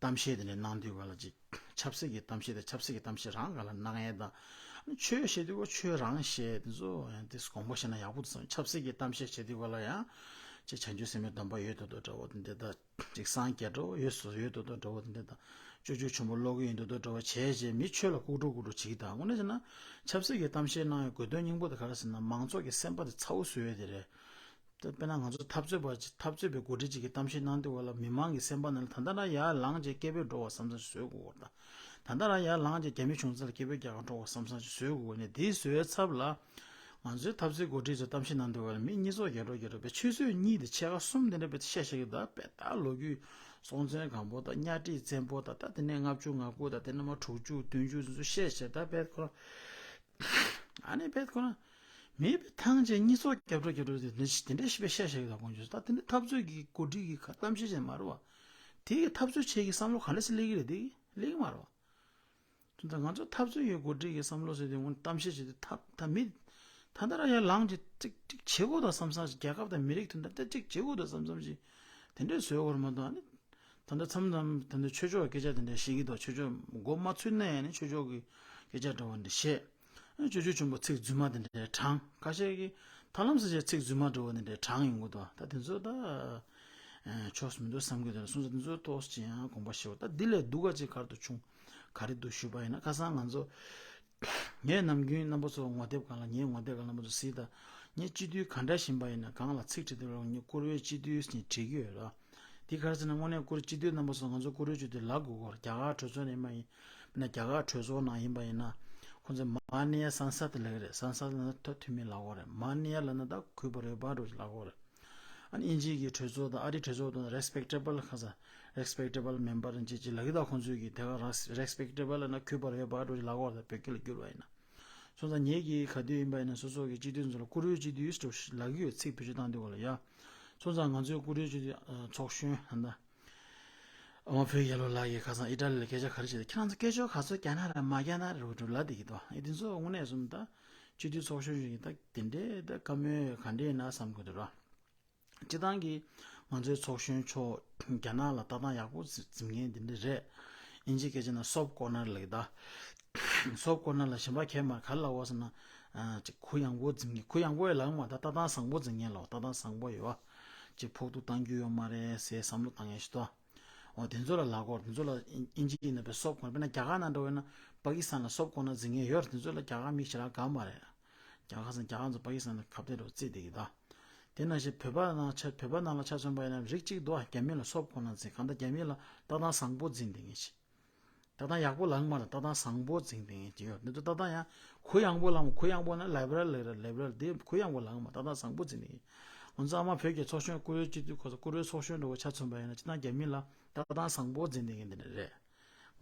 གཏམ་བཤད་དེ་འདྲ་གནང་དུས་ག་ལ་ཅིག་ཆབ་སྲིད་ཀྱི་གཏམ་བཤད་དེ་ཆབ་སྲིད་ཀྱི་གཏམ་བཤད་རང་ག་ལ་གནང་ཡས་དང་། ཆོས་བཤད་དུས་ག་ཆོས་རང་བཤད་དེ་ཚོ་ཡང་དེ་དགོངས་པ་བཞེས་ན་ཡག་པོ་འདུག་བསམ། ཆབ་སྲིད་ཀྱི་གཏམ་བཤད་བྱེད་དུས་ག་ལ་ཡང་ཅིག་བྱང་ཆུབ་སེམས་དཔའི་སྡོམ་པ་ཡོད་དོ་དོ་འདྲ་བོ་དེ་འདྲ་དང་། ཅིག་སངས་རྒྱས་འགྲོ་ཡོད་སོ་ཡོད་དོ་དོ་འདྲ་བོ་དེ་འདྲ་དང་། སྤྱོད་འཇུག་ཆེན་པོ་ཀློག་གི་ཡིན་དོ་དོ་འདྲ་བོ་བྱས་རྗེས་མི་ཆོས་ལ་ལྐུགས་འགྲོ་ལྐུགས་འགྲོ་བྱེད་ཀྱི་དང་། དངོས་གནས་བྱས་ན་ཆབ་སྲིད་ཀྱི་གཏམ་བཤད་གནང་བའི་དགོས་དོན་སྙིང་པོ་དེ་ག་རེ་ཟེར་ན། མང་ཚོགས་ཀྱི་སེམས་པ་དེ་ཚ་བོ་བཟོ་ཡས་དེ་རེད། དཔེར་ན་ང་ཚོ་འཐབ་རྩོད་པ་ཅིག་འཐབ་རྩོད་པའི་འགོ་ཁྲིད་ཅིག་གིས་གཏམ་བཤད་གནང་དུས་ག་ལ་མི་མང་གི་སེམས་པ་ནང་ལ་ད་ལྟ་རང་ཡར་ལངས་བྱས་སྐད་འབོད་འགྲོ་བ་བསམ་བསམ་ཞིག་བཟོ་དགོས་པ་དང་། ད་ལྟ་རང་ཡར་ལངས་བྱས་རྒྱ་མི་བྱུང་ཚུལ་ལ་སྐད་འབོད་རྒྱག་ག་འགྲོ་བ་བསམ་བསམ་ཞིག་བཟོ་དགོས་པ་ནས། དེའི་བཟོ་བའི་ཚབ་ལ་ང་ཚོའི་འཐབ་རྩོད་འགོ་ཁྲིད་ཚོས་གཏམ་བཤད་གནང་དུས་ག་ལ་མི་གཉིས་ཚོགས་རྒྱག་འགྲོ་རྒྱག་འགྲོ་བའི་ཆོས་ཚོས་གཉིས་དེ་ཕྱེད་ཀ་གསུམ་དེ་འདྲ་བས་བཤད་བཤད་ཀྱི་གདའ་བས་ད་ལོ་རྒྱུས་སྲོང་བཙན་སྒམ་པོ་དང་གཉའ་ཁྲི་བཙན་པོ་དང་། ད་དེ་ནས་ལྔ་བཅུ་ང་དགུ་དང་། དེ་ནས་མ་དྲུག་ཅུ་བདུན་ཅུ་ཚོ་བཤད་བཤད་ད་བས་ཁོ་རང་ཨ་ནི་བས་ཁོ་རང་མི་བས་ཐང་ཆད་གཉིས་ཚོགས་རྒྱབ་འགྲོ་རྒྱབ་འགྲོ་དེ་འདྲ་དེ་འདྲ་ཞིག་བས་བཤད་བཤད་ཀྱི་གདའ། དགོངས་ཆོད་ད་དེ་འདྲ་འཐབ་རྩོད་ཀྱི་འགོ་ཁྲིད་ཀྱི་ཁ་གཏམ་བཤད་བྱས་མ་རེད་བ། དེ་གི་འཐབ་རྩོད་བྱེད་ཀྱི་བསམ་བློ་ག་འདྲ་ཞིག་སླེབས་ཀྱི་རེད། དེ་གི་སླེབས་ཀྱི་མ་རེད་བ། དོན་དག་ང་ཚོ་འཐབ་རྩོད་ཡོད་འགོ་ཁྲིད་ཀྱི་བསམ་བློ་ཟེར་དུས་སྔོན་གཏམ་བཤད་བྱེད་དུས་ཐབས་ད་མི་ད་ལྟ་རང་ཡར་ལངས་ཀྱི་ཀྲིག་ཀྲིག་བྱེད་དགོས་དང་བསམ་བསམ་ཞིག་རྒྱལ་ཁབ་དང་མི་རིགས་དོན་དག་ད་ཀྲིག་བྱེད་དགོས་དང་བསམ་བསམ་ཞིག་དེ་འདྲས་བཟོས་དགོས་རེད་མ་གཏོགས། ཨ་ནི་ད་ལྟ་མཚམས་མཚམས་ད་ལྟ་ཆོས་ཕྱོགས་སྐད་ཆ་དེ་འདྲས་བཤད་ཀྱི་འདུག་ཆོས་ཕྱོགས་མགོ་མ་ཚོས་ན་ཡང་ནི་ཆོས་ཕྱོགས་ཀྱི་སྐད་ཆ་འདྲ་བོ་འདྲ་བཤད། སྤྱོད་འཇུག་ཆེན་པོ་ཚིག་རྫུན་མ་དེ་འདྲའི་དྲངས། ཁ་ཤས་ཀྱིས་ཐར་ལམ་སེ་བྱས་ཚིག་རྫུན་མ་འདྲ་བོ་དེ་འདྲའི་དྲངས་ཡོང་གི་འདུག་ད་དེ་ཚོ་ད་ཨ་ཆོགས་སུ་མི་འདུག་བསམ་གྱི་འདུག་སོང་ཙང་དེ་ཚོ་ཏོག་ཙམ་ཡང་དགོངས་པ་ཞེ་པོ། ད་འདི་ལས་སྡུག་ག་ཅིག་ག་རེ་འདུག་བྱུང་། ག་རེ་འདུག་ཞུས་པ་ཡིན་ན། ཁ་སང་ང་ཚོ་ངས་ནམ་རྒྱུན་རྣམ་པ་ཚོ་ངོ་དེབ་སྒང་ལ་ངའི་ངོ་དེབ་སྒང་རྣམ་པ་ཚོ་གཟིགས་དང་། ངས་སྤྱི་འཐུས་ག་འདྲ་ཡིན་པ་ཡིན་ན་སྒང་ལ་ཚིག་བྲིས་དུས་ལ་ངས་བཀུར་འོས་སྤྱི་འཐུས་ཟེར་བྲིས་ཀྱི་ཡོད་ར། དེ་ག་རེ་ཟེར་ན། དངོས་གནས་བཀུར་སྤྱི་འཐུས་རྣམ་པ་ཚོ་ང་ཚོ་བཀུར་འོས་སྤྱི་འཐུས་ལབ་དགོས་ཀྱི་རེད། རྒྱ་གར་གྲོས་ཚོགས་ནས་ཡིན་པ་ཡིན་ན། རྒྱ་གར་གྲོས་ཚོགས་ནང་ཡིན་པ་ཡིན་ན། ཁོང་ཚོས་མ་ནི་ཡ་སན་སད་ལབ་ཀྱི་རེད། སན་སད་ལབ་ན་ཐོག་འཐུས་མི་ལབ་དགོས་རེད། མ་ནི་ཡ་ལབ་ན་ད་གུས་པར་འོས་འབབ་འདྲ་ཅིག་ལབ་དགོས་རེད། ཨ་ནི་དབྱིན་ཇི་གི་གྲོས་ཚོགས་དང་ཨ་རིའི་གྲོས་ཚོགས་དང་རེ་སི་པེག་ཊེ་བལ་ཁ་ས་རེ་སི་པེག་ཊེ་བལ་མེམ་བར་ཅིག་ཅིག་ལབ་ཀྱི་ད། ཁོང་ཚོས་ཀྱི་དེ་ག་རེ་སི་པེག་ཊེ་བལ་ལབ་ན་གུས་པར་འོས་འབབ་འདྲ་ཅིག་ལབ་དགོས་རེད། བོད་སྐད་ལ་བསྒྱུར་བ་ཡིན་ན། སོང་ཙང་ངེད་ཀྱིས་ག་དུས་ཡིན་པ་ཡིན་ན་སོ་སོ་གི་སྤྱི་འཐུས་ཚོ་ལ་བཀུར་འོས་སྤྱི་འཐུས་ལབ་ཀྱི་ཡོད། ཚིག་བེད་སྤྱོད་བཏང་དུས་ག་ལ་ཡ། སོང་ཙང་ང་ཚོའི་བཀུར་འོས་སྤྱི་འཐུས་ཚོགས་གཞོན་ཧན་ད་ཨ་མ་བོད་རྒྱལ་ལོ་ལགས་ཀྱིས་ཁ་སང་ཨི་ཊ་ལི་ལ་སྐད་ཆ་ག་རེ་བཤད། ཁྱེད་རང་ཚོ་སྐད་ཅོར་ག་ཚོད་རྒྱག་ན་ར་མ་རྒྱག་ན་ར་རུ་ལབ་བསྡད་ཀྱི་འདུག་ཨེ་དེ་ཚོ་དངོས་གནས་སོང་ད་སྤྱི་འཐུས་ཚོགས་གཞོན་ཞིག་ད་དེ་འདྲའི་ད་བཀའ་མོལ་ག་འདྲས་ཡིན་ན་བསམ་གྱི་འདུག་ར། སྤྱི་བཏང་གི་ང་ཚོའི་ཚོགས་གཞོན་མཆོག་རྒྱ་ནག་ལ་ལྟ་སྟངས་ཡག་པོ་འཛིན་མཁན་དེ་འདྲ་རེད། དབྱིན་ཇིའི་སྐད་ཆ་ནང་སོབ་ཀོར་ནར་ལབ་ཀྱི་ད། སོབ་ཀོར་ནར་ལ་གཞན་པ་གས་མ་ག་རེ་ལབ་དགོས་ཟེར་ན། ཨ་ཅིག་གུ་ཡངས་པོ་འཛིན་མཁན། གུ་ཡངས་པོ་ཡང་ལབ་མ་ད་ལྟ་སྟངས་བཟང་པོ་འཛིན་མཁན་ལབ། ལྟ་སྟངས་བཟང་པོ་ཡོད་པ། ཅིག་ཕོག་ཐུག་གཏང་རྒྱུ་ཡོད་མ་རེད་ཟེར་བསམ་བློ་བཏང་མཁན་ཞིག་འདུག་འོ་དེ་ཚོ་ལ་ལབ་དགོས། དེ་ཚོ་ལ་དབྱིན་དབྱིན་ཇི་ཡིན་ན་པའི་སོབ་ཀོར་ནར། དཔེར་ན་རྒྱ་གར་ནང་འདྲ་བོ་ཡིན་ན་པ་ཀི་སི་ཐན་ལ་སོབ་ཀོར་ནར་འཛིན་མཁན་ཡོད་རེད། དེ་ཚོ་ལ་རྒྱ་གར་མི་ཞེ་དྲག་དགའ་མ་རེད། རྒྱ་གར་སང་རྒྱ་གར་ཚོ་པ་ཀི་སི་ཐན་ལ་ཁ་གཏད་རུ་བརྩིས་བསྡད་ཀྱི་ད། དེ་ནང་བཞིན་བོད་པ་ནང་ཆ་བོད་པ་ནང་ལ་ཆ་མཚོན་པ་ཡིན་ན་རིགས་གཅིག་འདུག་རྒྱ་མི་ལ་སོབ་ཀོར་ནར་འཛིན། གང་ལྟར་རྒྱ་མི་ལ་ལྟ་སྟངས་བཟང་པོ་འཛིན་བསྡད་མཁན་ཞིག་ལྟ་སྟངས་ཡག་པོ་ལབ་མ་རེད། ལྟ་སྟངས་བཟང་པོ་འཛིན་བསྡད་མཁན་ཅིག་ཡོད། འདི་ཚོ་ལྟ་སྟངས་ཡང་གུ་ཡངས་པོ་ལབ་མ། གུ་ཡངས་པོ་ན་ལི་བྷི་རལ་ལབ་རེད། ལི་བྷི་རལ་དེ་གུ་ཡངས་པོ་ལབ་མ། ལྟ་སྟངས་བཟང་པོ་འཛིན་བསྡད་མཁན། ང་ཚོ་ཨ་མ་བོད་ཀྱི་ཚོགས་གཞོན་བཀུར་འོས་སྤྱི་འཐུས་ཁོ་ཚོ་བཀུར་འོས་ཚོགས་གཞོན་འདྲ་བོ་ཆ་མཚོན་པ་ཡིན་ན་སྤྱིར་བཏང་རྒྱ་མི་ལ་ལྟ་སྟངས་བཟང་པོ་འཛིན་བསྡད་མཁན་དེ་འདྲ་རེད།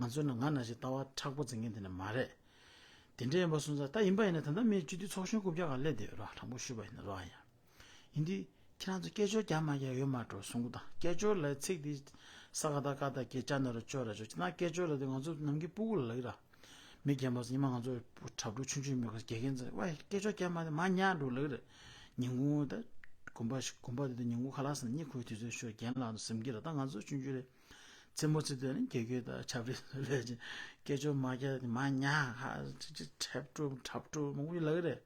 ང་ཚོ་ནི་ང་ནང་བཞིན་ལྟ་བ་མཁྲེགས་པོ་འཛིན་མཁན་དེ་འདྲ་མ་རེད། དེ་འདྲ་ཡིན་པ་སོང་ཙང་ད་ཡིན་པ་ཡིན་ན་ད་ལྟ་མི་སྤྱི་འཐུས་ཚོགས་གཞོན་རྐུབ་བཀྱག་ག་སླེབས་བསྡད་ཡོད་ར། དྲང་པོ་ཞུས་པ་ཡིན་ན་ར་ཡ། ཡིན་དུས་ཁྱེད་རང་ཚོ་སྐད་ཅོར་རྒྱག་མ་རྒྱག་ཡོད་མ་འགྲོ་གསུང་གི་ད། སྐད་ཅོར་ལབ་ཚིག་འདི་ས་ཀ་བཏགས་སྐ་བཏགས་སྐྱ་ན་རོ་ཅོ་ར་ཅོ། ཅི་ན་སྐད་ཅོར་ལབ་དུས་ང་ཚོ་ནམ་རྒྱུན་སྤུ་གུ་ལ་ལབ་ཀྱི་ར། མི་རྒན་པ་ཚོ་ཉི་མ་ང་ཚོ་གྲྭ་ཕྲུག་ཆུང་ཆུང་མི་དགེ་རྒན་ཚོ་ཝེ་སྐད་ཅོར་རྒྱག་མ་རྒྱག་མར་ཉལ་འགྲོ་ལབ་ཀྱི་ར། ཉིན་གུང་ད་དགོན་པ་ཞིག་དགོན་པ་དེ་དུས་ཉིན་གུང་ཁ་ལག་ཟ་ནས་གཉིད་ཁུག་དུས་ཚོད་ཤོར་རྒན་ལགས་ཚོ་ཟིན་གྱི་ར། ད་ང་ཚོ་ཆུང་ཆུང་རེད། རྩེད་མོ་རྩེ་དུས་ནི་དགེ་རྒན་དང་ཆབ་རེ་ལས་ཀྱི་སྐད་ཅོར་མ་རྒྱག་མར་ཉལ་ཧ་ཅིག་ཅིག་འཁྲབ་སྤྲོ་འཁྲབ་སྤྲོ་མང་པོ་ལབ་ཀྱི་རེད།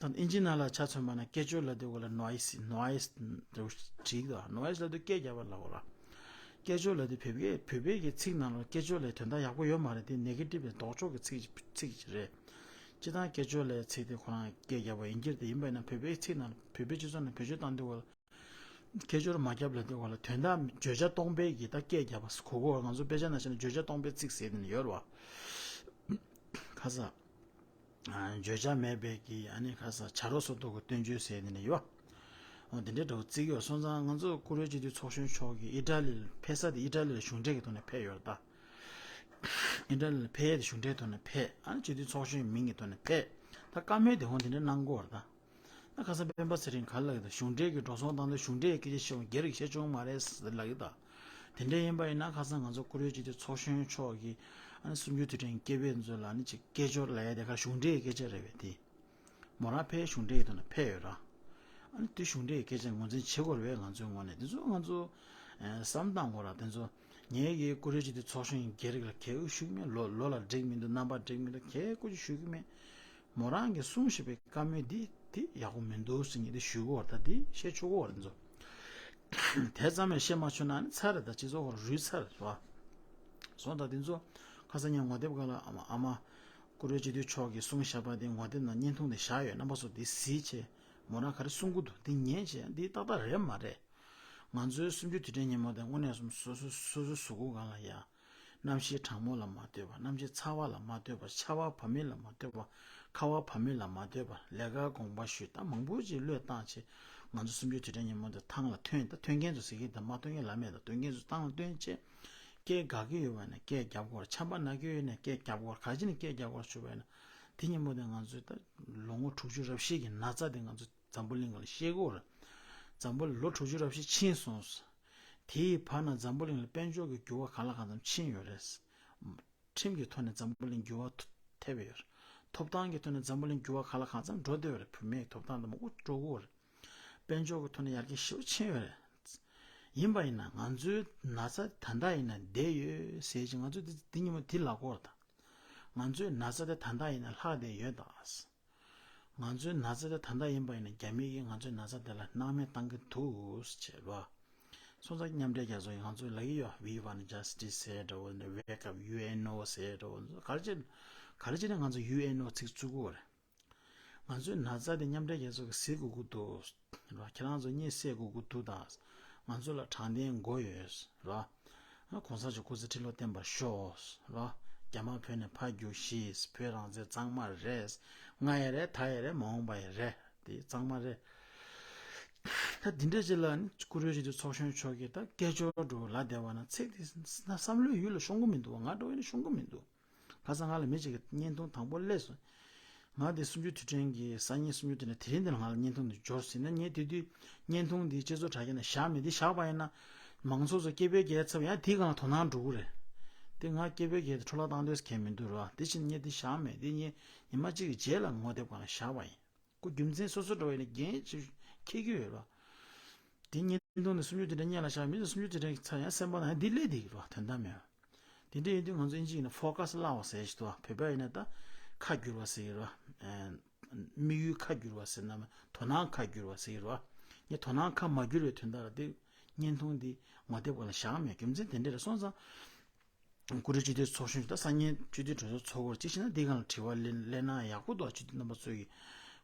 ད་ཨིན་ཇི་ནང་ལ་ཆ་མཚོན་པ་ན་སྐད་ཅོར་ལབ་དུས་ག་ལ་ནོའི་སི་ནོའི་སི་འདྲ་བོ་བྲིས་འདུག་ནོའི་སི་ལབ་དུས་སྐད་རྒྱབ་པ་ལབ་དགོས་ར། སྐད་ཅོར་ལབ་དུས་བོད་སྐད་བོད་པའི་གི་ཚིག་ནང་ལ་སྐད་ཅོར་ལབ་དོན་དག་ཡག་པོ་ཡོད་མ་རེད། དེ་ནེ་གེ་ཊིབ་ལྡོག་ཕྱོགས་ཀྱི་ཚིག་ཚིག་ཅིག་རེད། སྤྱིར་བཏང་སྐད་ཅོར་ལབ་ཚིག་དེ་ཁོ་རང་སྐད་རྒྱབ་པ་ཡིན་གྱི་རེད། དེ་ཡིན་པ་ཡིན་ན་བོད་པའི་ཚིག་ནང་ལ་བོད་པའི་སྤྱི་ཚོགས་ནང་བེད་སྤྱོད་བཏང་དུས་ག་ལ། སྐད་ཅོར་མ་རྒྱབ་ལབ་དུས་ག་ལ་དོན་དག་བརྗོད་བྱ་སྟོང་པའི་གི་ད་སྐད་རྒྱབ་པ་གོ་གོ། ང་ཚོ་དཔེ་ཆ་ནང་བཞིན་བརྗོད་བྱ་སྟོང་པའི་ཚིག་ཟེར་ནས་ཡོད་རེད་བ། ཁ་ས། བརྗོད་བྱ་མེད་པའི་གི་ཨ་ནི་ཁ་ས་བྱ་རོག་སོ་ཏོ་གི་བསྟན་བཅོས་ཟེར་ནས་ཡོད། འོ་དེ་འདྲའི་འདྲ་བོ་བརྩི་གི་ཡོད། སོང་ཙང་ང་ཚོ་བཀུར་འོས་སྤྱི་འཐུས་ཚོགས་གཞོན་མཆོག་གིས་ཨི་ཊ་ལི་ལ་ཕེབས་ས་དེ་ཨི་ཊ་ལི་ལ་གཞུང་འབྲེལ་གི་ཐོག་ནས་ཕེབས་ཡོད་རེད་ད། ཨི་ཊ་ལི་ལ་ཕེབས་ཡས་དེ་གཞུང་འབྲེལ་ཐོག་ནས་ཕེབས། ཨ་ནི་སྤྱི་འཐུས་ཚོགས་གཞོན་མིང་གི་ཐོག་ནས་ཕེབས། ད་བཀའ་མོལ་དེ་འོང་དེ་འདྲ་གནང་གི་ཡོད་རེད་ད། ད་ཁ་སང་སྤེན་པ་ཚེ་རིང་ག་རེ་ལབ་ཀྱི་འདུག་གཞུང་འབྲེལ་གྱི་འགྲོ་སོང་བཏང་དུས་གཞུང་འབྲེལ་གྱི་སྐད་ཆ་བཤད་འོང་སྒེར་གྱི་བཤད་ཆོག་མ་རེད་ཟེར་ལབ་ཀྱི་འདུག་དེ་འདྲ་ཡིན་པ་ཡིན་ན་ཁ་སང་ང་ཚོ་བཀུར་འོས་སྤྱི་འཐུས་ཚོགས་གཞོན་མཆོག་གིས་ཨ་ནི་གསུམ་བཅུའི་དུས་དྲན་སྐད་འབོད་ཚོ་ལ་ཨ་ནི་ཅིག་སྐད་ཅོར་ལབ་ཡ་དེ་ག་གཞུང་འབྲེལ་གྱི་སྐད་ཆ་རེད་པས་དེ། མོ་རང་ཕའི་གཞུང་འབྲེལ་གྱི་ཐོག་ནས་ཕེབས་ཡོད་ར། ཨ་ནི་དེ་གཞུང་འབྲེལ་གྱི་སྐད་ཆ་ངོས་འཛིན་བྱེད་དགོས་རེད་པས། ང་ཚོའི་ངོས་ནས་དེ་ཚོ་ང་ཚོ་ཨེ་བསམ་བཏང་དགོས་ར། དེ་ཚོ་ངས་ཀྱི་བཀུར་འོས་སྤྱི་འཐུས་ཚོགས་གཞོན་གྱི་སྒེར་ལ་གལ་ཞུ་གི་མེད། ལོ་ལོ་ལ་འགྲིག་མི་འདུག་རྣམ་པ་འགྲིག་མི་འདུག་གལ་ཀུ་ཅི་ཞུ་གི་མེད། མོ་རང་གིས་གསུངས་བཞིན་པའི་བཀའ་མོལ་འདི་དེ་ཡག་པོ་མི་འདུག་ཟེར་ངས་དེ་ཞུ་གི་ཡོད་རེད། ད་དེ་བཤད་ཆོག་གི་ཡོད་རེད། དེ་ཚོ་དེ་ཙམ་ཡང་བཤད་མ་ཆོག་ན་ནི་ཚར་རེད། ད་སྤྱི་ཚོགས་ཁོ་རུལ་ཚར་རེད་བ། སོང་ད་དེ་ཚོ་ཁ་སང་ཉིན་ངོ་དེབ་སྒང་ལ་ཨ་མ་ཨ་མ་བཀུར་འོས་སྤྱི་འཐུས་མཆོག་གིས་གསུངས་བཞག་པ་དེ་ངོ་དེབ་ནང་བརྙན་ཐུང་དེ་བཞག་ཡོད། རྣམ་པ་ཚོ་དེ་གཟིགས་བྱས་མོ་རང་ག་རེ་གསུང་གི་འདུག་དེ་ཉན་བྱས། འདི་ཏག་ཏག་རེད་མ་རེད། ང་ཚོའི་གསུམ་བཅུའི་དུས་དྲན་ཉིན་མོ་དེ་དངོས་གནས་སོ་སོ་སོ་སོའི་གཟུགས་པོ་སྒང་ལ་ཡ། གནམ་གཤིས་གྲང་མོ་ལ་མ་ལྟོས་པར། གནམ་གཤིས་ཚ་བ་ལ་མ་ལྟོས་པར། ཆར་པ་བབས་མིན་ལ་མ་ལྟོས་པར། ཁ་བ་བབས་མིན་ལ་མ་ལྟོས་པར། ལས་ཀ་དགོངས་པ་ཞུས། ད་མང་པོ་ཅིག་བློས་བཏང་བྱས། ང་ཚོ་གསུམ་བཅུའི་དུས་དྲན་ཉིན་མོ་འདི་ཐང་ལ་ཐོན། ད་ཐོན་མཁན་ཚོ་ཟེར་གྱི། ད་མ་ཐོན་མཁན་ལབ་མེད། ད་ཐོན་མཁན་ཚོ་ཐང་ལ་ཐོན་བྱས། སྐད་དགའ་གི་ཡོད་པ་ན་སྐད་རྒྱབ་དགོས། ཆམ་པ་ན་གི་ཡོད་ན་སྐད་རྒྱབ་དགོས། ག་ཅི་ནས་སྐད་རྒྱབ་དགོས་ཞུས་པ་ཡིན་ན། དེ་ཉིན་མོ་དེ་ང་ཚོའི་ད་ལོ་ངོ་དྲུག་ཅུ་རབ་བཞི་གི་ན་ཚ་དེ་ང་ཚོ་འཛམ་བུ་གླིང་ལ་བཤད་དགོས་རེད། འཛམ་བུ་གླིང་ལོ་དྲུག་ཅུ་རབ་བཞི་ཕྱིན་སོང་། དེའི་བར་ན་འཛམ་བུ་གླིང་ལ་དཔལ་འབྱོར་གྱི་འགྱུར་བ་གང་ལ་གང་འཚམ་ཕྱིན་ཡོད་རེད། ཁྲིམས་ཀྱི་ཐོག་ནས་འཛམ་བུ་གླིང་འགྱུར་བ་ཐེབས་ཡོད་རེད། ཐོབ་ཐང་གི་ཐོག་ནས་འཛམ་བུ་གླིང་འགྱུར་བ་གང་ལ་གང་འཚམ་འགྲོ་བསྡད་ཡོད་རེད། བུད་མེད་ཐོབ་ཐང་དང་མང་པོ་འགྲོ་གི་ཡོད་རེད། དཔལ་འབྱོར་གྱི་ཐོག་ནས་ཡར་རྒྱས་ཞེ་པོ་ཕྱིན་ཡོད་རེད། ཡིན་པ་ཡིན་ན་ང་ཚོའི་ན་ཚ་ད་ལྟ་ཡིན་ན་བསྡད་ཡོད་ཟེར་གྱི། ང་ཚོས་འདི་འདི་ཉིན་མོ་འདི་ལབ་དགོས་རེད་ད། ང་ཚོའི་ན་ཚ་དེ་ད་ལྟ་ཡིན་ན་ལྷག་བསྡད་ཡོད་ད། ང་ཚོའི་ན་ཚ་དེ་ད་ལྟ་ཡིན་པ་ཡིན་ན་རྒྱ་མི་གིས་ང་ཚོའི་ན་ཚ་དེ་ལ་སྣང་མེད་བཏང་གི་འདུག་ཟེར་བ། སོང་ཙང་མཉམ་འབྲེལ་རྒྱལ་ཚོགས་ཀྱིས་ང་ཚོ་ལབ་ཀྱི་ཡོད། We want justice ཟེར་འདྲ་བོ་ནས། Wake up U N O ཟེར་འདྲ་བོ། ག་རེ་བྱས་ག་རེ་བྱས་ནས་ང་ཚོ་U N O ཚིག་བཙུགས་དགོས་རེད། ང་ཚོའི་ན་ཚ་དེ་མཉམ་འབྲེལ་རྒྱལ་ཚོགས་ཀྱིས་གཟིགས་དགོས་ཀྱི་འདུག་ར། ཁྱེད་རང་ཚོ་གཉིད་སད་དགོས་ཀྱི་འདུག་དང་། ང་ཚོ་ལ་དྲང་བདེན་དགོས་ཡོད་ར། གོང་ས་མཆོག་སྐུ་ཚེ་ཁྲི་ལོ་བརྟན་པར་ཤོག་ར། རྒྱ་དམར་བོད་ནས་ཕར་རྒྱུགས་ཤིག་བོད་རང་བཙན་གཙང་མ་རེད། སྔ་ཡི་རེད། ད་ཡི་རེད། མ་འོངས་པ་ཡི་རེད། དེ་གཙང་མ་རེད། ད་འདི་འདྲ་ཅིག་ལ་ནི་བཀུར་འོས་སྤྱི་འཐུས་ཚོགས་གཞོན་མཆོག་གིས་ད་སྐད་ཅོར་འདྲ་བོ་ལབ་བསྡད་པ་ན། ཚིག་དེ་བསམ་བློའི་ཡུལ་ལ་ཤོང་གི་མི་འདུག་ང་འདྲ་བོ་ཡིན་ན་ཤོང་གི་མི་འདུག་ཁ་སང་ང་ལ་མི་གཅིག་གིས་བརྙན་ཐུང་དང་པོ་སླེབས་སོང་། ང་དེ་གསུམ་བཅུའི་དུས་དྲན་གྱི་སང་ཉིན་གསུམ་བཅུའི་དུས་དྲན་དེ་རིང་དེ་ལ་ང་ལ་བརྙན་ཐུང་དེ་འབྱོར་ཟིན་ན། ངས་དེ་དུས་བརྙན་ཐུང་འདི་སྤྱི་ཚོགས་དྲ་རྒྱ་ནང་བཞག་མེད། འདི་བཞག་པ་ཡིན་ན་མང་ཚོགས་ཚོ་སྐད་འབོད་རྒྱག་ཚར་བ་ཡང་དེའི་སྒང་ལ་དོ་སྣང་འགྲོ་གི་རེད། དེ་ང་སྐད་འབོད་རྒྱག་དེ་འཕྲོ་བརླག་བཏང་འདོད་གལ་མི་འདུག་ར། དེ་ཕྱིན་ངས་འདི་བཞག་མེད། འདི་ངས་ཉི་མ་གཅིག་གི་རྗེས་ལ་ངོ་དེབ་སྒང་ལ་བཞག་པ་ཡིན། ཁོ་རྒྱུ་མཚན་སོ་སོ་འདྲ་བོ་ཡིན་ན་རྒྱན་ཅིག་འཁྱེར་གྱི་ཡོད་ར། དེ་བརྙན་ཐུང་ནི་གསུམ་བཅུའི་དུས་དྲན་སྔོན་ལ་བཞག་མི་ཚོ་གསུམ་བཅུའི་དུས་དྲན་གྱི་ཚར་ཡང་སེམས་པ་ནང་ཡང་འདི་སླེབས་བསྡད་ཀྱི་རེད་བ། དོན་དག་མེད། དེ་འདྲ་ཡིན་དུས་ང་ཚོ་ཨིན་ཇི་ཡིན་ན་ཕོ་ཀ་སི་ལབ་པ་ཟེར་ཞིག་འདུག་བ། བོད་པ་ཡིན་ན་ད་ཁ་བསྒྱུར་བ་ཟེར་གྱི་རེད་བ། དམིགས་ཡུལ་ཁ་བསྒྱུར་བ་ཟེར་ན་མ། དོ་སྣང་ཁ་བསྒྱུར་བ་ཟེར་གྱི་རེད་བ། ངས་དོ་སྣང་ཁ་མ་བསྒྱུར་བའི་དོན་དག་ལ་དེ་བརྙན་ཐུང་འདི་ངོ་དེབ་སྒང་ལ་བཞག་མེད། རྒྱུ་མཚན་དེ་འདྲ་རེད། སོང་ཙང་། བཀུར་འོས་སྤྱི་འཐུས་ཚོགས་གཞོན་ད་སང་ཉིན་སྤྱི་འཐུས་གྲོས་ཚོགས་ཚོགས་སྐོར་གཅིག་བྱས་ན་འདི་སྒང་ལ་དྲི་བ་གླེང་གླེང་ན་ཡག་པོ་འདུག་སྤྱི་འཐུས་རྣམ་པ་ཚོས་ཀྱིས་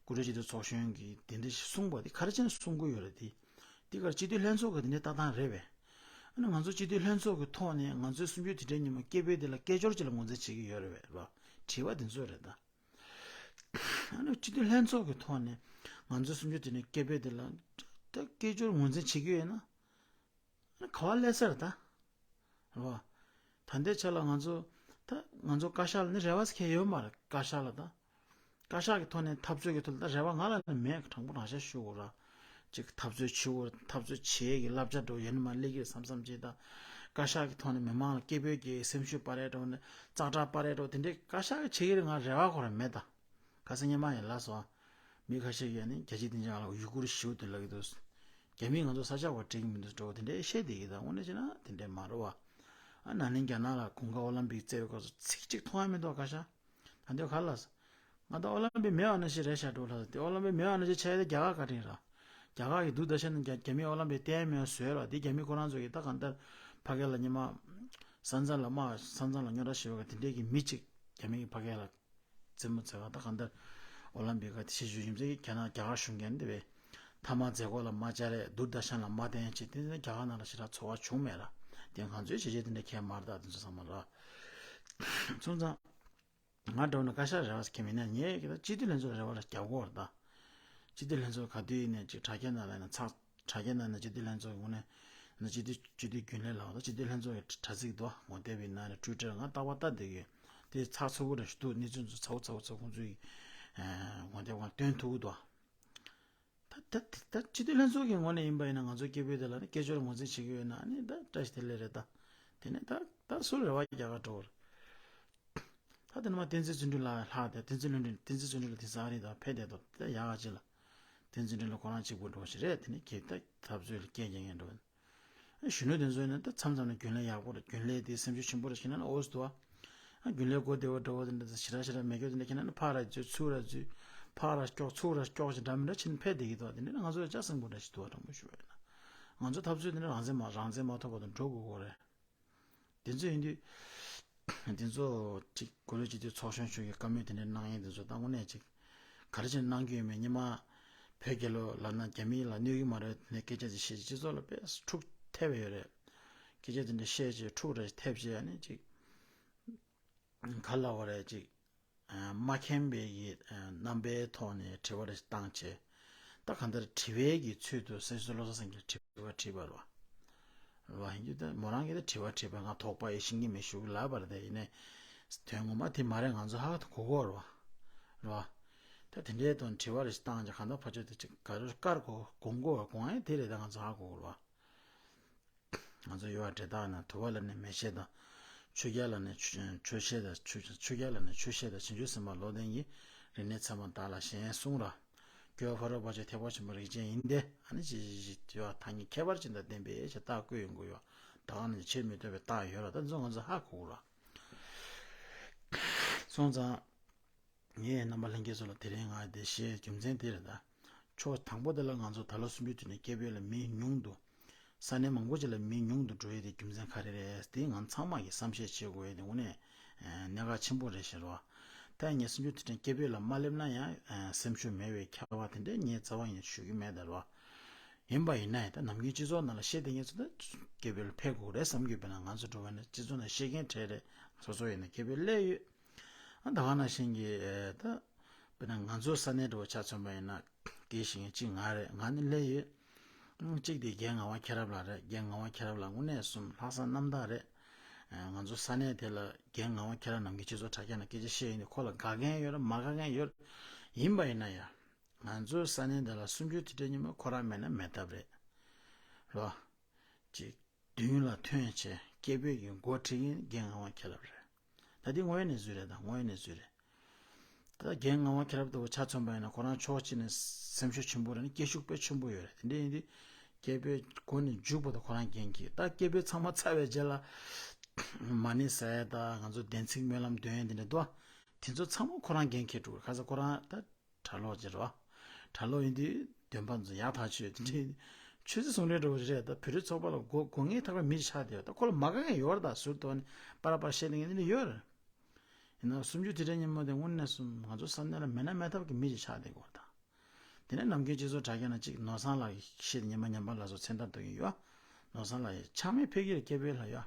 བཀུར་འོས་སྤྱི་འཐུས་ཚོགས་གཞོན་གྱིས་དེ་འདྲ་ཞིག་གསུངས་པ་དེ་ག་རེ་བྱས་ནས་གསུང་གི་ཡོད་རེད། དེ་འདི་གར་སྤྱི་འཐུས་ལྷན་ཚོགས་ཀྱི་དེ་འདྲའི་ལྟ་སྟངས་རེད་པས། ཨ་ནི་ང་ཚོ་སྤྱི་འཐུས་ལྷན་ཚོགས་ཀྱི་ཐོག་ནས་ང་ཚོའི་གསུམ་བཅུའི་དུས་དྲན་ཉིན་མོ་སྐད་འབོད་དེ་ལ་སྐད་ཅོར་ཅིག་ལ་ངོས་འཛིན་བྱེད་ཀྱི་ཡོད་རེད་པས་ར། དྲི་བ་དེ་ཚོ་རེད་ད། ཨ་ནི་སྤྱི་འཐུས་ལྷན་ཚོགས་ཀྱི་ཐོག་ནས་ང་ཚོའི་གསུམ་བཅུའི་དུས་དྲན་སྐད་འབོད་དེ་ལ་ད་སྐད་ཅོར་ངོས་འཛིན་བྱེད་ཀྱི་ཡོད་ན། ག་བ་སླེབས་ས་རེད་ད། རེད་བ། ད་ལྟའི་ཆ་ལ་ང་ཚོ་ད་ང་ཚོ་བཀའ་ཤག་ལ་ནི་རེ་བ་ཟེར་མཁན་ཡོད་མ་རེད། བཀའ་ཤག་ལ་ད། བཀའ་ཤག་གི་ཐོག་ནས་འཐབ་རྩོད་ཀྱི་ཐོག་ལ་ད་རེ་བ་ང་ལ་ནི་མེད། དྲང་པོ་རང་བཤད་ཞུ་དགོས་ར། ཅིག་འཐབ་རྩོད་བྱེད་དགོས། འཐབ་རྩོད་བྱེད་ཀྱི་བསླབ་བྱ་འདྲ་བོ་ཡོད་ནི་མ་སླེབས་ཀྱི་རེད་བསམ་བསམ་བྱས། ད་བཀའ་ཤག་གི་ཐོག་ནས་མི་མང་ལ་སྐད་འབོད་ཀྱི་སེམས་ཤུགས་སྤར་ཡ་འདྲ་བོ་ནི་ཙག་སྒྲ་སྤར་ཡ་འདྲ་བོ་དེ་འདྲའི་བཀའ་ཤག་གིས་བྱེད་ཀྱི་རེད། ང་རེ་བ་ཁོ་རང་མེད་ད། ཁ་སང་སྔོན་མ་ཡང་ལབ་སོང་། མི་ཁ་ཤས་ཀྱིས་ནི་རྒྱལ་སྤྱིའི་སྡིངས་ཆ་ལ་ཡུ་གུར་ཞེ་པོ་དེ་ལབ་ཀྱི་འདུག་རྒྱ་མིས་ང་ཚོ་ས་ཆ་བ་འགྲིག་མི་འདུག་འགྲོ་དེ་འདྲའི་བཤད་བསྡད་ཀྱི། ད་དངོས་གནས་བྱས་ན་དེ་འདྲའི་མ་རེད་བ། ཨ་ན་ནིང་རྒྱ་ནག་ལ་དགུན་ཁ་ཨོ་ལམ་པིག་རྩེ་བའི་སྐབས་སུ་ཚིག་གཅིག་མཐོང་ཡ་མི་འདུག་བཀའ་ཤག་ད་འདོད་ག་ལ། ང་ད་ཨོ་ལམ་པིག་མེད་པ་ནང་བཞིན་རེད་ཤག་འགྲོ་ལ། དེ་ཨོ་ལམ་པིག་མེད་པ་ནང་བཞིན་ཆགས་ཡ་དེ་རྒྱ་གར་བཀའ་དྲིན་ར། རྒྱ་གར་གྱི་འདུག་ད་བཤད་ན་རྒྱ་རྒྱ་མིས་ཨོ་ལམ་པིག་བསྟན་མེད་བཟོས་ར། དེ་རྒྱ་མི་ཁོ་རང་ཚོ་གིས་ད་གང་ལྟར་ཕ་གི་ལ་ཉི་མ་ས་མཚམས་ལ་དམག་ས་མཚམས་ལ་རྙོག་དྲ་ཞེ་པོ་ག་དེ་འདྲའི་གི་མི་གཅིག་རྒྱ་མི་གི་ཕ་གི་ལ། རྩེད་མོ་རྩེ་བ་ད་གང་ལྟར་ཨོ་ལམ་པིག་ག་དེ་ཤེས་རྒྱུ་ཡིན་ཚེ་རྒྱ་ནག་རྒྱ་གར་གཞུང་གིས་དེ་བས་མཐའ་དམག་མཛད་སྒོ་ལ་མ་བཅར་རེད། དུར་དར་ཤན་ལ་མ་བརྟེན་བྱས་དེ་ནི་རྒྱ་གར་ནང་ལ་ཞེ་དྲག་ཚོར་བ་བྱུང་མེད་ར། དེ་ང་ཚོའི་བྱས་རྗེས་དེ་འདྲ་ཁྱད་མ་རེད་ད། དེ་ཚོ་ཚང་མ་ར། སོང་ཙང་། ང་འདྲ་བོ་ན་བཀའ་ཤག་རེ་བ་ཁྱེད་མིན་ན་ངས་ཀྱི་ད་སྤྱི་འཐུས་ལྷན་ཚོགས་རེ་བ་ལ་རྒྱག་གོ་ར་ད། སྤྱི་འཐུས་ལྷན་ཚོགས་ག་དུས་ཡིན་ནས་ཅིག་དྲ་རྒྱ་ནང་ལ་ཡིན་ན་ཚགས། དྲ་རྒྱ་ནང་ནས་སྤྱི་འཐུས་ལྷན་ཚོགས་ཀྱི་ངོས་ནས་ན་སྤྱི་འཐུས་སྤྱི་འཐུས་རྒྱུན་ལས་ལགས་ད་སྤྱི་འཐུས་ལྷན་ཚོགས་ཀྱི་དྲ་ཚིགས་དོ་ངོ་དེབ་ཡིན་ན་ནས་ཊུའི་ཊར་ང་རྟག་པར་ལྟ་བསྡད་ཀྱི་ཡོད། དེ་ཚགས་ཚུད་པོ་རེ་ཞིག་འདུག་གནས་ཚུལ་ཚོ་ཚ་བོ་ཚ་བོ་ཚོ་ཁོང་ཚོའི་ངོ་དེབ་ཁང་སྟོན་ཐུབ་ཀྱི་འདུག་ད་ ད་ད་སྤྱི་འཐུས་ལྷན་ཚོགས་ཀྱི་ངོས་ནས་ཡིན་པ་ཡིན་ན། ང་ཚོ་སྐད་འབོད་དེ་ལ་ནི་སྐད་ཅོར་ངོས་འཛིན་བྱེད་ཀྱི་ཡོད་ན། ཨ་ནི་ད་བཀྲ་ཤིས་བདེ་ལེགས་རེད། ད་དེ་ནས་ད་ད་སུ་རེ་བ་རྒྱག་ག་འགྲོ་བ་རེད། ད་དེ་ནས་མ་བསྟན་འཛིན་བརྩོན་འགྲུས་ལགས་ལྷག་སྟེ། བསྟན་འཛིན་བརྩོན་འགྲུས། བསྟན་འཛིན་བརྩོན་འགྲུས་ལགས་དེང་སང་ཨ་རི་ད་ཕེབས་བསྡད་འདུག་ད་ཡག་ག་ཅིག་ལ། བསྟན་འཛིན་བརྩོན་འགྲུས་ལགས་ཁོ་རང་གཅིག་པུ་འགྲོ་བ་ཞིག་རེད། དེ་ནས་ཁྱེད་ད་འཐབ་རྩོད་ལ་སྐད་རྒྱག་མཁན་འགྲོ། གཞོན་ནུ་དེ་ཚོ་ཡིན་ན་ད་མཚམས་མཚམས་ནས་རྒྱུན་ལས་ཡག་པོ་རེད། རྒྱུན་ལས་དེ་སེམས་ཤུགས་ཆེན་པོ་རེད་ཟེར་ན་ཨོ་ཙི་འདུག་ཨ། རྒྱུན་ལས་མགོ་བདེ་བོ་འདྲ་བོ་དེ་འདྲ་ཞེ་དྲག་ཞེ་དྲག་མེད་རྒྱུ་དེ་འདྲ་ཁྱེད་རང་ནི་ཕར་ར་འཛུལ་ཚུར་ར་འཛུལ། ཕར་ར་སྐྱོག་ཚུར་ར་སྐྱོག་ཅིག་འདྲ་མི་འདྲ་ཕྱིན་ཕེབས་བསྡད་ཀྱི་འདུག་དེ་འདྲ་ནི་ང་ཚོ་ལ་ལྕགས་སྲིན་པོ་འདྲ་ཞིག་འདུག་ཨ། དྲང་པོ་ཞུ་བ་ཡིན་ན། ང་ཚོ་འཐབ་རྩོད་དེ་འདྲ་རང་བཙན་མ་རང་བཙན་མ་ཐོབ་བར་དུ་འགྲོ་དགོས་ཀྱི་རེད། དེ་ཚོ་ཡིན་དུས། དེ་ཚོ་ཅིག་གུ་ལུ་སྤྱི་འཐུས་ཚོགས་གཞོན་མཆོག་གིས་བཀའ་མོལ་དེ་འདྲ་གནང་ཡས་དེ་ཚོ་ད་དངོས་གནས་ཅིག་ག་རེ་བྱས་གནང་རྒྱུ་ཡོད་མེད། སྔོན་མ་བོད་རྒྱལ་ལོ་ལབ་ན་རྒྱ་མི་ལ་གནོད་ཀྱི་མ་རེད། དེ་ནས་སྐད་ཆ་ཅིག་བཤད་ཅིག་སྤྱི་ཚོགས་ལ་དཔེ་འཁྲུག་ཐེབས་པ་ཡོད་རེད། སྐད་ཆ་དེ་འདྲ་བཤད་ཅིག་འཁྲུག་རེ་ཐེབས་ཅིག་ཨ་ནི་ཅིག་ག་ལབ་དགོས་རེད། ཅིག་མ་མཁྱེན་པའི་གི་རྣམ་པའི་ཐོག་ནས་དྲི་བ་རེ་བཏང་བྱས། ད་གང་ལྟར་དྲི་བའི་གི་ཚུལ་དུ་སྲིད་ཟུར་བློ་བཟང་སེང་གེར་དྲི་བ་དྲིས་པ་རེད་བ། རེད་བ། ཡིན་རྒྱུ་ད་མོ་རང་གིས་ད་དྲི་བ་དྲིས་པ་ང་དོགས་པ་ཡེ་ཤེས་ཀྱི་མེད་ཞུ་གི་ལབ་པ་རེད། དེ་ཡིན་ནའི་དོན་ངོ་མ་དེ་མ་རེད། ང་ཚོ་ཧ་གོ་གོ་རེད་བ། རེད་བ། ད་དེ་འདྲའི་དོན་དྲི་བ་རེ་བཏང་བྱས་གང་ལྟར་ཕར་ཕྱོགས་དེ་ཅིག་ག་རེ་བཀར་གོ་དགོངས་གོ་དགོངས་ཡས་དེ་རེད། ད་ང་ཚོ་ཧ་གོ་གོ་རེད་བ། ང་ཚོ་ཡོད་པ་འདྲེ་དག་ན། དུ་བ་ལ་ནི་མེ་ཤེལ་དང་། ཆུ་རྐྱལ་ལ་ནི་ཆུ་ཆུ་ཤེལ་དང་། ཆུ་ཆུ་རྐྱལ་ལ་ནི་ཆུ་ཤེལ་དང་། བྱང་ཆུབ་སེམས་དཔའ་བློ་ལྡན་གྱིས། རིག་གནས་ཚད་མ་བདག་ལ་གཞན་གསུང་ར། སྐྱོ་བ་ཕ་རོལ་བ་ཆེ་ཐེག་པ་ཆེན་པོའི་རིགས་ཅན་ཡིན་ཏེ། ཨ་ནི་ཅི་ཅི་ཅི་ཡོད་ཐ་སྙད་ཁྱད་པར་ཅན་དང་ལྡན་པའི་ཆ་རྟགས་བཀོད་ཡོང་གི་ཡོད། ད་ག་ནི་ཆེས་མི་སྟོན་པའི་རྟགས་ཡོད་ར། ད་ཚོ་ང་ཚོ་ཧ་གོ་ར། སོང་ཙང་། ངས་རྣམ་པ་ལྷན་རྒྱས་ཚོ་ལ་དེ་རིང་ང་འདི་བཤད་རྒྱུ་མཚན་དེ་རེད་ད། ཕྱོགས་དང་པོ་དེ་ལ་ང་ཚོ་ད་ལོ་གསུམ་བཅུའི་དུས་ནས་སྐད་འབོད་ལ་མི་ཉུང་དུ། ས་གནས་མང་པོ་ཅིག་ལ་མི་ཉུང་དུ་འགྲོ་ཡས་དེ་རྒྱུ་མཚན་ག་རེ་རེད། དེ་ང་ཚང་མ་གིས་བསམ་ཤེས་བྱེད་དགོས་ཡས་དེ་དངོས་གནས་གནད་འགག་ཆེན་པོ་རེད་ཤག་རོ། ད་ངས་གསུམ་བཅུའི་དུས་དྲན་སྐད་འབོད་ལ་མ་སླེབས་ན་ཡང་སེམས་ཤུགས་མེད་པའི་ཁྱབ་པ་དེ་འདྲས་ངས་རྩ་བ་ནས་ཞུ་གི་མེད་ད་རོ། ཡིན་པ་ཡིན་ན་ཡང་ད་ནམ་རྒྱུན་སྤྱི་ཚོགས་ནང་ལ་བཤད་བསྡད་མཁན་ཚོ་ད་སྐད་འབོད་ལ་ཕེབས་དགོས་རེད་བསམ་གྱི་ཡོད། དཔེར་ན་ང་ཚོ་འགྲོ་བ་ན་སྤྱི་ཚོགས་ནང་བཤད་མཁན་གྲས་རེད། སོ་སོ་ཡིན་ན་སྐད་འབོད་སླེབས་ཡོད། ཨ་ད་ག་ནང་བཞིན་གྱི་ཨེ་ད་དཔེར་ན་ང་ཚོ་ས་གནས་འགྲོ་བ་ཆ་མཚོན་པ་ཡིན་ན་དགེ་བཤེས་གཅིག་ང་རེད། ང་ནི་སླེབས་ཡོད། ཨང་གཅིག་དེ་རྒན་ངག་དབང་མཁྱེན་རབ་ལགས་རེད། རྒན་ངག་དབང་མཁྱེན་རབ་ལགས་དངོས་གནས་སུ་ལྷག་བསམ་རྣམ་དག་རེད། ཨ་ང་ཚོ་ས་གནས་དེ་ལ་རྒན་ངག་དབང་མཁྱེན་རབ་ནམ་རྒྱུན་སྤྱི་ཚོགས་དྲ་རྒྱ་ནང་སྐད་ཆ་བཤད་ཡོང་དུས་ཁོ་ལ་དགའ་མཁན་ཡོད་རེད། མ་དགའ་མཁན་ཡོད་རེད། ཡིན་པ་ཡིན་ན་ཡང་ང་ཚོའི་ས་གནས་འདི་ལ་གསུམ་བཅུའི་དུས་དྲན་ཉིན་མོ་ཁོ་རང་མེད་ན་མེད་ཐབས་རེད། རོ། ཅིག་མདུན་ལ་ཐོན་བྱས་སྐད་འབོད་ཀྱི་འགོ་ཁྲིད་མཁན་རྒན་ངག་དབང་མཁྱེན་རབ་རེད། ད་འདི་དངོས་ཡོད་གནས་ཚུལ་རེད། ད་དངོས་ཡོད་གནས་ཚུལ་རེད། ད་རྒན་ངག་དབང་མཁྱེན་རབ་ལྟ་བུ་ཆ་མཚོན་པ་ཡིན་ན་ཁོ་རང་ཕྱོགས་གཅིག་ནས་སེམས་ཤུགས་ཆེན་པོ་རེད། ནི་སྐད་ཤུགས་དཔེ་ཆེན་པོ་ཡོད་རེད། དེ་འདྲ་ཡིན་དུས་སྐད་འབོད་འགོ་ནས་མཇུག་བར་དུ་ཁོ་རང་འགན་འཁྱེར། ད་སྐད་འབོད་ཚང་མ་ཚར་བའི་རྗེས་ལ་མ་ཎི་ཟེར་ཡ་ད་ང་ཚོ་བདེན་ཚིག་སྨོན་ལམ་འདོན་ཡ་དེ་འདྲ་འདུག་ཨ། དེ་ཚོ་ཚང་མ་ཁོ་རང་འགན་འཁྱེར་འགྲོ་གི་རེད། ཁ་སང་ཁོ་རང་ད་གྲྭ་ལོག་ཅིག་རེད་བ། གྲྭ་ལོག་ཡིན་དུས་འདོན་པ་ཚོ་ཡག་ཐག་ཆོད་དེ་འདྲའི་ཆོས་སྲིད་ཟུང་འབྲེལ་འདྲ་བོ་ཞིག་རེད། ད་བོད་རིགས་ཚོགས་པ་ལ་དགོས་དགོས་ངེས་ཐག་པའི་མི་ཞིག་ཆགས་བསྡད་ཡོད། ད་ཁོ་ལ་མ་དགའ་མཁན་ཡོད་རེད། ད་ཟུར་དུ་ནས་པ་ར་པ་ར་བཤད་མཁན་དེ་འདྲ་ཡོད་རེད། ཡིན་ནའང་གསུམ་བཅུའི་དུས་དྲན་ཉིན་མོ་དེ་དངོས་གནས་སུ་ང་ཚོ་ས་གནས་ལ་མེད་ན་མེད་ཐབས་ཀྱི་མི་ཞིག་ཆགས་བསྡད་ཡོད་རེད་ད། དེ་ནས་ནམ་རྒྱུན་སྤྱི་ཚོགས་དྲ་རྒྱ་ནང་གཅིག་ནོར་བཟང་ལགས་ཀྱི་ཤེས་ཉི་མ་ཉམས་པ་ལ་སོགས་མཚན་རྟགས་འདོན་གྱི་ཡོད། ནོར་བཟང་ལགས་ཀྱིས་ཆ་མེད་ཕེབས་ཀྱི་རེད་སྐད་འབོད་ལ་ཡོད།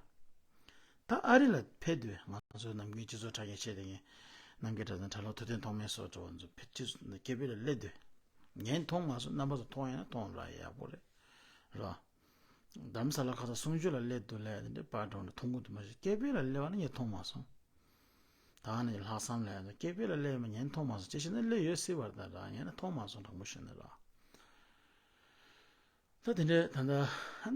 ད་ཨ་རི་ལ་ཕེབས་དུས་ང་ཚོ་ནམ་རྒྱུན་སྤྱི་ཚོགས་དྲ་རྒྱ་བྱས་བསྡད་མཁན་རྣམ་རྒྱལ་གྲྭ་ཚང་གྲྭ་ལོག་ཐུབ་བསྟན་ཐོགས་མེད་སོགས་འགྲོ་བ་ཚོ་ཕེབས་སྤྱི་ཚོགས་སྐད་འབོད་ལ་སླེབས་དུས་ངས་མཐོང་མ་སོང་། རྣམ་པ་ཚོ་མཐོང་ཡོད་ན་མཐོང་ར་ཡག་པོ་རེད། ར། རྡ་རམ་ས་ལ་ཁ་སང་གསུང་ཆོས་ལ་སླེབས་འདུག་ལབ་དེ་འདྲ་པར་འགྲོ་འདྲ་མཐོང་གི་འདུག་མ་གཞི་སྐད་འབོད་ལ་སླེབས་པ་ནི་ངས་མཐོང་མ་སོང་། ད་ནི་ལྷག་བསམ་ལ་ཡང་སྐད་འབོད་ལ་སླེབས་མ་ཉན་མཐོང་མ་སོང་། ཅི་ཞིག་ན་སླེབས་ཡོད་སྲིད་པར་ད་ར་ཉན་ན་མཐོང་མ་སོང་དྲང་པོ་ཞུས་ན་ར། ད་དེ་འདྲའི་ད་ལྟ་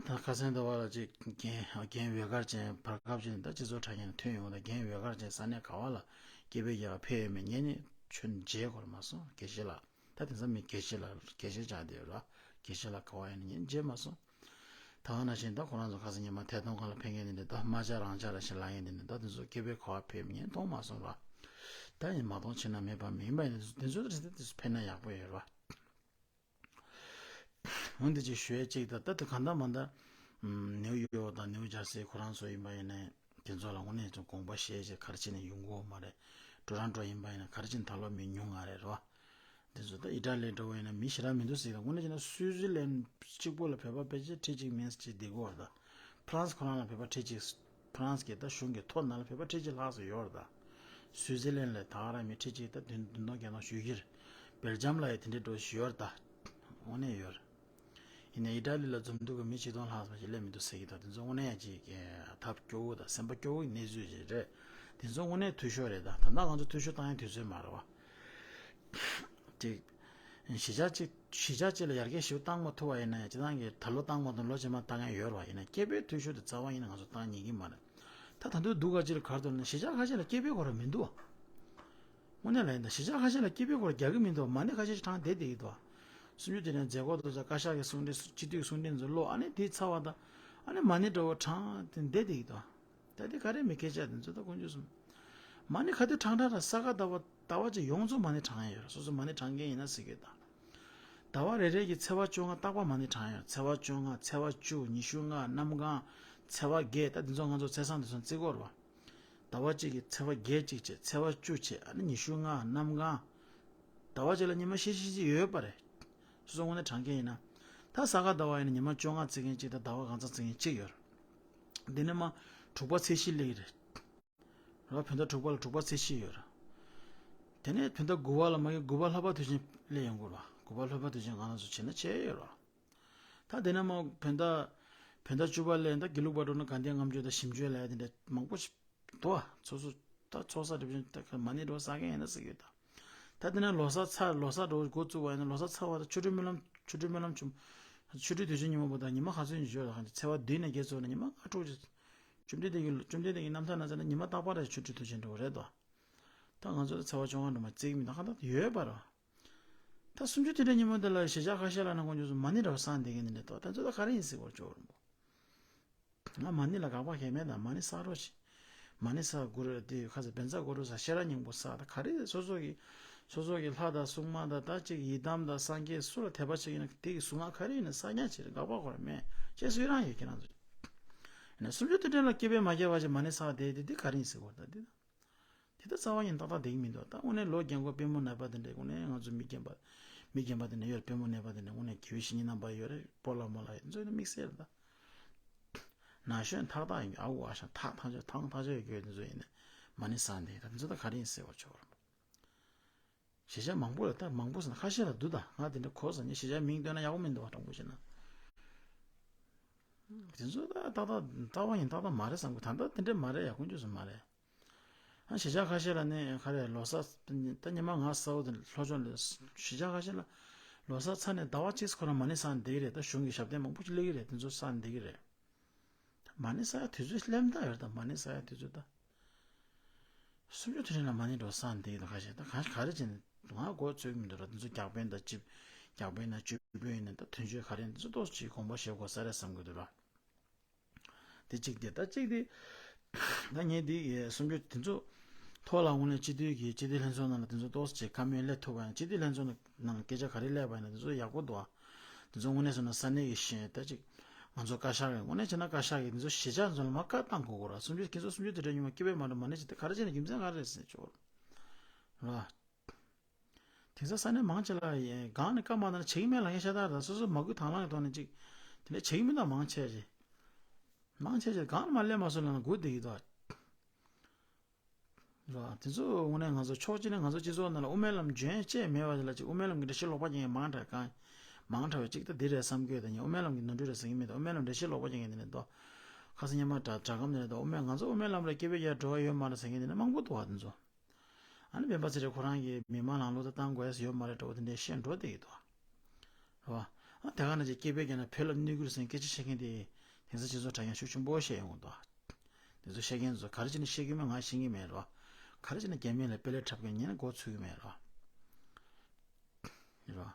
ད་ཁ་སང་ཟླ་བ་ལ་ཅིག་རྒན་རྒན་འོད་དཀར་ཅན་བར་སྐབས་ཅིག་ད་སྤྱི་ཚོགས་དྲ་རྒྱ་ནས་ཐོན་ཡོང་ད་རྒན་འོད་དཀར་ཅན་ས་གནས་ག་བ་ལ་སྐད་འབོད་རྒྱག་ག་ཕེབས་ཡོད་མེད་ཉན་ནས་ཁྱོན་མཇལ་དགོས་ར་མ་སོང་དགེ་བཤེས་ལགས། ད་དེང་སང་མི་དགེ་བཤེས་ལགས་དགེ་བཤེས་ཆགས་བསྡད་ཡོད་ར། དགེ་བཤེས་ལགས་ག་བ་ཡིན་ན་ཉན་མཇལ་མ་སོང་། ད་ག་ནང་བཞིན་ད་ཁོ་རང་ཚོ་ཁ་སང་ཉི་མ་ཐད་གཏོང་ཁང་ལ་ཕེབས་མཁན་དེ་འདྲ་ད་རྨ་བྱ་རང་བྱ་ར་ཞིག་ལབ་མཁན་དེ་འདྲ་ད་དེ་ཚོ་སྐད་འབོད་ག་བ་ཕེབས་མིན་མཐོང་མ་སོང་ར། ད་ཡིན་མ་གཏོང་ཕྱིན་ན་མེད་པ་མིན་པ་ཡིན་ན་དེ་ཚོ་དེ་ཚོ་དེ་ཚོ་ཕེབས་ན་ཡག་པོ་ཡོད་ར། འོན་ཏེ་ཅིག་ཞུ་ཡས་གཅིག་ད་ད་དེ་གང་ལྟར་མ་ལྟར་ནེའུ་ཡོག་དང་ནེའུ་ཇར་སི་ཁོ་རང་ཚོ་ཡིན་པ་ཡིན་ན་དེ་ཚོ་ལ་དངོས་གནས་ཚོ་དགོངས་པ་བཞེས་བྱས་ག་རེ་བྱས་ནས་ཡོང་གི་ཡོད་མ་རེད། ཊོ་རོན་ཊོ་ཡིན་པ་ཡིན་ན་ག་རེ་བྱས་ནས་ད་ལོ་མི་ཉུང་ང་རེད་རོ། དེ་ཚོ་ད་ཨི་ཊ་ལི་འདྲ་བོ་ཡིན་ན་མི་ཞེ་དྲག་མི་འདུག་ཟེར་གི་འདུག་དངོས་གནས་བྱས་ན་སུའི་ཙི་ལན་གཅིག་པོ་ལ་བོད་པ་ཕལ་ཆེར་ཁྲི་གཅིག་མིན་ཅིག་བསྡད་ཀྱི་ཡོད་རེད་ད། ཕ་རན་སི་ཁོ་རང་ལ་བོད་པ་ཁྲི་གཅིག་ཕ་རན་སི་གི་ད་གཞུང་གི་ཐོ་ནང་ལ་བོད་པ་ཁྲི་གཅིག་ལྷག་ཙམ་ཡོད་རེད་ད། སུའི་ཙི་ལན་ལ་ད་ག་རང་མི་ཁྲི་གཅིག་ད་བདུན་བདུན་སྟོང་བརྒྱད་སྟོང་ཞུ་གི་རེད། སྦེལ་ཇམ་ལ་ཡང་དེ་འདྲའི་འགྲོ་བཞིན་ཡོད་རེད་ད། དངོས་གནས་ཡོད་རེད། ཡིན་ནའི་ཨི་ཊ་ལི་ལ་འཛོམས་འདུ་གི་མི་ཆིག་སྟོང་ལྷག་ཙམ་ཞིག་སླེབས་མི་འདུག་ཟེར་གི་འདུག་དེ་ཚོ་དངོས་གནས་ཅིག་ཐབས་སྐྱོ་བོ་དང་སེམས་པ་སྐྱོ་བོའི་གནས་ཚུལ་ཞིག་རེད། དེ་ཚོ་དངོས་གནས་འཐུས་ཤོར་རེད་ད། ད་ལྟ་ང་ཚོ་འཐུས་ཤོར་བཏང་ཡའི་དུས་ཚོད་མ་རེད་བ། ཅིག་གཞིས་ཆགས་གཅིག་གཞིས་ཆགས་གཅིག་ལ་ཡར་རྒྱས་ཞེ་པོ་བཏང་མ་ཐུབ་པ་ཡིན་ན་ཡང་། སྤྱིར་བཏང་གི་ད་ལོ་བཏང་མ་ཐུབ་ལོ་རྗེས་མ་བཏང་ཡ་ཡོད་རེད་བ། ཡིན་ན་སྐྱེ་འཕེལ་འཐུས་ཤོར་དེ་རྩ་བ་ཉིད་ནས་ང་ཚོ་བཏང་ཉན་གྱི་མ་རེད། ད་ད་དུང་སྡུག་ག་ཅིག་ལ་ག་རེ་འདུག་ལབ་ན། གཞིས་ཆགས་ཁ་ཤས་ལ་སྐྱེ་འཕེལ་སྐོར་མི་འདུག་བ། དངོས་གནས་ལ་ཡིན་ད། གཞིས་ཆགས་ཁ་ཤས་ལ་སྐྱེ་འཕེལ་སྐོར་རྒྱག་གི་མི་འདུག་བ། མ་ཎི་ཁ་ཤས་ཤིག་བགྲངས་བསྡད་བསྡད་ཀྱི་འདུག་བ། སུམ་ཅུ་དེ་ནས་མཛད་སྒོ་དང་བཀའ་ཤག་གི་གསུང་འཕྲིན་སྤྱི་འཐུས་གསུང་འཕྲིན་ཚོ་ཀློག་ཨ་ནི་དེའི་ཚར་བ་དང་། ཨ་ནི་མ་ཎི་འདྲ་བོ་བགྲངས་ཏེ་བསྡད་བསྡད་ཀྱི་འདུག་བ། ད་དེ་ག་རེ་མི་སྐད་ཆ་དེ་ཚོ་ད་དཀོན་མཆོག་གསུམ། མ་ཎི་ག་དུས་བགྲངས་བགྲངས་ར་ས་ག་ཟླ་བ་ཟླ་བ་གཅིག་ཡོངས་རྫོགས་མ་ཎི་བགྲང་ཡ་ཡོད་ར། སོ་སོ་མ་ཎི་བགྲང་མཁན་ཡིན་ན་ཟེར་གྱི་ཡོད་ད། ཟླ་བ་རེ་རེ་གི་ཚེས་པ་བཅོ་ལྔ་རྟག་པར་མ་ཎི་བགྲང་ཡ་ཡོད། ཚེས་པ་བཅོ་ལྔ། ཚེས་པ་བཅུ། ཉི་ཤུ་ལྔ། གནམ་གང་། ཚེས་པ་བརྒྱད། ད་འདི་ཚོ་ང་ཚོ་ཚེས་བཟང་དེ་ཚོ་བརྩི་གི་ཡོད་རེད་བ། ཟླ་བ་གཅིག་གི་ཚེས་པ་བརྒྱད་གཅིག་བྱས། ཚེས་པ་བཅུ་བྱས། ཨ་ནི་ཉི་ཤུ་ལྔ། གནམ་གང་། ཟླ་བ་གཅིག་ལ་ཉི་མ་བཞི་བཞི་བཞི་ཡོད་པ་རེད། སོ་སོ་དངོས་གནས་བགྲང་མཁན་ཡིན་ན། ད་ས་ག་ཟླ་བ་ཡིན་ན་ཉི་མ་བཅོ་ལྔ་བརྩི་མཁན་གཅིག་དང་། ཟླ་བ་གང་ཚང་བརྩི་མཁན་གཅིག་ཡོད་རེད། འདི་ནས་མར་དྲུག་པ་ཚེས་བཞི་སླེབས་ཀྱི་རེད། རེད་བ། བོད་ཟླ་དྲུག་པ་ལ་དྲུག་པ་ཚེས་བཞི་ཡོད་རེད། དེ་ནས་བོད་ཟླ་དགུ་པ་ལ་མ་གི་དགུ་པ་ལྷག་པ་དུས་ཆེན་སླེབས་ཡོང་གི་རེད་བ། དགུ་པ་ལྷག་པ་དུས་ཆེན་གང་ལ་སུ་བྱེད་ན་བྱེད་ཡོད་རེད་བ། ད་དེ་ནས་མར་བོད་ཟླ་བོད་ཟླ་བཅུ་པ་སླེབས། ད་དགེ་ལུགས་པ་འགྲོ་ན་དགའ་ལྡན་ལྔ་མཆོད་དང་ཞིབ་མཆོད་ལབ་ཡ་དེ་འདྲ་མང་པོ་ཞིག་འདུག་བ། སོ་སོ་ད་ཚོགས་བསགས་སྒྲིབ་སྦྱོང་ད་ག་མ་ཎི་འགྲོ་བསགས་མཁན་ཡིན་ན་ཟེར་གྱི་ཡོད་ད། ད་དེ་ནས་ལོ་གསར་ཚར། ལོ་གསར་འགྲོ་འགོ་བཙུགས་པ་ཡིན་ན། ལོ་གསར་ཚར་བ་དང་ཆོ་འཕྲུལ་སྨོན་ལམ། ཆོ་འཕྲུལ་སྨོན་ལམ་བྱུང་། ཆོ་འཕྲུལ་དུས་ཆེན་ཉིན་མོ་བོ་ད་ཉི་མ་ག་ཚོད་ཡིན་ཞོར་ལ་གང་ཅི། ཚེས་པ་བདུན་ནས་བརྒྱད་ཚོ་ནས་ཉི་མ་ལྔ་དྲུག་ཅིག་བཅོམ་ལྡན་འདས་ཀྱི་བཅོམ་ལྡན་འདས་ཀྱི་རྣམ་ཐར་ནང་ཚན་ན་ཉི་མ་རྟག་པར་རེ་ཆོ་འཕྲུལ་དུས་ཆེན་འགྲོ་གི་རེད་དོ། ད་ང་ཚོ་ཚེས་པ་བཅོ་ལྔ་འགྲོ་མ་བརྩི་གི་མི་འདུག་ག་ད་ཡོད་པ་རེད། ད་སུམ་ཅུ་དུས་དྲན་ཉིན་མོ་དེ་ལ་གཞིས་ཆགས་ཁ་ཤས་ལ་ནང་ཁོང་ཚོ་མ་ཎི་འདྲ་བ་བསགས་བསྡད་མཁན་དེ་འདྲ་འདུག་ད་ཚོད་ད་ག་རེ་ཡིན་ཟེར་བར་ཆོག་རུང་བོ། ང་མ་ཎི་ལ་དགག་པ་གང་ཡང་མེད། ད་མ་ཎི་བསགས་རོགས་བྱེད། མ་ཎི་བསགས་དགོས་རེད་དེ། ཁ་ཚ་བན་ཚ་དགོས་རེད་ཟེར། ཤེས་རབ་སྙིང་པོ་བསགས། ད་ག་རེ་སོ་སོ་གི་སོ་སོ་གི་ལྷ་དང་སྲུང་མ་དང་། ད་ཅིག་ཡི་དམ་དང་སངས་རྒྱས་སུ་ལ་དད་པ་བྱེད་ཀྱི་ན་དེ་གི་གཟུངས་སྔགས་ག་རེ་ཡིན་ན་བསགས་ཉག་བྱེད་རེད། དགག་པ་ཁོ་རང་མེད། ཅེས་སུ་རང་ཡོད་ཁྱེད་རང་ཚོ། ཡིན་ན་སུམ་ཅུ་དུས་དྲན་ལ་སྐྱེ་འཕེལ་མ་སྐྱེ་བ་ཅིག་མ་ཎི་བསགས་བསྡད་དེ་དེ་ག་རེ་ཡིན་ཟེར་བ་ད་དེ་ད། དེ་ལྟར་རྩ་བ་ཉིད་ཏག་ཏག་བསྡད་ཀྱི་མི་འདུག་ད་དངོས་གནས་ལོ་རྒན་གོག་པད་མོ་ནད་པ་དེ་འདྲས། དངོས་གནས་ང་ཚོ་མི་རྒན་པ་མི་རྒན་པ་དེ་འདྲས་ཡོད་རེད། པད་མོ་ནད་པ་དེ་འདྲས། དངོས་གནས་དགེ་བའི་བཤེས་གཉེན་རྣམ་པ་ཡོད་རེད། སྤོ་ལགས་རྨོ་ལགས་ཡོད། དེ་ཚོ་ཡིན་ན་དམིགས་བསལ་རེད་ད། ན་གཞོན་ཐག་ཐག་ཡིན་གྱི། ཨ་ཁུ་ཨ་ཞང་ཐག་ཐག་ཆོད་ཐང་ཐག་ཆོད་ཡོད་རྒྱུ་དེ་ཚོ་ཡིན་ན་མ་ཎི་བསགས་འདི་ད་དེ་ཚོ་ད་ག་རེ་ཡིན་ཟེར་བ་ཆོག་རེད། གཞིས་ཆགས་མང་པོ་ལ་ད་མང་པོ་ཟེར་ན་ཁ་ཤས་ལ་འདུག་ད་ང་དེ་འདྲ་གོ་ཟེར་ནས་གཞིས་ཆགས་མིང་བཏོན་ན་ཡག་པོ་མི་འདུག་བ། དྲང་པོ་བཤད་ན། དེ་ཚོ་ད་ཏག་ཏག་རྩ་བ་ཡིན་ཏག་ཏག་མ་རེད་བསམ་གི། ད་ལྟ་དེ་འདྲ་མ་རེད་ཡ། དཀོན་མཆོག་གསུམ་མ་རེད། ཨ་གཞིས་ཆགས་ཁ་ཤས་ལ་ནི་ག་རེ་ལོ་གསར་ད་ཉི་མ་ང་གསར་བ་དེ་ལྷོ་ཕྱོགས་ལ་གཞིས་ཆགས་ཁ་ཤས་ལ་ལོ་གསར་ཚར་ནས་ཟླ་བ་གཅིག་ཁོ་རང་མ་ཎི་བསགས་བསྡད་ཀྱི་རེད། ད་གཞུང་གི་ཞབས་བརྟན་མང་པོ་ཞིག་སླེབས་ཀྱི་རེད། དེ་ཚོ་བསགས་བསྡད་ཀྱི་རེད། མ་ཎི་བསགས་ཡ་དུས་ཚོད་སླེབས་ད་ཡོད་རེད། ད་མ་ཎི་བསགས་ཡ་དུས་ཚོད་ད། སུམ་ཅུ་དུས་དྲན་ལ་མ་ཎི་འགྲོ་བསགས་འདི་ཡིན་ཁ་ཤས་ད་ག་ག་རེ་བྱས་ནས་ང་མགོ་ཚོད་ཀྱི་མི་འདུག་ར། འདི་ཚོ་བརྒྱ་དཔོན་དང་སྤྱི་བརྒྱ་དཔོན་དང་སྤྱི་དཔོན་ཡིན་ན་ད་དོན་གཅོད་ག་རེ་འདི་ཚོ་ཏོག་ཙམ་ཅིག་དགོངས་པ་བཞེས་དགོས་ས་རེད་བསམ་གྱི་འདུག་ར། དེ་གཅིག་དེ་ད་གཅིག་དེ་ད་ངས་འདི་སུམ་ཅུ་དེ་ཚོ་ཐོག་ལ་དངོས་གནས་སྤྱི་འཐུས་ཀྱི་སྤྱི་འཐུས་ལྷན་ཚོགས་ནང་ལ་དེ་ཚོ་ཏོག་ཙམ་ཅིག་བཀའ་མོལ་སླེབས་ཐུབ་པ་ཡང་། སྤྱི་འཐུས་ལྷན་ཚོགས་ནང་སྐད་ཆ་ག་རེ་སླེབས་པ་ཡིན་ན་དེ་ཚོ་ཡག་པོ་འདུག་ཨ། དེ་ཚོ་དངོས་གནས་སོང་ན་ས་གནས་ཀྱི་ཤེས་ད་ཅིག་ང་ཚོ་བཀའ་ཤག་གི་དངོས་གནས་བྱས་ན་བཀའ་ཤག་གི་དེ་ཚོ་གཞིས་ཆགས་ཚོ་ལ་མར་བཀའ་བཏང་དགོས་ཀྱི་རེད། སུམ་ཅུ་ཁྱེད་ཚོ་སུམ་ཅུ་དུས་དྲན་ཉིན་མོ་སྐྱིད་པའི་མ་འགྲོ་མ་ཎི་བྱེད་དེ་ག་རེ་བྱས་ན་རྒྱུ་མཚན་ག་རེ་རེད་ཟེར་ཆོག་ར། དེང་སང་ས་གནས་མང་ཆེ་ལ་ཡ་སྒང་ནས་བཀའ་མ་བཏང་ན་བྱེད་ཀྱི་མེད་ལབ་མཁན་ཤ་སྟག་རེད། སོ་སོ་མ་བསྐུལ་དང་བླངས་ཀྱི་ཐོག་ནས་ཅིག་དེ་འདྲ་བྱེད་ཀྱི་མི་འདུག་མང་ཆེ་ཅིག་མང་ཆེ་ཅིག་སྒང་ནས་མར་སླེབས་མ་སོང་ལབ་ན་སྒུག་བསྡད་ཀྱི་འདུག་རེད་བ། དེ་ཚོ་དངོས་གནས་ང་ཚོ་ཕྱོགས་གཅིག་ནས་ང་ཚོ་སྤྱི་ཚོགས་ནང་ལ་དབུ་མའི་ལམ་འཇོན་ཆེ་མེད་པ་ཅིག་ལ་ཅིག་དབུ་མའི་ལམ་གྱི་འགྲེལ་བཤད་ལོག་པ་རྒྱག་མཁན་མང་དྲགས་གང་མང་དྲགས་པའི་ཅིག་ད་འདི་རེད་བསམ་གྱི་ཡོད། ད་ཉན་དབུ་མའི་ལམ་གྱི་ནོར་འཁྲུལ་རེད་ཟེར་གྱི་མེད། ད་དབུ་མའི་ལམ་འགྲེལ་བཤད་ལོག་པ་རྒྱག་མཁན་དེ་འདྲ་འདུག་ཁ་སང་ཉི་མ་དྲ་དྲ་སྒམ་ནས་ད་དབུ་མའི་ང་ཚོ་དབུ་མའི་ལམ་རེད། སྐྱེ་བོའི་རྒྱལ་འགྲོ་བ་ཡོད་མ་རེད་ཟེར་མཁན་དེ་འདྲ་མང་པོ་འདུག་བ། དེ་ཚོ་ཨ་ནི་སྤེན་པ་ཚེ་རིང་ཁོ་རང་གིས་མི་མང་ལམ་ལུགས་ད་བཏང་དགོས་ཡ་ཡོད་མ་རེད་འདྲ་བོ་དེ་འདྲའི་བཤད་འགྲོ་བསྡད་ཀྱི་འདུག་བ། རེད་བ། ཨ་དེ་ག་ནང་བཞིན་སྐྱེ་བོའི་རྒྱལ་ནི་བོད་ལ་གནོད་གི་རེད་ཟེར་སྐད་ཆ་བཤད་མཁན་དེ་དེང་སང་སྤྱི་ཚོགས་དྲ་རྒྱ་ཤུགས་ཆེན་པོ་བཤད་ཡོང་གི་འདུག་བ། དེ་ཚོ་བཤད་མཁན་ཚོ་ག་རེ་བྱས་ནས་བཤད་ཀྱི་མེད་ང་ཤེས་ཀྱི་མེད་རེད་བ། ག་རེ་བྱས་ནས་རྒྱ་མི་ལ་དཔེ་ལེགས་འཁྲབ་མཁན་ངས་ནི་མགོ་ཚོད་ཀྱི་མེད་རེད་བ། རེད་བ།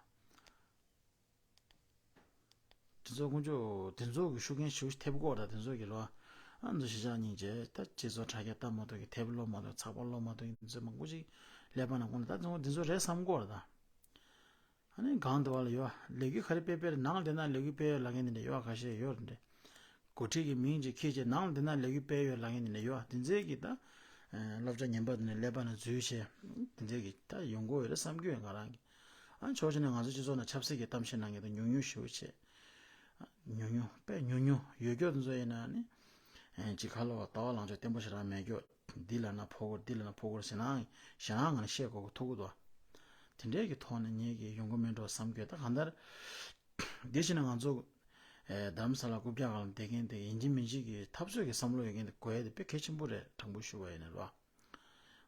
དེ་ཚོ་དཀོན་མཆོག་དེ་ཚོ་གི་ཤུགས་རྐྱེན་ཞེ་པོ་ཐེབས་ཀྱི་ཡོད་རེད། དེ་ཚོ་གི་ལོ། ཨ་ནི་གཞིས་ཆགས་སྙིང་རྗེ་ད་སྤྱི་ཚོགས་དྲ་རྒྱ་ལྟ་མ་ཐུབ་ཀྱི། དེབ་ཀློག་མ་ཐུབ་ཚགས་པར་ཀློག་མ་ཐུབ་ཀྱི་དེ་ཚོ་མང་པོ་ཞིག་ཀླད་པ་ནང་ཁོང་ད་དེ་ཚོ་དེ་ཚོ་རེད་བསམ་གྱི་ཡོད་རེད་ད། ཨ་ནི་གང་དུ་བ་ལ་ཡོད་ལས་འགུལ་ག་རེ་སྤེལ་སྤེལ་རེད། ནང་ལ་བསྡད་ན་ལས་འགུལ་སྤེལ་ཡོད་ལབ་མཁན་དེ་འདྲ་ཡོད་ཁ་ཤས་ཡོད་རེད། འགོ་ཁྲིད་ཀྱི་མིང་ཅིག་ཁྱེར་བྱས་ནང་ལ་བསྡད་ན་ལས་འགུལ་སྤེལ་ཡོད་ལབ་མཁན་དེ་འདྲ་ཡོད། དེ་ཚོ་གི་ད་བསླབ་བྱ་ངན་པ་དེ་འདྲ་ཀླད་པ་ནང་འཛུལ་བྱས་དེ་ཚོ་གི་ད་ཡོང་གི་ཡོད་རེད་བསམ་གྱི་ཡོད་ང་རང་གི། ཨ་ཕྱོགས་གཅིག་ནས་ང་ཚོ་སྤྱི་ཚོགས་ནང་ཆབ་སྲིད་ཀྱི་གཏམ་བཤད་གནང་མཁན་དེ་ཉུང་ཉུང་ཞེ་པོ་བྱས། ཉུང་ཉུང་དཔེ་ཉུང་ཉུང་ཡོད་སྐྱོ་དེ་ཚོ་ཡིན་ན་ནི། ཨེ་ཅིག་ཁ་ལོ་བ་ལྟ་བ་ལངས་ཕྱོགས་བརྟན་པོ་ཞེ་དྲག་མེད་སྐྱོ། འདི་ལ་ན་ཕོག་གོ་འདི་ལ་ན་ཕོག་གོ་ཞེ་ན་ཞེ་ན་ང་ནི་བཤད་དགོས་གོ་ཐུག་གི་འདུག་དེ་འདྲའི་གི་ཐོག་ནས་ངེད་ཀྱི་ཡོང་གི་མེད་འགྲོ་བསམ་གྱི། ད་གང་ལྟར་འདི་བྱས་ན་ང་ཚོ་ཨེ་རྡ་རམ་ས་ལ་རྐུབ་བཀྱག་སྒང་ལ་བསྡད་མཁན་དེ་ཡིན་གཅིག་མིན་གཅིག་གི་འཐབ་རྩོད་ཀྱི་བསམ་བློ་ཡོད་མཁན་དེ་དགོས་ཡ་དེ་དཔེ་གལ་ཆེན་པོ་རེད། དྲང་པོ་ཞུ་བ་ཡིན་ན་རོ།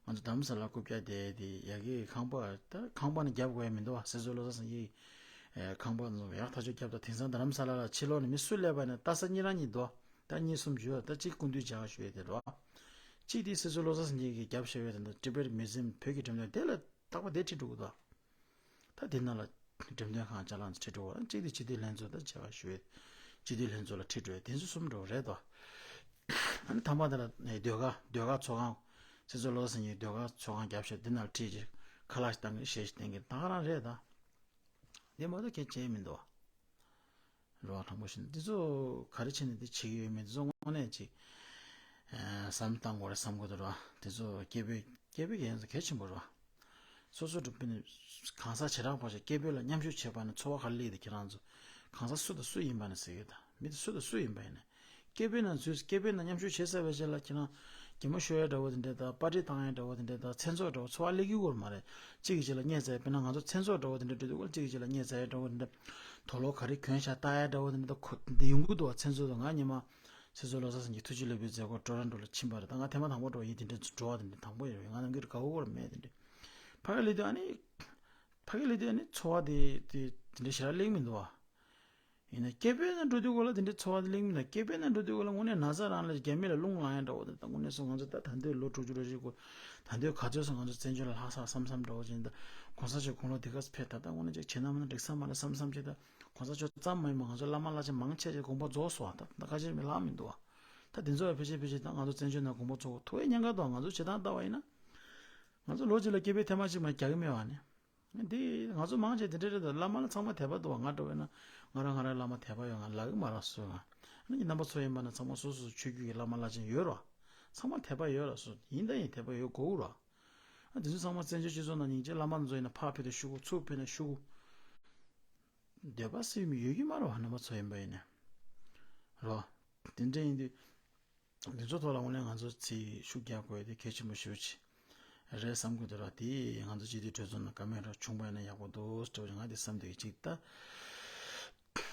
ང་ཚོ་རྡ་རམ་ས་ལ་རྐུབ་བཀྱག་བསྡད་དེ་ཡ་གི་ཁང་པ་ད་ཁང་པ་ནི་རྒྱབ་དགོས་ཡ་མི་འདུག་བ། སྲིད་ཟུར་བློ་བཟང་སེང་གེ་ཁང་པ་ཚོ་ཡག་ཐག་ཆོད་རྒྱབ་ད། དེང་སང་རྡ་རམ་ས་ལ་ལ་ཕྱི་ལོགས་ནས་མི་སུ་སླེབས་པ་ཡིན་ན་ལྟ་ས་གཉིས་རང་གཉིས་འདུག་ད་གཉིས་གསུམ་བརྗོད་ད་གཅིག་སྐུ་མདུན་ལྗགས་ཞུ་ཡས་དེ་རེད་བ། གཅིག་དེ་སྲིད་ཟུར་བློ་བཟང་སེང་གེ་གི་རྒྱབ་ཞུ་ཡས་དེ་འདུག Tibet Museum བོད་ཀྱི་འགྲེམས་སྟོན་དེ་ལ་རྟག་པ་དེ་ཁྲིད་འགྲོ་གི་འདུག་ད་དེ་ནང་ལ་འགྲེམས་སྟོན་ཁང་ཅ་ལག་ཚོ་ཁྲིད་འགྲོ་བ། གཅིག་དེ་སྤྱི་འཐུས་ལྷན་ཚོགས་དང་བཅས་པ་ཞུ་བའི་སྤྱི་འཐུས་ལྷན་ཚོགས་ལ་ཁྲིད་འགྲོ་བའི་དེ་ཚོ་གསུམ་འགྲོ་བ་རེད་དོ། ཨ་ནི་ཐ་མ་དེ་ལ་ནས་ཟློས་གར་ཟློས་གར་ཚོགས་ཁང་། སྲིད་ཟུར་བློ་བཟང་སེང་གེ་ཟློས་གར་ཚོགས་ཁང་རྒྱབ་ཤོག་འདི་ནང་ཁྲིད་ཀྱི་ཁ་ལག་ཞིག་བཏང་གི་གཞས་ཤིག་བཏང་གི་ད་ག་རང་རེད་ད། འདི་མ་གཏོགས་ཁྱད་ཅན་མི་འདུག་རོགས་དྲང་པོ་བཤད་ན་འདི་ཚོ་ག་རེ་བྱས་ནས་འདི་བྱེད་ཀྱི་ཡོད་མེད་འདི་ཚོ་དངོས་གནས་ཅིག་ཨ་བསམ་བཏང་དགོས་རེད་བསམ་གྱི་འདུག་ར། འདི་ཚོ་སྐད་འབོད་སྐད་འབོད་ཀྱི་ཡན་ཚོ་གལ་ཆེན་པོ་རེད་བ། སོ་སོ་འགྲོ་པའི་གང་ཟག་བྱེ་བྲག་པ་ཞིག་སྐད་འབོད་ལ་མཉམ་ཞུགས་བྱེད་པ་ནི་ཚོར་བ་ག་རེ་སླེབས་ཏེ་ཁྱེད་རང་ཚོ་གང་ཟག་སུ་དང་སུ་ཡིན་པ་ནི་ཟེར་གྱི་ད་མི་དེ་སུ་དང་སུ་ཡིན་པ་ཡིན་ན། སྐད་འབོད་ནང་ཚུད་སྐད་འབོད་ནང་མཉམ་ཞུགས་བྱེད་ཚར་བའི་རྗེས་ལ་ཁྱེད་རང་གད་མོ་ཤོར་ཡ་འདྲ་བོ་དེ་འདྲ་དང་པར་རིས་བཏང་ཡ་འདྲ་བོ་དེ་འདྲ་དང་མཚན་ཚོགས་འདྲ་བོ་ཚོར་བ་སླེབས་ཀྱི་ཡོད་མ་རེད། གཅིག་གི་རྗེས་ལ་བརྙས་ཚར་ཡ་དཔེར་ན་ང་ཚོ་མཚན་ཚོགས་འདྲ་བོ་དེ་འདྲ་འགྲོ་དུས་སྐབས་གཅིག་གི་རྗེས་ལ་བརྙས་ཚར་ཡ་འདྲ་བོ་དེ་འདྲ་དུག་ལོག་ག་རེ་གྱོན་ཤག་ལྟ་ཡ་འདྲ་བོ་དེ་འདྲ་དང་ཁོ་དེ་འདྲ་ཡོང་གི་འདུག་བ། མཚན་ཚོགས་དང་ང་ཉི་མ་སྲིད་ཟུར་བློ་བཟང་སེང་གེ་ཐུགས་རྗེ་ལེགས་འབུལ་མཛད་སྒོ་ཊོ་རོན་ཊོ་ལ་ཕྱིན་པ་རེད། ད་ང་ཐེངས་མ་དང་པོ་འགྲོ་བ་ཡིན། དེ་འདྲ་འགྲོ་བ་དེ་འདྲ་དང་པོ་ཡིན་རེད། ང་ནམ་རྒྱུན་དགའ་བོ་བོར་མེད་དེ་འདྲ། ཕ་གི་སླེབས་དུས་ཨ་ནི། ཕ་གི་སླེབས་དུས་ཨ་ནི་ཚོར་བ་དེ་དེ་དེ་འདྲ་ཞེ་དྲག་སླེབས་མི་འདུག་བ། ཡིན་ན་སྐད་འབོད་ནང་འགྲོ་དུས་སྐོར་ལ་དེ་འདྲའི་ཚོར་བ་དེ་གླེང་མི་འདུག་སྐད་འབོད་ནང་འགྲོ་དུས་སྐོར་ལ་དངོས་གནས་ན་ཚ་རང་ལ་རྒྱ་མི་ལ་རླུང་ལངས་ཡ་འདྲ་བོ་དང་། དངོས་གནས་སོ་ང་ཚོ་ད་ད་འདོད་ལོ་དྲུག་ཅུ་རེ་བཞི་སྐོར་ད་འདོད་ག་ཚོད་སོང་ང་ཚོ་བཙན་བྱོལ་ལ་ལྷག་ས་བསམ་བསམ་འདྲ་བོ་ཅན་ད། གོང་ས་མཆོག་དགུང་ལོ་འདི་ག་ཕེབས་ད་ད་དངོས་གནས་ཅིག་བྱེད་ན་མ་ན་འགྲིག་ས་མ་རེད་བསམ་བསམ་བྱེད་ད། གོང་ས་མཆོག་ཙམ་མ་ཡིན་པ་ང་ཚོ་བླ་མ་བླ་ཆེན་མང་ཆེ་ཆེ་དགོངས་པ་རྫོགས་སོང་བ། ད་ད་ཁ་ཆེར་མི་ལྷག་མི་འདུག་བ། ད་དེ་ཚོ་ཡང་ཕལ་ཆེར་ཕལ་ཆེར་ད་ང་ཚོ་བཙན་བྱོལ་ནང་དགོངས་པ་རྫོགས་ཐུབ་པའི་ཉེན་ཁ་འདུག་ང་ཚོ་བྱེད་སྟངས་ལྟ་བ་ཡིན་ན། ང་ཚོ་ལོ་གཅིག་ལ་སྐད་འབོད་ཐེངས་མ་གཅིག་མ་རྒྱག་གི་མེད་བ་ནི། འདི་ང་ཚོ་མང་ཆེ་དེ་འདྲ་རེད་དོ། བླ་མ་ལ་ཚང་མ་དད་པ་འདུག་བ། ང་འདྲ་བས་ན་ང་རང་ང་རང་བླ་མ་དད་པ་ཡོད། ང་ལབ་གི་མ་རེད་སུ་ང་། ཨ་ནི་རྣམ་པ་ཚོ་ཡིན་པ་ན་ཚང་མ་སོ་སོ་ཆོས་བརྒྱུད་ཀྱི་བླ་མ་བླ་ཆེན་ཡོད་རོ། ཚང་མ་དད་པ་ཡོད་ར་སུ་ཡིན་ད་ཡིན་དད་པ་ཡོད་དགོས་ར། ཨ་དེ་ཚོ་ཚང་མ་བཙན་བྱོལ་སྤྱི་ཚོགས་ནང་སྙིང་རྗེ། བླ་མ་ཚོ་ཡིན་ན་ཕར་ཕེབས་ན་ཤུ་གུ། ཚུར་ཕེབས་ན་ཤུ་གུ། འདོད་པ་སེམས་ཡོད་ཀྱི་མ་རེད་བ། རྣམ་པ་ཚོ་ཡིན་པ་ཡིན་ན་རོ། དེ་འདྲ་ཡིན་དུས། འདི་ཚོ་ཐོག་ལ་དངོས་གནས་ང་ཚོ་ཚིག་ཤུགས་རྒྱག་དགོས་དེ་གལ་ཆེན་པོ་ཞེ་པོ་ཅིག་རེད་བསམ་གྱི་འདུག་ར། དེ་ང་ཚོ་སྤྱི་འཐུས་གྲོས་ཚོགས་ནང་བཀའ་མོལ་ར་བྱུང་པ་ཡིན་ན་ཡག་པོ་འདུག་སྤྲོ་ང་དེ་བསམ་འདུག་ཅིག་ད།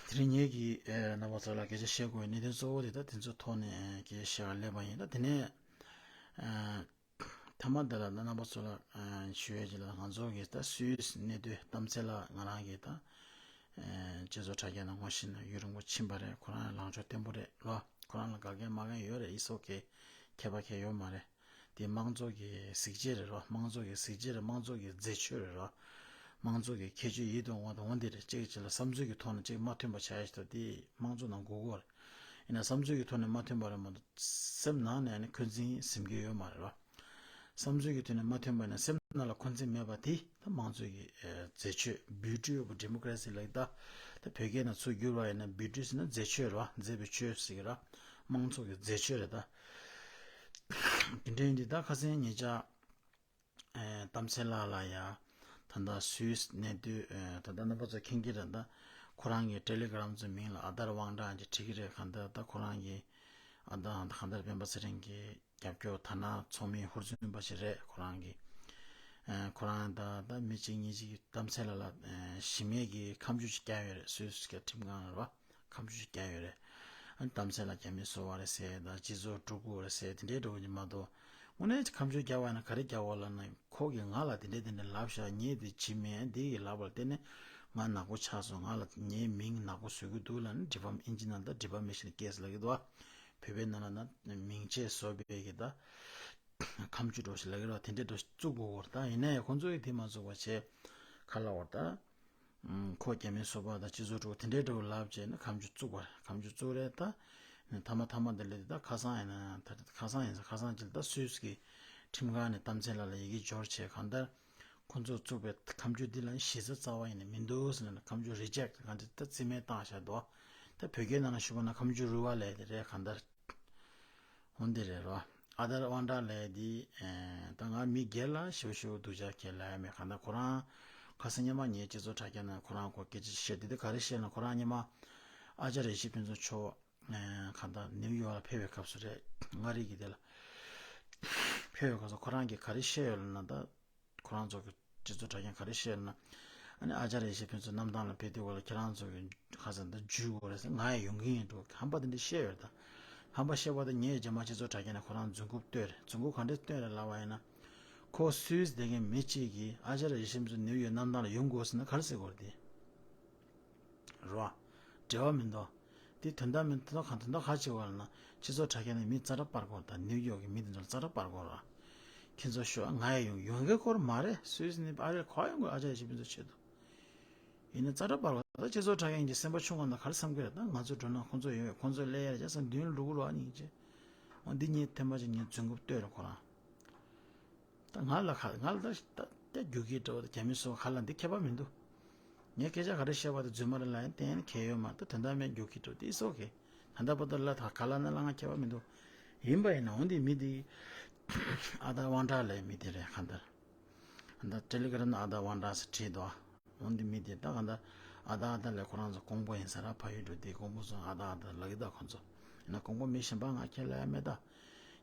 དེ་རིང་ངེད་ཀྱིས་རྣམ་པ་ཚོ་ལ་སྐད་ཆ་བཤད་དགོས་གནད་དོན་གཙོ་བོ་དེ་ད་དེ་ཚོ་ཐོག་ནས་སྐད་ཆ་བཤད་ག་སླེབས་པ་ཡིན། ད་དེ་ནས་ཐ་མ་འདི་ལ་རྣམ་པ་ཚོ་ལ་ཞུ་ཡས་ཅིག་ལ་ང་ཚོ་གི་ད་སུད་སི་གནས་སྡོད་གཏམ་ཚེ་ལགས་ང་རང་གི་ད། སྤྱི་ཚོགས་དྲ་རྒྱ་ནང་ངོ་ཤེས་ན་ཡུན་རིང་པོ་ཕྱིན་པ་རེད། ཁོ་རང་ལངས་ཕྱོགས་བརྟན་པོ་རེད་རོ། ཁོ་རང་ལ་དགའ་མཁན་མ་མཁན་ཡོད་རེད། ཨི་སོ་ཀེ། ཁྱད་པར་གང་ཡང་ཡོད་མ་རེད། དེ་དམངས་གཙོ་གི་གཟི་བརྗིད་རེད་རོ། དམངས་གཙོ་གི་གཟི་བརྗིད་རེད། དམངས་གཙོ་གི་མཛེས་ཆོས་རེད་རོ། དམངས་གཙོ་གི་ཁྱད་ཆོས་ཡིད་དུ་འོང་བ་དང་འོ་འདི་རེད། གཅིག་གིས་གཅིག་ལ་བསམ་ཚུལ་གྱི་ཐོག་ནས་གཅིག་མ་མཐུན་པ་ཆགས་ཡ་ཞིག་ད་དེ་དམངས་གཙོ་ནང་དགོས་ཀྱི་ཡོད་རེད། ཡིན་ན་བསམ་ཚུལ་གྱི་ཐོག་ནས་མ་མཐུན་པ་རེད་མ་གཏོགས་སེམས་ནང་ནས་ནི་འཁོན་འཛིན་ཟིན་གྱི་ཡོད་མ་རེད་རོ། བསམ་ཚུལ་གྱི་ཐོག་ནས་མ་མཐུན་པ་ན་སེམས་ནང་ལ་འཁོན་འཛིན་མེད་པ་དེ་ད་དམངས་གཙོ་གི་ཨེ་མཛེས་ཆོས། Beauty of democracy ལབ་ཀྱི་ད། ད་བོད་སྐད་ནང་ཚུར་བསྒྱུར་བ་ཡིན་ན་beauty ཟེར་ན་མཛེས་ཆོས་རེད་བ། མཛེས་པའི་ཆོས་ཟེར་གྱི་ར། དམངས་གཙོ་གི་མཛེས་ཆོས་རེད་ད། དེ་འདྲ་ཡིན་དུས་ད་ཁ་སང་ཉེ་ཆར་ཨེ་གཏམ་ཚེ་ལགས་ལ་ཡ་ད་ལྟ་སུད་སི་གནས་སྡོད་ཨེ་ད་ལྟ་རྣམ་པ་ཚོ་མཁྱེན་གྱི་རེད་ད། ཁོ་རང་གི་ཊེ་ལི་གྷི་རམ་ཚོའི་མིང་ལ་ཨ་དར་དབང་གྲགས་ཅེས་བྲིས་ཀྱི་རེད། གང་ལྟར་ད་ཁོ་རང་གི་ཨ་ད་གང་ལྟར་སྤེན་པ་ཚེ་རིང་གི་རྒྱབ་སྐྱོར་དར་ནག་ཚོགས་མིའི་ཧུར་བརྩོན་པ་ཞིག་རེད་ཁོ་རང་གིས། ཨ་ཁོ་རང་ད་ད་མི་གཅིག་གཉིས་ཅིག་གིས་གཏམ་ཚེ་ལགས་ལ་ཨ་གཞི་མེད་ཀྱི་ཁ་མཆུ་ཅིག་བརྒྱབ་ཡོད་རེད། སུད་སི་གི་ཁྲིམས་ཁང་ལ་རེད་བ། ཁ་མཆུ་ཅིག་བརྒྱབ་ཡོད་རེད། ཨ་གཏམ་ཚེ་ལགས་རྒྱ་མི་བཟོ་བ་རེད་ཟེར་ད་སྤྱི་ཚོགས་དཀྲུག་པོ་རེད་ཟེར་དེ་འདྲའི་འདྲ་བོ་ཅིག་མ་གཏོགས། དངོས་གནས་ཁ་མཆུ་བརྒྱབ་པ་ན་ག་རེ་བརྒྱབ་པ་ལབ་ན་ཁོ་གིས་ང་ལ་དེ་འདྲ་དེ་འདྲ་ལབ་ཤག་ངས་དེ་བྱེད་མེད། འདི་གིས་ལབ་པ་ལ་བརྟེན་ནས་ང་ནག་པོ་ཆགས་སོང་། ང་ལ་ངའི་མིང་ནག་པོ་བཟོ་གི་འདུག་ལབ་ནས་ཌི་ཕེམ་ཨིན་ཇི་ནང་ད་defamation case ལབ་ཀྱི་འདུག་བ། བོད་པའི་ནང་ལ་ན་མིང་ཆད་བཟོ་བའི་གི་ད་ཁ་མཆུ་འདྲ་བོ་ཞིག་ལབ་ཀྱི་རེད་བ། དེ་འདྲའི་འདྲ་བོ་བཙུགས་དགོས་ཀྱི་རེད། ད་ཡིན་ན་ཡང་ཁོང་ཚོ་གིས་དེ་མ་བཙུགས་པ་བྱས་ཁ་ལབ་པ་རེད་ད། ཁོ་རྒྱ་མི་བཟོ་པ་དང་སྤྱི་ཚོགས་དཀྲུག་དེ་འདྲའི་འདྲ་བོ་ལབ་བྱས་ནས་ཁ་མཆུ་བཙུགས་པ་རེད། ཁ་མཆུ་བཙུགས་རེད་ད། ཐ་མ་ཐ་མ་དེ་ལས་ད་ཁ་སང་ཡིན་ན་ད་ཁ་སང་ཡིན་ས་ཁ་སང་ཅིག་ད་སུད་སི་གི་ཁྲིམས་ཁང་ནས་གཏམ་ཚེ་ལགས་ལ་ཡི་གེ་འབྱོར་བྱས་གང་ལྟར། ཁོ་ཚོས་བཙུགས་པའི་ཁ་མཆུ་འདི་ལ་གཞི་རྩ་རྩ་བ་ཡིན་ནི་མི་འདུག་ཟེར་ནས་ཁ་མཆུ་རི་ཇེག་གང་དེ་ད་རྩིས་མེད་བཏང་བཞག་འདུག་ད་བོད་སྐད་ནང་ལ་ཞུས་པ་ན་ཁ་མཆུ་རུལ་བ་ལབ་དེ་རེད་གང་ལྟར། འོ་འདི་རེད་རོ། ཨ་དར་དབང་གྲགས་ལབ་དེ་ད་ང་མི་སྒེར་ལ་ཞེ་པོ་ཞེ་པོ་སྡུག་ཅག་གང་ཡང་ལབ་ཡ་མེད། གང་ལྟར་ཁོ་རང་ཁ་སང་ཉི་མ་ངའི་སྤྱི་ཚོགས་དྲ་རྒྱ་ནང་ཁོ་རང་སྐོར་སྐད་ཆ་བཤད་དེ་དེ་ག་རེ་བཤད་ན་ཁོ་རང་ཉི་མ་ཨ་ཅར་ཡེ་ཤེས་ཕུན་ཚོགས་མཆོག་གང་ལྟར་ནིའུ་ཡོག་ལ་ཕེབས་པའི་སྐབས་སུ་རེད། མངའ་རིས་ཀྱི་དེ་ལ་ཕེབས་པའི་སྐབས་སུ་ཁོ་རང་གིས་ག་རེ་བཤད་ཡོད་ལབ་ན་ད། ཁོ་རང་ཚོ་གི་སྤྱི་ཚོགས་དྲ་རྒྱ་ག་རེ་བཤད་ན། ཨ་ནི་ཨ་ཅར་ཡེ་ཤེས་ཕུན་ཚོགས་གནམ་ཐང་ལ་ཕེབས་དུས་སྐབས་ལ་ཁྱེད་རང་ཚོ་གི་ཁ་སང་འདི་འཇུས་དགོས་རེད་ཟེར། ང་ཡང་ཡོང་གི་ཡིན་འགྲོ་ཧམ་པ་དེ་འདྲ་བཤད་ཡོད་རེད་ད། ཧམ་པ་བཤད་པ་དེ་ངས་རྗེས་མ་སྤྱི་ཚོགས་དྲ་རྒྱ་ནས་ཁོ་རང་རྫུན་རྐུབ་བཏོན་རེད། རྫུན་རྐུབ་ག་འདྲས་བཏོན་རེད་ལབ་པ་ཡིན་ན། ཁོ་སུད་སི་བསྡད་མཁན་མི་གཅིག་གིས་ཨ་ཅར་ཡ་ཡེ་ཤེས་ཕུན་ཚོགས་ནིའུ་ཡོག་གནམ་ཐང་ལ་ཡོང་དགོས་ཟེར་ན་ག་རེ་ཟེར་དགོས་རེད་དེ། རེད་བ། འབྲེལ་བ་མི་འདུག་དེ་དོན་དག་མི་དོན་དག་གང་དོན་དག་ག་བྱེད་དགོས་ལབ་ན། སྤྱི་ཚོགས་དྲ་རྒྱ་ནས་མི་ཙག་སྒྲ་སྤར་དགོས་དང་ནིའུ་ཡོག་གི་མི་དེ་ཚོ་ལ་ཙག་སྒྲ་སྤར་དགོས་ར། ཁྱེད་ཚོ་ཤོག་ང་ཡང་ཡོང་ཡོང་མཁན་ཁོ་རང་མ་རེད། སུད་སི་ནས་ཨ་རེ་ག་པར་ཡོང་དགོས། ཨ་ཅར་ཡེ་ཤེས་ཕུན་ཚོགས་ཆེད་དུ། ཡིན་ན་ཙག་སྒྲ་སྤར་བ་ད་སྤྱི་ཚོགས་དྲ་རྒྱ་ཡིན་གྱི་སེམས་པ་ཆུང་བ་ན་ག་རེ་བསམ་གྱི་རེད། ད་ང་ཚོ་འགྲོ་ན་ཁོང་ཚོ་ཡོད་ཁོང་ཚོ་སླེབས་ཡ་རེད་ཅག་བསམ་མདུན་ལ་འགྲོ་གི་རེད་བ་ཉིན་གཅིག་འོ་འདི་ངས་ཐེངས་མ་གཅིག་ངས་རྫུན་རྐུབ་བསྟོད་རེད་ཁོ་རང་། ད་ང་ལ་ཁ་ང་ལ་ད་ད་ད་རྒྱུག་གི་འགྲོ་ད་རྒྱ་མི་སོགས་ཁ་ལ་འདི་ཁྱད་པར་མི་འདུག་ངས་སྐད་ཆ་ག་རེ་བཤད་པ་དེ་རྫུན་མ་རེད་ལབ་ཡིན་གཏན་ནས་ཁྱད་ཡོད་མ་རེད། ད་དོན་དག་མེད་རྒྱུག་གི་འགྲོ་དེ་ཨིས་ཨོ་ཁེ། ད་ལྟ་བར་དུ་ལ་ད་ག་ལ་ན་ལ་ང་ཁྱད་པར་མི་འདུག་ཡིན་པ་ཡིན་ན་འོ་འདི་མི་འདི་ཨ་ད་དབང་གྲགས་ལབ་མི་དེ་རེད་གང་ལྟར། ད་ཊེ་ལི་གྷ་རམ་ཨ་ད་དབང་གྲགས་ཟེར་བྲིས་འདུག་འོ་འདི་མི་དེ་ད་གང་ལྟར་ཨ་ད་ཨ་ད་ལས་ཁོ་རང་ཚོ་ཀོང་པོ་ཡིན་ས་ར་ཕ་ཡུལ་འགྲོ་དེ་ཀོང་པོ་ཚོ་ཨ་ད་ཨ་ད་ལབ་ཀྱི་ད་ཁོ་ཚོ་ཡིན་ན་ཀོང་པོ་མི་གཞན་པ་ང་ཁས་ལ་ཡ་མེད་ད།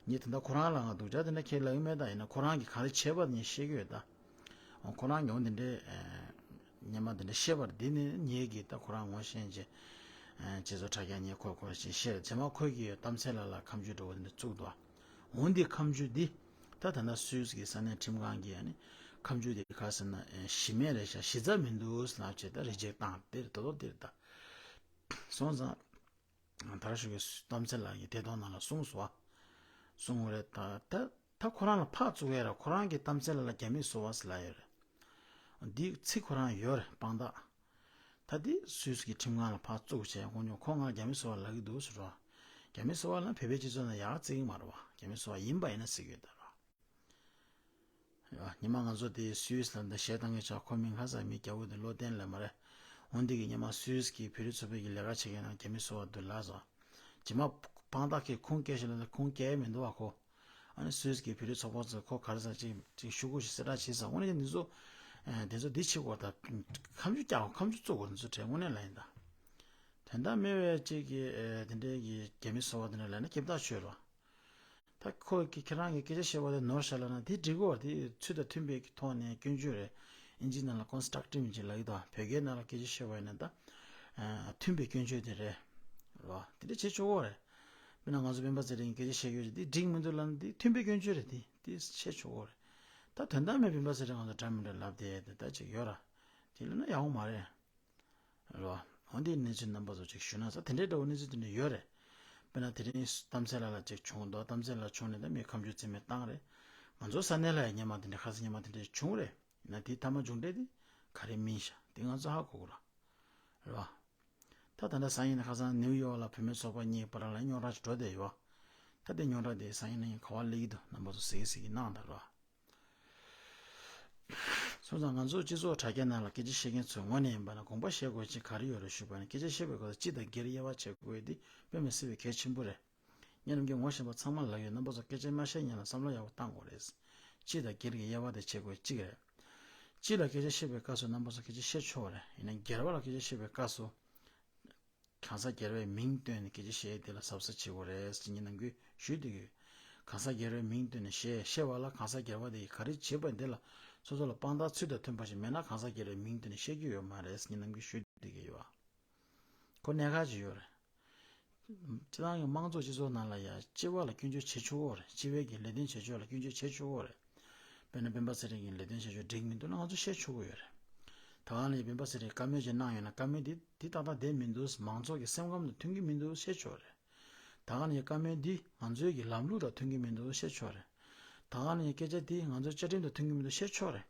ངས་དེ་འདྲ་ཁོ་རང་ལ་ང་སྡུག་ཅག་དེ་འདྲ་ཁས་ལ་ཡོད་མེད་ད། ཡིན་ན་ཁོ་རང་གིས་ག་རེ་བྱས་པ་ངས་ཤེས་ཀྱི་ཡོད་ད། ཁོ་རང་གིས་འོ་དེ་འདྲའི་སྙན་མ་དེ་འདྲ་བཤད་པར་འདི་ནི་ངས་ཀྱིས་ད་ཁོ་རང་ངོ་ཤེས་ཀྱི་སྤྱི་ཚོགས་དྲ་རྒྱ་ངས་ཁོ་ཁོ་རང་ཞིག་བཤད་རྗེས་མ་ཁོས་ཀྱིས་གཏམ་ཚེ་ལགས་ལ་ཁ་མཆུ་འདྲ་བོ་དེ་འདྲ་བཙུགས་འདུག་འོ་འདི་ཁ་མཆུ་འདི་ད་ད་ལྟ་སུད་སི་གི་ས་གནས་ཁྲིམས་ཁང་གིས་ཨ་ནི་ཁ་མཆུ་འདི་ག་ཟེར་ན་གཞི་མེད་རེད་ཤག་གཞི་རྩ་མི་འདུག་ཟེར་ལབ་བྱས་ད་རི་ཇེག་བཏང་དེ་རེད་ད་དོ་དེ་རེད་ད། སོང་ཙང་། དར་ཞུ་གི་གཏམ་ཚེ་ལགས་ཀྱིས་དེ་དོན་ནང་ལ་གསུངས་སོ། གསུངས་རེད་ད་ད་ད་ཁོ་རང་ལ་ཕར་བཙུགས་ཡས་ར་ཁོ་རང་གི་གཏམ་ཚེ་ལགས་ལ་རྒྱ་མི་བཟོ་བ་ཟེར་ལབ་ཡོད་རེད། འདི་ཚིག་ཁོ་རང་ཡོད་རེད་དཔང་རྟགས། ད་འདི་སུད་སི་གི་ཁྲིམས་ཁང་ལ་ཕར་བཙུགས་བྱས་ཁོང་ཉོ་ཁོ་ང་རྒྱ་མི་བཟོ་བ་ལབ་ཀྱི་འདུག་ཟེར་རོ། རྒྱ་མི་བཟོ་བ་ལ་བོད་པའི་སྤྱི་ཚོགས་ནང་ཡག་བརྩི་གི་མ་རེད་བ། རྒྱ་མི་བཟོ་བ་ཡིན་པ་ཡིན་ན་ཟེར་གྱི་ཡོད་ད་རོ། ཡ། ཉི་མ་ང་ཚོ་དེ་སུད་སི་ལ་འདི་གཞས་བཏང་གི་ཆ་ཁོ་མིང་ཁ་ས་མི་རྒྱ་བོ་དེ་བློ་བརྟན་ལས་མ་རེད། འོན་ཏེ་གི་ཉི་མ་སུད་སི་གི་བོད་རིགས་ཚོགས་པའི་གི་ལས་ཀ་བྱེད་མཁན་ནང་རྒྱ་མི་བཟོ་བ་འདུག་ལབ་སོང་། རྗེས་མ་དཔང་རྟགས་ཀྱི་ཁུངས་སྐྱེལ་ཞིག་ལ་ཁུངས་སྐྱེལ་མི་འདུག་བ་ཁོ། ཨ་ནི་སུད་སི་གི་བོད་རིགས་ཚོགས་པ་ཚོས་ཁོ་ག་རེ་ཟ་ཅིག་ཅིག་ཤུ་གུ་ཞིག་གསལ་བསྒྲགས་བྱས་ས་དངོས་གནས་འདི་ཚོ། དེ་ཚོ་འདི་བྱེད་དགོས་ད། ཁ་མཆུ་རྒྱག་ཁ་མཆུ་བཙུགས་དགོས་འདི་ཚོ་དྲན་དངོས་གནས་ལ་ཡིན་ད། དོན་དག་མེད་པའི་ཅིག་གི་དེ་འདྲའི་གི་རྒྱ་མི་བཟོ་བ་དེ་འདྲ་ལབ་ན་ཁྱབ་བདག་ཆོས་རོ། ད་ཁོ་གི་ཁྱེད་རང་གི་སྐད་ཆ་བཤད་པ་དེ་ནོར་ཤག་ལབ་ན་དེ་འགྲིག་གོ། དེ་ཚུལ་དང་མཐུན་པའི་ཐོག་ནས་སྐྱོན་བརྗོད་རེད། ཨིན་ཇིའི་ནང་ལ་ཀོན་སི་ཊྲག་ཊིབ་ཅིག་ལབ་ཀྱི་འདུག་བོད་སྐད་ནང་ལ་སྐད་ཆ་བཤད་པ་ཡིན་ན་ད། མཐུན་པའི་སྐྱོན་བརྗོད་དེ་རེད། རོ། དེ་འདྲ་བྱེད་ཆོག་གོ་རེད། དཔེར་ན་ང་ཚོ་སྤེན་པ་ཚེ་རིང་གིས་སྐད་ཆ་བཤད་ཡོད་རེད་དེ་འགྲིག་མི་འདུག་ལབ་ན་དེ་མཐུན་པའི་སྐྱོན་བརྗོད་རེད་དེ་དེ་བཤད་ཆོག་གོ་རེད། ད་དོན་དག་མེད་སྤེན་པ་ཚེ་རིང་ང་ཚོ་འདྲ་མི་འདྲ་ལབ་དེ་དེ་ད་ཅིག་ཡོད་ར། དེ་ལབ་ན་ཡག་པོ་མ་རེད། རེད་བ། འོན་ཏེ་གནས་ཚུལ་རྣམ་པ་ཚོ་ཅིག་ཞུ་ན་ས་དེ་འདྲའི་འདྲ་བོ་གནས་ཚུལ་དེ་འདྲ་ཡོད་རེད། དཔེར་ན་དེ་རིང་གཏམ་ཚེ་ལགས་ལ་ཅིག་བྱུང་འདུག་གཏམ་ཚེ་ལགས་བྱུང་ནས་ད་མི་ཁ་མཆུ་རྩིས་མེད་བཏང་རེད། ང་ཚོ་ས་གནས་ལ་ཡང་སྔོན་མ་དེ་འདྲ་ཁ་སང་སྔོན་མ་དེ་འདྲ་བྱུང་རེད། ཡིན་ན་དེའི་མཐའ་མ་མཇུག་འབྲས་དེ་ག་རེ་སྨིན་ཤག་དེ་ང་ཚོ་ཧ་གོ་དགོས་ར། རེད་བ། ད་ད་ལྟ་སང་ཉིན་ཁ་སང་ནིའུ་ཡོག་ལ་བུད་མེད་ཚོགས་པ་གཉིས་བར་ལ་རྙོག་དྲ་ཞིག་འགྲོ་བསྡད་ཡོད་བ། ད་དེ་རྙོག་དྲ་དེ་སང་ཉིན་གནངས་ཉིན་ག་པར་སླེབས་ཀྱི་འདུག་རྣམ་པ་ཚོ་གཟིགས་གཟིགས་གནང་དང་ར། སོང་ཙང་ང་ཚོ་སྤྱི་ཚོགས་དྲ་རྒྱ་ནང་ལ་སྐད་ཆ་བཤད་མཁན་ཚོའི་ངོས་ནས་ཡིན་པ་ན་དགོངས་པ་བཞེས་དགོས་ཅིག་ག་རེ་ཡོད་རེད་ཞུས་པ་ན་སྐད་ཆ་བཤད་པའི་སྐབས་སུ་སྤྱི་དང་སྒེར་དབྱེ་བ་བྱེད་དགོས་དེ་དཔེ་མི་སྲིད་པའི་གལ་ཆེན་པོ་རེད། ངས་ནམ་རྒྱུན་ངོ་ཤེས་པ་ཚང་མ་ལ་ཡོད་རྣམ་པ་ཚོ་སྐད་ཆ་མ་བཤད་སྔོན་ལ་བསམ་བློ་ཡག་པོ་བཏང་དགོས་རེད། སྤྱི་དང་སྒེར་གྱི་དབྱེ་བ་དེ་བྱེད་དགོས་གཅིག་རེད། སྤྱི་ལ་སྐད་ཆ་བཤད་པའི་སྐབས་སུ་རྣམ་པ་ཚོ་སྐད་ཆ་བཤད་ཆོག་རེད་ཡིན་ན་སྒེར་བ་ལ་སྐད་ཆ་བཤད་པའི་སྐབས་སུ། གང་ཟག་སྒེར་བའི་མིང་བཏོན་ནས་སྐད་ཆ་བཤད་དེ་ལ་གཟབ་གཟབ་བྱེད་དགོས་རེད་ཟེར་ངས་ནམ་རྒྱུན་ཞུས་བསྡད་ཀྱི་ཡོད། གང་ཟག་སྒེར་བའི་མིང་བཏོན་ནས་བཤད་བཤད་པ་ལ་གང་ཟག་སྒེར་བ་དེ་ཡིས་ག་རེ་བྱེད་པ་འདི་ལ་སོ་སོ་ལ་དཔང་རྟགས་ཚུལ་དང་མཐུན་པ་ཞིག་མེད་ན་གང་ཟག་སྒེར་བའི་མིང་བཏོན་ནས་བཤད་རྒྱུ་ཡོད་མ་རེད་ཟེར་ངས་ནམ་རྒྱུན་ཞུས་བསྡད་ཀྱི་ཡོད། ཁོ་གནད་འགག་ཅིག་ཡོད་རེད། སྤྱི་བཏང་གི་དམངས་གཙོ་སྤྱི་ཚོགས་ནང་ལ་ཡང་སྤྱི་པ་ལ་སྐྱོན་བརྗོད་བྱེད་ཆོག་གི་རེད། སྤྱི་པའི་གི་ལས་དོན་བྱེད་ཕྱོགས་ལ་སྐྱོན་བརྗོད་བྱེད་ཆོག་གི་རེད། དཔེར་ན་སྤེན་པ་ཚེ་རིང་གི་ལས་དོན་བྱེད་ཕྱོགས་འགྲིག་མི་འདུག་ན་ང་ཚོ་བཤད་ཆོག་གི་ཡོད་རེད། ད་ག་ནང་བཞིན་སྤེན་པ་ཚེ་རིང་བཀའ་མོལ་ཅིག་གནང་ཡོད་ན་བཀའ་མོལ་འདི་འདི་ཏག་ཏག་བསྡད་མི་འདུག་མང་ཚོགས་ཀྱི་སེམས་ཁམས་དང་མཐུན་གྱི་མི་འདུག་བཤད་ཆོག་རེད། ད་ག་ནང་བཞིན་བཀའ་མོལ་འདི་ང་ཚོའི་གི་ལམ་ལུགས་དང་མཐུན་གྱི་མི་འདུག་བཤད་ཆོག་རེད། ད་ག་ནང་བཞིན་སྐད་ཆ་འདི་ང་ཚོའི་བཅའ་ཁྲིམས་དང་མཐུན་གྱི་མི་འདུག་བཤད་ཆོག་རེད།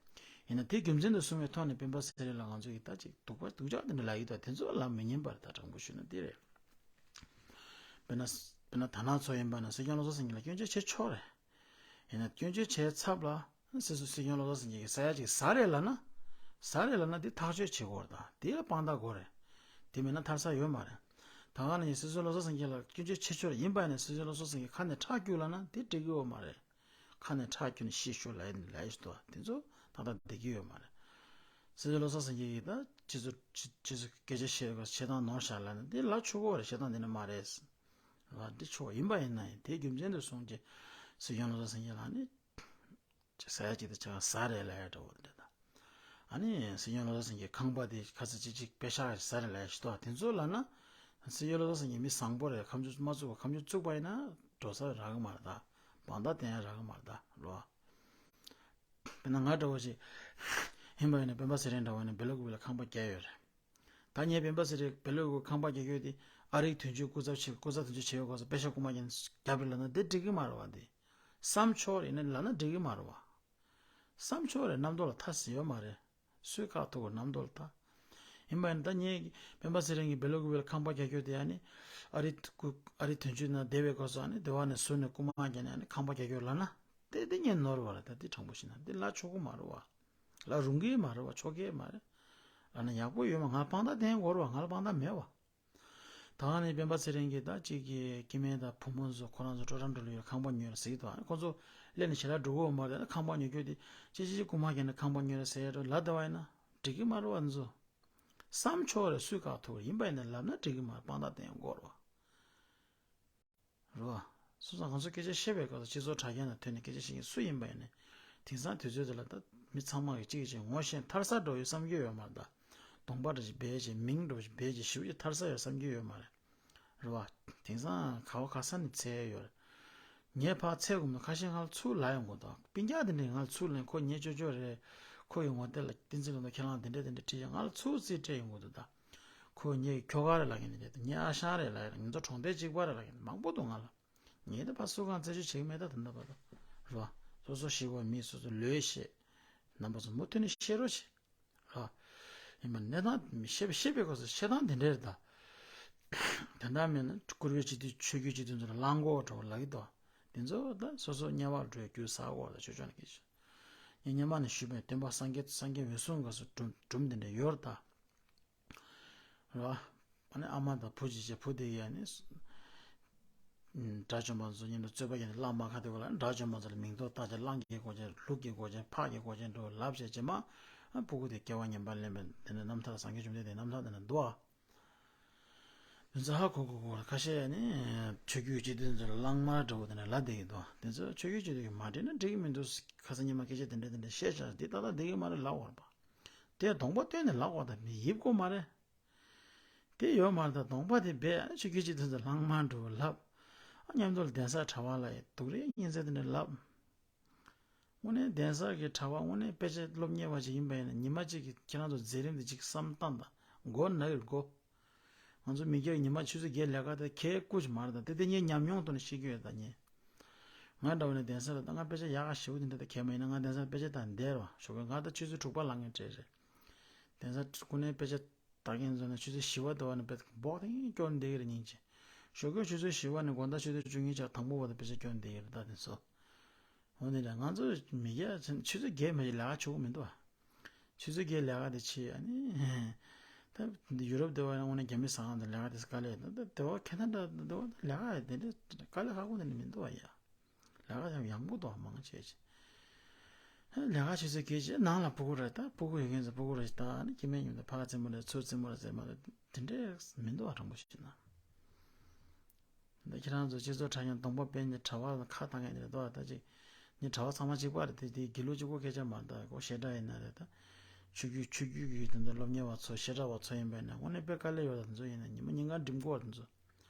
ཡིན་ན་དེ་རྒྱུ་མཚན་དུ་བཟུང་བའི་ཐོག་ནས་སྤེན་པ་ཚེ་རིང་ལ་ང་ཚོ་གི་ད་ཅིག་སྡུག་པ་སྡུག་ཅག་དེ་འདྲ་ལབ་ཡོད་ད་དེ་ཚོ་ལབ་མི་ཉན་པ་རེད། ད་དྲང་པོ་ཞུས་ན་འདི་རེད། དཔེར་ན་དཔེར་ན་དར་ནག་ཚོ་ཡིན་པ་ན་སྲིད་སྐྱོང་བློ་བཟང་སེང་གེ་ལ་སྐྱོན་བརྗོད་བྱེད་ཆོག་རེད། ཡིན་ན་སྐྱོན་བརྗོད་བྱས་ཚབ་ལ་སྲིད་ཟུར་སྲིད་སྐྱོང་བློ་བཟང་སེང་གེ་གིས་ས་ཡ་གཅིག་ཟ་རེད་ལབ་ན། ཟ་རེད་ལབ་ན་འདི་ཐག་གཅོད་བྱེད་དགོས་རེད་ད། འདི་ལ་དཔང་རྟགས་དགོས་རེད། དེ་མེད་ན་ཐར་ས་ཡོད་མ་རེད། ད་ག་ནང་བཞིན་སྲིད་ཟུར་བློ་བཟང་སེང་གེ་ལ་སྐྱོན་བརྗོད་བྱེད་ཆོག་རེད། ཡིན་པ་ཡིན་ན་སྲིད་ཟུར་བློ་བཟང་སེང་གེ་ཁ་ནས་ཁྲག་སྐྱུག་ལབ་ན་འདི་འགྲིག་གི་ཡོད་མ་རེད། ཁ་ནས་ཁྲག་སྐྱུག་ནས་ཤི་ཤོག་ལབ་ཡ་ལབ་ཡ་ཞིག་འདུག་དེ་ཚོ་ཏག་ཏག་བསྡད་ཀྱི་ཡོད་མ་རེད། སྲིད་ཟུར་བློ་བཟང་སེང་གེ་གིས་ད་སྤྱི་ཚོགས་སྤྱི་སྤྱི་ཚོགས་སྐད་ཆ་བཤད་དགོས་བཤད་སྟངས་ནོར་བཞག་ལབ་ན་འདི་ལབ་ཆོག་གི་རེད། བཤད་སྟངས་འདི་འདྲ་མ་རེད། ལ་འདི་ཆོག་ཡིན་པ་ཡིན་ན་ཡང་དེའི་རྒྱུ་མཚན་དུ་སོང་ཅི། སྲིད་སྐྱོང་བློ་བཟང་སེང་གེ་ལགས་ནི། ཅི་ཟ་ཡ་ཅིག་དང་ཅི་ཟ་རེད་ལབ་ཡ་འདྲ་བོ་འདྲ་ད། ཨ་ནི་སྲིད་སྐྱོང་བློ་བཟང་སེང་གེ་ཁང་པ་དེ་ཁ་ས་ཅིག་ཅིག་པེ་ཤག་ཟ་རེད་ལབ་ཡ་ཞིག་འདུག་དེ་ཚོ་ལབ་ན། སྲིད་སྐྱོང་བློ་བཟང་སེང་གེ་མི་བཟང་པོ་རེད། ཁ་མཆུ་མ་བཙུགས་པ་ཁ་མཆུ་བཙུགས་པ་ཡིན་ན་འགྲོ་ས་རག་གི་མ་རེད་ད། དཔང་རྟགས་བསྟན་ཡ་རག་གི་མ་རེད་ད་ལོ། དཔེར་ན་ང་འདྲ་བོ་ཞིག་ཡིན་པ་ཡིན་ན་སྤེན་པ་ཚེ་རིང་འདྲ་བོ་ཡིན་ན་བེ་ལོ་ཀུ་པེ་ལ་ཁང་པ་བརྒྱབ་ཡོད་རེད། ད་ངས་སྤེན་པ་ཚེ་རིང་བེ་ལོ་ཀུ་པེ་ཁང་པ་བརྒྱབ་ཡོད་དེ་ཨ་རིའི་དོན་གཅོད་སྐུ་ཚབ་བྱེད་སྐུ་ཚབ་དོན་གཅོད་བྱེད་ཡོད་སྐོར་སོགས་དཔེ་ཤག་རྐུ་མ་རྒྱག་ནས་བརྒྱབ་རེད་ལབ་ན་དེ་འགྲིག་གི་མ་རེད་བ། དེ་བསམ་ཆོག་རེད་ན་ལབ་ན་འགྲིག་གི་མ་རེད་བ། བསམ་ཆོག་རེད། རྣམ་རྟོག་ལ་མཐའ་ཟེར་ཡོད་མ་རེད། སུས་བཀག་ཐུབ་ཀྱི་རྣམ་རྟོག་ལ་ད། ཡིན་པ་ཡིན་ད་ངས་སྤེན་པ་ཚེ་རིང་གིས་བེ་ལོ་ཀུ་པེ་ལ་ཁང་པ་རྒྱག་རྒྱུ་དེ་ཨ་ནི་ཨ་རི་ཨ་རི་དོན་གཅོད་ནང་བསྡད་པའི་སྐབས་སུ་ཨ་ནི་སྡེ་བ་ནས་ཟུར་ནས་རྐུ་མ་བརྒྱབ་ནས་ཨ་ནི་ཁང་པ་རྒྱག་རྒྱུ་ལབ་ན་དེ་དེ་ངས་ནོར་བ་རེད། ད་དེ་དྲང་པོ་བཤད་ན་དེ་ལབ་ཆོག་གི་མ་རེད་བ། ལབ་རུང་གི་མ་རེད་བ། ཆོག་གི་མ་རེད། ལབ་ན་ཡག་པོ་ཡོད་མ། ང་ལ་དཔང་རྟགས་ལྡན་དགོས་རེད་བ། ང་ལ་དཔང་རྟགས་མེད་བ། ད་ནི་སྤེན་པ་ཚེ་རིང་གིས་ད་གཅིག་གི་སྐྱེ་དམན་དང་བུ་མོ་ཚོ་ཁོ་རང་ཚོ་སྤྲོ་འཆམ་འགྲོ་ལུགས་ཡོད་ཁང་པ་ཉོས་རེད་ཟེར་གྱི་འདུག་ཁོ་ཚོ་སླེབས་ནས་ཞལ་ལག་འགྲོ་གི་ཡོད་མ་རེད། ད་ཁང་པ་ཉོ་རྒྱུ་དེ་ཅི་ཅི་ཅི་རྐུ་མ་བརྒྱབ་ནས་ཁང་པ་ཉོས་རེད་ཟེར་ཡ་འགྲོ་ལབ་བསྡད་པ་ཡིན་ན་འགྲིག་གི་མ་རེད་བ། འདི་ཚོ་བསམ་ཆོག་རེད། སུས་བཀག་ཐུབ་རེད། ཡིན་པ་ཡིན་ན་ལབ་ན་འགྲིག་གི་མ་རེད། དཔང་རྟགས་ལྡན་དགོས་རེད་བ། རེད་བ། སོང་ཙང་ང་ཚོ་སྐད་ཆ་བཤད་པའི་སྐབས་སུ་སྤྱི་ཚོགས་དྲ་རྒྱ་ནང་ཐོན་ནས་སྐད་ཆ་བཤད་མཁན་སུ་ཡིན་པ་ཡིན་ནའི་དེང་སང་དུས་ཚོད་དེ་ལ་ད་མི་ཚང་མ་གིས་གཅིག་གིས་གཅིག་ངོ་ཤེས་ཐར་ས་འགྲོ་ཡོད་བསམ་གྱི་ཡོད་མ་རེད། ད་གདོང་པ་འདྲ་ཞིག་སྦས་བྱས་མིང་འདྲ་ཞིག་སྦས་བྱས་ཞེ་པོ་ཅིག་ཐར་ས་ཡོད་བསམ་གྱི་ཡོད་མ་རེད། རེད་བ། དེང་སང་ག་བ་ག་ས་ནས་འཚོལ་ཡོད་རེད། ངས་ཕར་འཚོལ་དགོས་མིན་ཁ་ཤས་ང་ལ་ཚུར་ལབ་ཡོང་གི་འདུག་སྤུན་ཀྱག་དེ་འདྲས་ང་ལ་ཚུར་ལན་ཁོ་ངའི་ཅོ་ཅོ་རེད། ཁོ་ཡི་ངོ་དེབ་ལ་བསྟན་འཛིན་ལྷུན་གྲུབ་ཁྱེད་རང་དེ་འདྲས་དེ་འདྲས་བྲིས་ཡོད། ང་ལ་ཚུར་རྩིས་སྤྲད་ཡོང་གི་འདུག་ད་ཁོ་ངའི་ཁྱོ་ག་རེད་ལབ་མཁན་དེ་འདྲས། ངའི་ཨ་ཞང་རེད་ལབ་ཡོད་རེད། ང་ཚོ་གྲོང་སྡེ་གཅིག་པ་རེད་ལབ་མཁན་མང་པོ་འདུག་ང་ལ། ངས་ད་ཕར་སུ་གང་རྩད་གཅོད་བྱེད་ཀྱི་མེད། ད་ད་ལྟ་བར་དུ་རེད་བ། སོ་སོ་ཤེས་དགོས་མི་སོ་སོ་ལོས་ཤེས། རྣམ་པ་ཚོ་མུ་མཐུད་ནས་ཤེས་རོགས་བྱེད། ཨ། ཡིན་པ་གནས་སྟངས་མི་ཤེས་པ་ཤེས་པའི་སྐབས་སུ་བཤད་སྟངས་དེ་འདྲ་རེད་ད། དེ་འདྲ་མེད་ན་བཀུར་འོས་སྤྱི་འཐུས་ཆོས་བརྒྱུད་སྤྱི་འཐུས་ཚོ་ལ་གླང་གོག་འདྲ་བོ་ལབ་ཀྱི་འདུག་དེ་ཚོ་ད་སོ་སོ་དམྱལ་བར་འགྲོ་རྒྱུ་ཟ་གོ་ད་ཆོས་ཕྱོགས་ནས་སྐད་ཆ། ངས་སྔོན་མ་ནས་ཞུས་པའི་སྟོན་པ་སངས་རྒྱས་སངས་རྒྱས་འོད་སྲུང་སྐབས་སུ་སྒྲུང་སྒྲུང་དེ་འདྲ་ཡོད་རེད་ད། རེད་བ། ཨ་ནི་ཨ་མ་དང་བུ་གཅིག་བྱས། བུ་དེ་ཡིས་ཨ་ནི། དགྲ་བཅོམ་པ་ཚོ་མཉམ་དུ་རྩོད་པ་བརྒྱབ་ནས་གླང་དམག་ཁ་ཐུག་ལ་དགྲ་བཅོམ་པ་ཚོ་ལ་མིང་ཐོ་བཏགས་བྱས་གླང་གི་མགོ་ཅན། ལུག་གི་མགོ་ཅན། ཕག་གི་མགོ་ཅན་འགྲོ་ལབ་བྱས་རྗེས་མ། ཨ་སྤུ་གུ་དེ་སྐྱེ་བ་ངན་པ་ལེན་པའི་དེ་ནས་རྣམ་ཐར། སངས་རྒྱས་བཅོམ་ལྡན་འདས་རྣམ་ཐར་དེ་ནས་འདུག་ཨ། དེ་ཚོ་ཧ་གོ་གོ་གོ། ཁ་ཤས་ནི་ཆོས་བརྒྱུད་སྤྱི་འཐུས་ཚོ་ལ་གླང་དམར་འདྲ་བོ་དེ་འདྲ་ལབ་བསྡད་ཀྱི་འདུག་དེ་ཚོ་ཆོས་བརྒྱུད་སྤྱི་འཐུས་ཀྱིས་མ་འགྲིག་ན་འགྲིག་གི་མི་འདུག་ཁ་སང་ཉི་མ་སྐད་ཆ་དེ་འདྲ་དེ་འདྲ་བཤད་བཞག་དེ་ཏག་ཏག་བསྡད་ཀྱི་མ་རེད་ལབ་དགོས་རེད་པ། དེ་གདོང་པ་སྟོན་ནས་ལབ་དགོས་པ་དང་མི་ཡིབ་དགོས་མ་རེད། དེ་ཡོད་མ་རེད། ད་གདོང་པ་དེ་སྦས། ཆོས་བརྒྱུད་སྤྱི་འཐུས་ཚོ་ལ་གླང་དམར་འདྲ་བོ་ལབ། ཨ་མཉམ་དུ་ལ་གདན་ས་གྲྭ་པ་ལ་ཡི་སྡུག་རུས་གཉིས་ཚན་དེ་འདྲ་ལབ། དངོས་གནས་གདན་ས་གི་གྲྭ་པ་དངོས་གནས་དཔེ་ཆ་སློབ་གཉེར་བ་ཞིག་ཡིན་པ་ཡིན་ན་ཉི་མ་གཅིག་གི་ཁྱེད་རང་ཚོ་མཛད་རིམ་དེ་གཅིག་བསམ་བཏང་དང་། མགོ་ན་གི་རེད་མགོ། ང་ཚོ་མི་སྒེར་ཉི་མ་ཆུ་ཚོད་བརྒྱད་ལས་ཀ་དེ་ཁྱེད་སྐུ་ཅིག་མ་རེད། ད་དེ་དེ་ངས་ཉམས་མྱོང་ཐོག་ནས་བཤད་ཀྱི་ཡོད། ད་ངས། ང་འདྲ་བོ་ནས་གདན་ས་ལ་ད་ང་དཔེ་ཆ་ཡག་ག་ཞེ་པོ་དེ་འདྲ་ད་གས་མ་ཡིན་ན་ང་གདན་ས་དཔེ་ཆ་དང་བསྡད་རོགས་ཞོགས་ཀས། ང་ད་ཆུ་ཚོད་དྲུག་པ་ལངས་མཁན་གྲས་རེད། གདན་ས་དངོས་གནས་དཔེ་ཆ་ལྟ་མཁན་ཚོ་ནི་ཆུ་ཚོད་བཞི་པ་དེ་བ་ནས་དཔེ་འབོག་ཐེངས་སྐྱོར་བསྡད་ཀྱི་རེད་སྙིང་རྗེ། ཞོགས་ཀས་ཆུ་ཚོད་བཞི་པ་ནས་དགོང་དག་ཆུ་ཚོད་བཅུ་གཉིས་ཆར་དང་པོ་བར་དུ་དཔེ་ཆ་སྐྱོར་བསྡད་ཀྱི་རེད་ད་དེ་ཚོ། འོ་དེ་འདྲ་ང་ཚོ་མི་སྒེར་ཆུ་ཚོད་བརྒྱད་མ་གཏོགས་ལས་ཀ་བྱེད་དགོས་མི་འདུག་ཨ། ཆུ་ཚོད་བརྒྱད་ལས་ཀ་དེ་བྱེད་ཨ་ནི། ད་ཡུ་རོབ་དེ་བ་ཡང་དངོས་གནས་རྒྱ་མི་ཟ་ཁང་དུ་ལས་ཀ་དེ་དཀའ་ལས་ཡོད། ད་དེ་བ་ཁེ་ན་ཌ་དེ་བ་ལས་ཀ་དེ་འདྲ་དཀའ་ལས་ཁག་པོ་དེ་འདྲ་མི་འདུག་ཨ་ཡ། ལས་ཀ་ཡང་ཡག་པོ་འདུག་ཨ། མང་ཆེ་ཆེ། ལས་ཀ་ཆུ་ཚོད་བརྒྱད་ཅིག་ནང་ལ་སྤུ་གུ་རེ་ད་སྤུ་གུ་ཡོད་མཁན་ཚོ་སྤུ་གུ་རེ་ཞིག་ད་ཨ་ནི་སྐྱེ་དམན་མཉམ་དུ་ཕར་རྩེད་མོ་རེ་ཚུར་རྩེད་མོ་རེ་རྩེད་མ་རེ་དེ་འདྲས་མི་འདུག་ཨ། དྲང་པོ་བཤད་ན། འདི་ཁྱེད་རང་ཚོ་སྤྱི་ཚོགས་དྲ་རྒྱ་གདོང་པ་སྤེལ་ནས་གྲྭ་པ་ལ་ཁ་བཏང་མཁན་རེད་དོ། ད་ཅིག་ངས་གྲྭ་པ་ཚང་མ་གཅིག་པ་རེད། དེ་དེ་དགེ་ལུགས་གཅིག་པོ་སྐད་ཆ་མ་རེད། ད་ཁོ་བཤད་གྲྭ་ཡིན་ན་རེད། ད་ཆོས་བརྒྱུད་ཆོས་བརྒྱུད་ཀྱི་དེ་ཚོ་སློབ་གཉེར་བ་ཚོ་བཤད་གྲྭ་བ་ཚོ་ཡིན་པས་ན་དངོས་གནས་དཔེ་དཀའ་ལས་ཡོད། ད་དེ་ཚོ་ཡིན་ན་ཉི་མ་ཉིན་གང་འགྲིམ་དགོས་པ་དེ་ཚོ།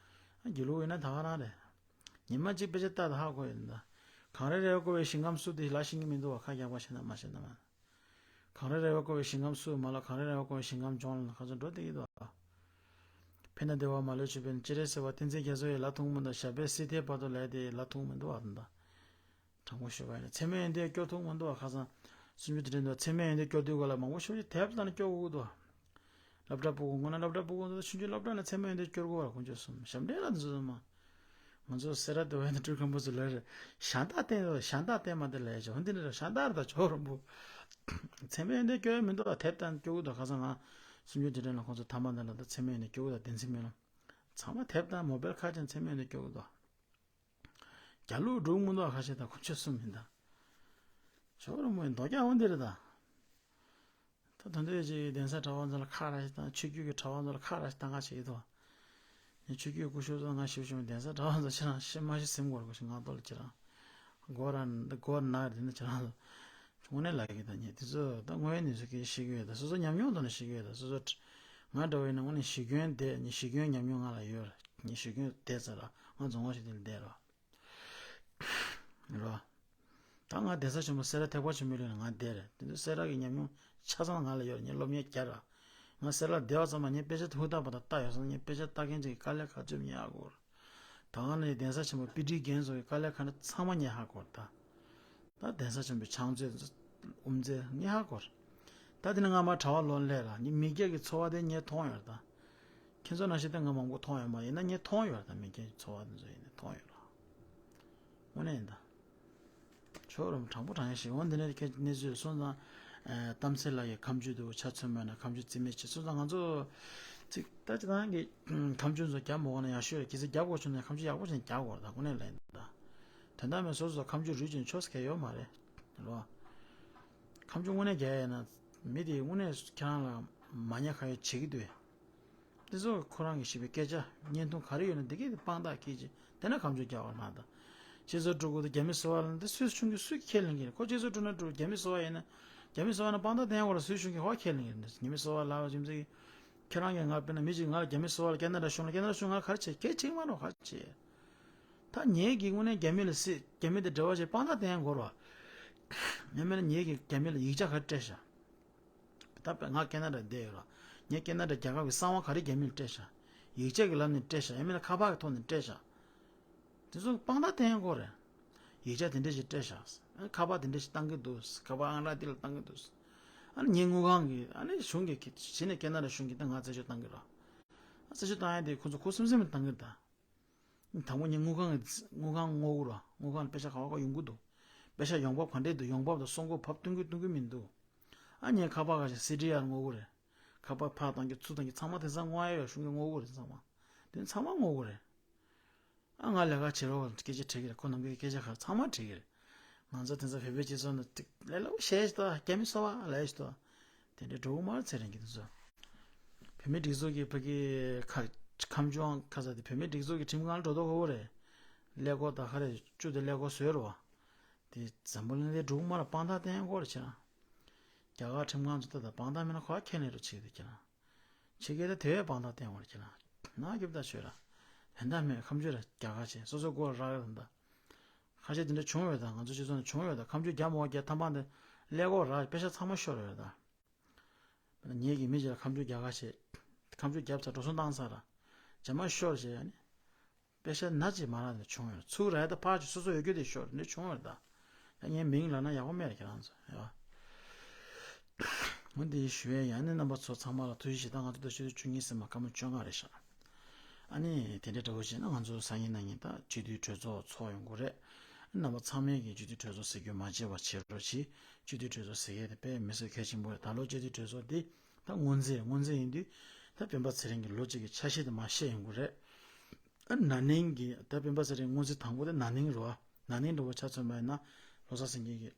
ཨ་དགེ་ལུགས་ཡིན་ན་ད་ག་རང་རེད། ཉི་མ་གཅིག་དཔེ་ཆ་ལྟ་ད་ཧ་གོ་ཡོད་ད། གངས་རི་ར་བས་བསྐོར་བའི་ཞིང་ཁམས་སུ་དེ་ལ་ཤེས་ཀྱི་མི་འདུག་བ། ཁ་རྒྱག་པ་བྱས་ན་མ་བྱས་ན་མ། གངས་རི་ར་བས་བསྐོར་བའི་ཞིང་ཁམས་སུ་མ་ལ་གངས་རི་ར་བས་བསྐོར་བའི་ཞིང་ཁམས་ལྗོངས་ལ་ཁ་ཚོན་འགྲོ་བསྡད་ཀྱི་འདུག་བ། ཕན་ན་བདེ་བ་མ་ལུས་སྤྱོད་པས་ན། སྤྱན་རས་གཟིགས་དབང་བསྟན་འཛིན་རྒྱ་མཚོ་ཡི་ལ་ཐུག་མི་འདུག་ཞབས་པད་སྲིད་མཐའི་བར་དུ་ལས་དེ་ལ་ཐུག་མི་འདུག་བ། ད་དྲང་པོ་ཞུས་པ་ཡིན་ན་ཚད་མེད་ཡོན་ཏན་སྐྱོར་ཐུབ་མི་འདུག་བ། ཁ་སང་སུམ་ཅུ་དེ་འདྲ་འདུག་ཚད་མེད་ཡོན་ཏན་སྐྱོར་དུས་ག་ལ་མང་པོ་ཞེ་པོ་ཅིག་དེབ་ལྟ་ན་སྐྱོར་དགོས་ཀྱི་འདུག་སློབ་གྲྭ་སྤུ་གུ་སྔོན་ན་སློབ་གྲྭ་སྤུ་གུ་ཚོ་ཆུང་ཆུང་སློབ་གྲྭ་ནས་ཚད་མེད་ཡོན་ཏན་སྐྱོར་དགོས་པར་དཀོན་མཆོག་གསུམ་ཞབས་འདྲེན་ལ་འཛུལ་སོང་མ། ང་ཚོ་སེ་ར་སྡེ་བ་ཡིན་ན་སྤྲུལ་ཁང་པོ་ཚོ་ལ་རེ་ཞང་སྟག་བསྟན་རོགས། ཞང་སྟག་བསྟན་མ་བསྟན་ལ་ཡ་ཅོ་འདི་འདྲ་རོགས་ཞང་སྟག་རེད་ད་ཇོ་རོང་པོ། ཚད་མེད་ཡོན་ཏན་སྐྱོར་ཡ་མི་འདུག་ལ་དེབ་ལྟ་ན་སྐྱོར་གི་འདུག་ཁ་སང་ང་སུམ་ཅུ་དེ་འདྲ་ལ་ཁོང་ཚོ་ཐ་མག་འདི་ལ་ད་ཚད་མེད་ཡོན་ཏན་སྐྱོར་གི་འདུག་བདེན་ཚིག་མེད་ལ། ཚང་མ་དེབ་ལྟ་ན་མོ་བེལ་ཁ་ཅན་ཚད་མེད་ཡོན་ཏན་སྐྱོར་གི་འདུག་རྒྱ་ལུགས་འགྲོ་མི་འདུག་ཁ་ཤས་ད་དཀོན་མཆོག་གསུམ་ཡིན་ད། ཇོ་རོང་པོ་ཡི་མདོ་རྒྱག་འོང་འདི་རེད་ད། ད་དོན་དུ་ཅིག་གདན་ས་གྲྭ་པ་ཚོ་ལ་ཁག་ར་ཞིག་དང་ཆོས་བརྒྱུད་ཀྱི་གྲྭ་པ་ཚོ་ལ་ཁག་ར་ཞིག་བཏང་ག་བྱེད་ཀྱི་འདུག་ངས་ཆོས་བརྒྱུད་སྐུ་ཞབས་ཚོ་ང་ཞིབ་ཞིབ་གདན་ས་གྲྭ་པ་ཚོ་ཁྱེད་རང་ཤི་མ་ཤི་ཟིན་དགོས་རེད་གོ་ཞིག་ང་ལྟོ་ལ་ཁྱེད་རང་སྒོ་ར་སྒོ་ན་རེད་ན་ཁྱེད་རང་ཚོ་དངོས་གནས་ལ་ཡི་ད་ཉེ་དེ་ཚོ་ད་དངོས་ཡོད་གནས་ཚུལ་གྱིས་ཤི་གི་ཡོད་ད། སོ་སོ་ཉམས་མྱོང་ཐོག་ནས་ཤི་གི་ཡོད་ད། སོ་སོ་ང་འདྲ་བོ་ཡིན་ན་དངོས་གནས་ཞི་སྐྱོན་བསྡད་ཉེ་ཞི་སྐྱོན་ཉམས་མྱོང་ང་ལ་ཡོད་རེད། ཉེ་ཞི་སྐྱོན་བསྡད་ཚར་ར་ང་རྫོང་བ་ཞིག་དེ་ལ་བསྡད་ར་ར། ད་ང་གདན་ས་ཆེན་པོ་སེ་ར་ཐེག་པ་ཆེན་པོའི་གླིང་ལ་ང་བསྡད་རེད། དེ་ཚོ་སེ་ར་གི་ཉམས་མྱོང་ཆ་ཚང་ང་ལ་ཡོད་རེད། ངས་སློབ་གཉེར་བརྒྱབ་ར། ང་སེ་ར་ལ་བསྡད་པ་ཙམ་མ་ངས་དཔེ་ཆ་ཧུར་ཐག་པ་དང་ལྟ་ཡོད་སོང་། ངས་དཔེ་ཆ་ལྟ་མཁན་ཅིག་གི་དཀའ་ལས་ཁག་ཅིག་ངས་ཧ་གོ་ར། ད་ག་ནས་གདན་ས་ཆེན་པོ་པི་ཏི་རྒན་ཚོ་གི་དཀའ་ལས་ཁག་ཚང་མ་ངས་ཧ་གོ་ར། ད་ད་གདན་ས་ཆེན་པོའི་ཕྱག་མཛོད་དབུ་མཛད་ངས་ཧ་གོ་ར། ད་དེ་ནས་ང་མར་གྲྭ་པ་ལོག་སླེབས་ར། ངས་མི་སྐྱ་གི་ཚོར་བ་དེ་ངས་མཐོང་ཡོད་ར། ད་ཁྱེད་ཚོ་ནང་བཞིན་ད་ང་མང་པོ་མཐོང་ཡོད་མ་ཡིན་ན་ངས་མཐོང་ཡོད་ར། ད་མི་སྐྱ་གི་ཚོར་བ་དེ་ཚོ་ཡིན་ན་མཐོང་ཡོད་ར། དངོས་གནས་ཡིན་ད། ཆོག་རུང་དྲང་པོ་དྲང་ཡ་ཞིག་འོང་། འདི་ནས་ཁྱེད་གནས་ཚུལ་སོང་ཙང་། ཨ། གཏམ་ཚེ་ལགས་ཀྱི་ཁ་མཆུ་འདུག་ཆ་མཚོན་པ་ན་ཁ་མཆུ་རྩིས་མེད་བྱེད་སོང་ཙང་། ང་ཚོ་ཅིག་ད་ཅི་ཐང་གི་ཁ་མཆུ་ཚོ་རྒྱག་མ་དགོས་ན་ཡག་ཤོས་རེད། གལ་སྲིད་རྒྱག་དགོས་བྱུང་ན་ཁ་མཆུ་ཡག་པོ་ཞིག་རྒྱག་དགོས་རེད། ད་དངོས་གནས་ལ་ཡིན་ད། དོན་དག་མེད་སོ་སོ་ཁ་མཆུ་རུལ་ཅིང་ཆོག་ས་གལ་ཡོད་མ་རེད་ལོ། ཁ་མཆུ་དངོས་གནས་རྒྱག་ཡ་ཡིན་ན་མི་དེ་དངོས་གནས་ཁྱེད་རང་ལ་མ་ཉེས་ཁ་གཡོགས་བྱེད་ཀྱི་འདུག་དེ་ཚོ་ཁོ་རང་གིས་ཤེས་པའི་སྐད་ཆ་བརྙན་ཐུང་ག་རེ་ཡོད་ན་དེ་གས་དེ་དཔང་རྟགས་ཁྱེར་ཅིག་དེ་ན་ཁ་མཆུ་རྒྱག་པ་མ་གཏོགས། ཁྱེད་ཚོ་སྤྲུལ་སྐུ་དང་རྒྱ་མི་སོ་པ་ལ་འདི་སུས་གཞུང་གིས་སུས་ཁས་ལེན་གྱི་རེད། ཁོ་ཁྱེད་ཚོ་སྤྲུལ་ན་སྤྲུལ། རྒྱ་མི་སོ་པ་ཡིན་ན་རྒྱ་མི་སོ་པ་ན་དཔང་རྟགས་བསྟན་དགོས་ལ་སུས་གཞུང་གིས་ཧོ་ཁས་ལེན་གྱི་རེད། རྒྱ་མི་སོ་པ་ལབ་པ་རྒྱུ་མཚན་གྱིས་ཁྱེད་རང་གིས་ང་དཔེར་ན་མི་གཅིག་ང་ལ་རྒྱ་མི་སོ་པ་ལ་ཁེ་ན་ཌ་གཞུང་ལ་ཁེ་ན་ཌ་གཞུང་ང་ལ་ག་རེ་བྱེད། སྐད་ཆ་མ་རོགས་ག་རེ་བྱེད། ད་ངེད་ཀྱིས་དངོས་གནས་རྒྱ་མི་ལ་སྲིད། རྒྱ་མི་དང་འབྲེལ་བ་བྱེད་དཔང་རྟགས་བསྟན་དགོས་རེད་བ། ཡང་མིན་ན་ངེད་ཀྱིས་རྒྱ་མི་ལ་ཡིག་ཆ་ག་རེ་སྤྲད་ཤག་ད་དཔེ་ང་ཁེ་ན་ཌ་བསྡད་ཡོད་ར། ངས་ཁེ་ན་ཌ་རྒྱལ་ཁབ་ཀྱི་གསང་བ་ག་རེ་རྒྱ་མིར་སྤྲད་ཤག་ཡིག་ཆ་གི་ལམ་ནས་སྤྲད་ཤག་ཡང་མིན་ན་ཁ་པར་གྱི་ཐོག་ནས་སྤྲད་ཤག་དེ་ཚོ་དཔང་རྟགས་བསྟན་དགོས་རེད། ཡིག་ཆ་དེ་འདྲས་ཞིག་སྤྲད་ཤག་ཨ་ནི་ཁ་པར་དེ་འདྲས་ཞིག་བཏང་གི་འདུག་ཁ་པར་ཨང་རག་དེ་ལ་བཏང་གི་འདུག་ཨ་ནི་ངའི་དངུལ་ཁང་གི་ཨ་ནི་གཞུང་གི་གཞི་ནས་ཁེ་ན་ཌ་གཞུང་གིས་ད་ང་རྩད་གཅོད་བཏང་གི་ར། ཨ་རྩད་གཅོད་བཏང་ཡ་དེ་ཁོ་ཚོ་ཁུ་སིམ་སིམ་བཏང་གི་རེད་ད། དང་པོ་ངས་དངུལ་ཁང་གི་དངུལ་ཁང་སྔོག་གི་ར། དངུལ་ཁང་ལ་པེ་ཤ་ག་བ་ག་ཡོང་གི་འདུག་པེ་ཤ་ཡོང་འབབ་ག་འདྲས་འདུག་ཡོང་འབབ་དང་གསོག་འགོ་བབ་གཏོང་གི་གཏོང་གི་མི་འདུག་ཨ་ངས་ཁ་པར་ཁ་ཤས་སི་ཌི་ཨར་སྔོག་གི་རེད། ཁ་པར་ཕར་བཏང་གི་ཚུར་བཏང་གི་ཚང་མ་དེང་སང་སྔོག་ཡ་ཡོད། གཞུང་གི་སྔོག་གི་རེད་ཚང་མ། དེ་ཚང་མ་སྔོག་གི་རེད། ཨ་ང་ལས་ཀ་བྱེད་རོགས་སྐད་ཆ་དྲིས་ཀྱི་རེད། ཁོ་ནམ་མཁའི་སྐད་ཆ་ཁ་ཚང་མ་དྲིས་ཀྱི་རེད། ང་ཚོ་དེང་སང་བོད་པའི་སྤྱི་ཚོགས་ནང་ཏིག་ལས་སླ་པོ་བཤད་ཤི་ཏོ། རྒྱ་མི་སོ་པ་ལས་ཤི་ཏོ། དེ་འདྲའི་འགྲོ་གི་མ་རེད་ཚེ་རིང་གི་དེ་ཚོ། བོད་མི་སྒྲིག་འཛུགས་ཀྱི་ཕ་གི་ཁ་ཁ་མཆུ་ཨང་ཁ་ས་དེ་བོད་མི་སྒྲིག་འཛུགས་ཀྱི་ཁྲིམས་ཁང་ལ་འགྲོ་ཐུབ་ཀྱི་རེད། ཀླད་ཀོར་ད་ག་རེ་བཅུ་དེ་ཀླད་ཀོར་བཟོས་རོགས། དེ་འཛམ་བུ་གླིང་ལ་འགྲོ་གི་མ་རེད། དཔང་རྟགས་བསྟན་དགོས་རེད་ཁྱེད་རང་། རྒྱ་གར་ཁྲིམས་ཁང་ཚོ་ད་ལྟ་དཔང་རྟགས་མེད་ན་ཁོ་ཁས་ལེན་རོགས་བྱེད་ཀྱི་འདུག་ཁྱེད་རང་། ཕྱི་རྒྱལ་ད་དེ་བས་དཔང་རྟགས་བསྟན་དགོས་རེད་ཁྱེད་རང་། ནག་རྒྱབ་ད་ཆོས་ར། ཧན་ད་མེད་ཁ་མཆུ་ར་རྒྱ་གར་བྱས་སོ་སོ་སྒོ་ར་ར་ད་ད། ཁ་ཤས་དེ་འདྲ་བྱུང་ཡོད་ད། ང་ཚོ་སྤྱི་ཚོགས་ནང་བྱུང་ཡོད་ད། ཁ་མཆུ་རྒྱབ་མ་རྒྱབ་ཐམ་པ་འདི་ཀླད་ཀོར་ར་པེ་ཤ་ཚང་མ་ཤོར་ཡོད་ད། ངེད་ཀྱིས་མི་གཅིག་ལ་ཁ་མཆུ་རྒྱག་ག་བྱས། ཁ་མཆུ་རྒྱབ་ཚར་འགྲོ་སོང་བཏང་ཚར་ར། རྗེས་མ་ཤོར་བྱས་ཡ་ནི། པེ་ཤ་ན་ཅིག་མ་རག་ནས་བྱུང་ཡོད། ཚུར་ར་ཡ་ད་ཕར་ཅིག་སོ་སོ་ཡོད་རྒྱུ་དེ་ཤོར་འདི་བྱུང་ཡོད་ད། ད་ངའི་མིང་ལབ་ན་ཡག་པོ་མེད་ར་ཁྱེད་རང་ཚོ་ཡ། འོ་འདི་ཞུ་ཡས་ཡ་ནི་རྣམ་པ་ཚོ་ཚང་མ་ལ་ཐུགས་རྗེ་ཆེ། ད་ང་ཚོ་ད་ཕྱི་ཟླ་བཅུ་གཉིས་ཟེར་མ་སྐར་མ་བཅོ་ལྔ་རེད་ཤག་ཨ་ནི་དེ་འདྲའི་འདྲ་བོ་བྱས་ན་ང་ཚོ་སང་ཉིན་གནངས་ཉིན་ད་སྤྱི་འཐུས་གྲོས་ཚོགས་ཚོགས་ཡོང་གི་རེད། རྣམ་པ་ཚང་མས་ཀྱི་སྤྱི་འཐུས་གྲོས་ཚོགས་ཟེར་རྒྱུ་མ་བརྗེད་པ་བྱེད་རོགས་གྱིས། སྤྱི་འཐུས་གྲོས་ཚོགས་ཟེར་མཁན་དེ་དཔེ་མི་སྲིད་གལ་ཆེན་པོ་རེད། ད་ལོ་སྤྱི་འཐུས་གྲོས་ཚོགས་འདི་ད་སྔོན་རྩིས་སྔོན་རྩིས་ཡིན་དུས་ད་སྤེན་པ་ཚེ་རིང་གི་ལོ་གཅིག་གི་ཆ་ཤས་དེ་མར་བཤད་ཡོང་གི་རེད། ཨ་ན་ནིང་གི་ད་སྤེན་པ་ཚེ་རིང་སྔོན་རྩིས་དང་པོ་དེ་ན་ནིང་རེད་བ། ན་ནིང་འདྲ་བོ་ཆ་མཚོན་པ་ཡིན་ན་ལོ་གསར་སེང་གེ་གི་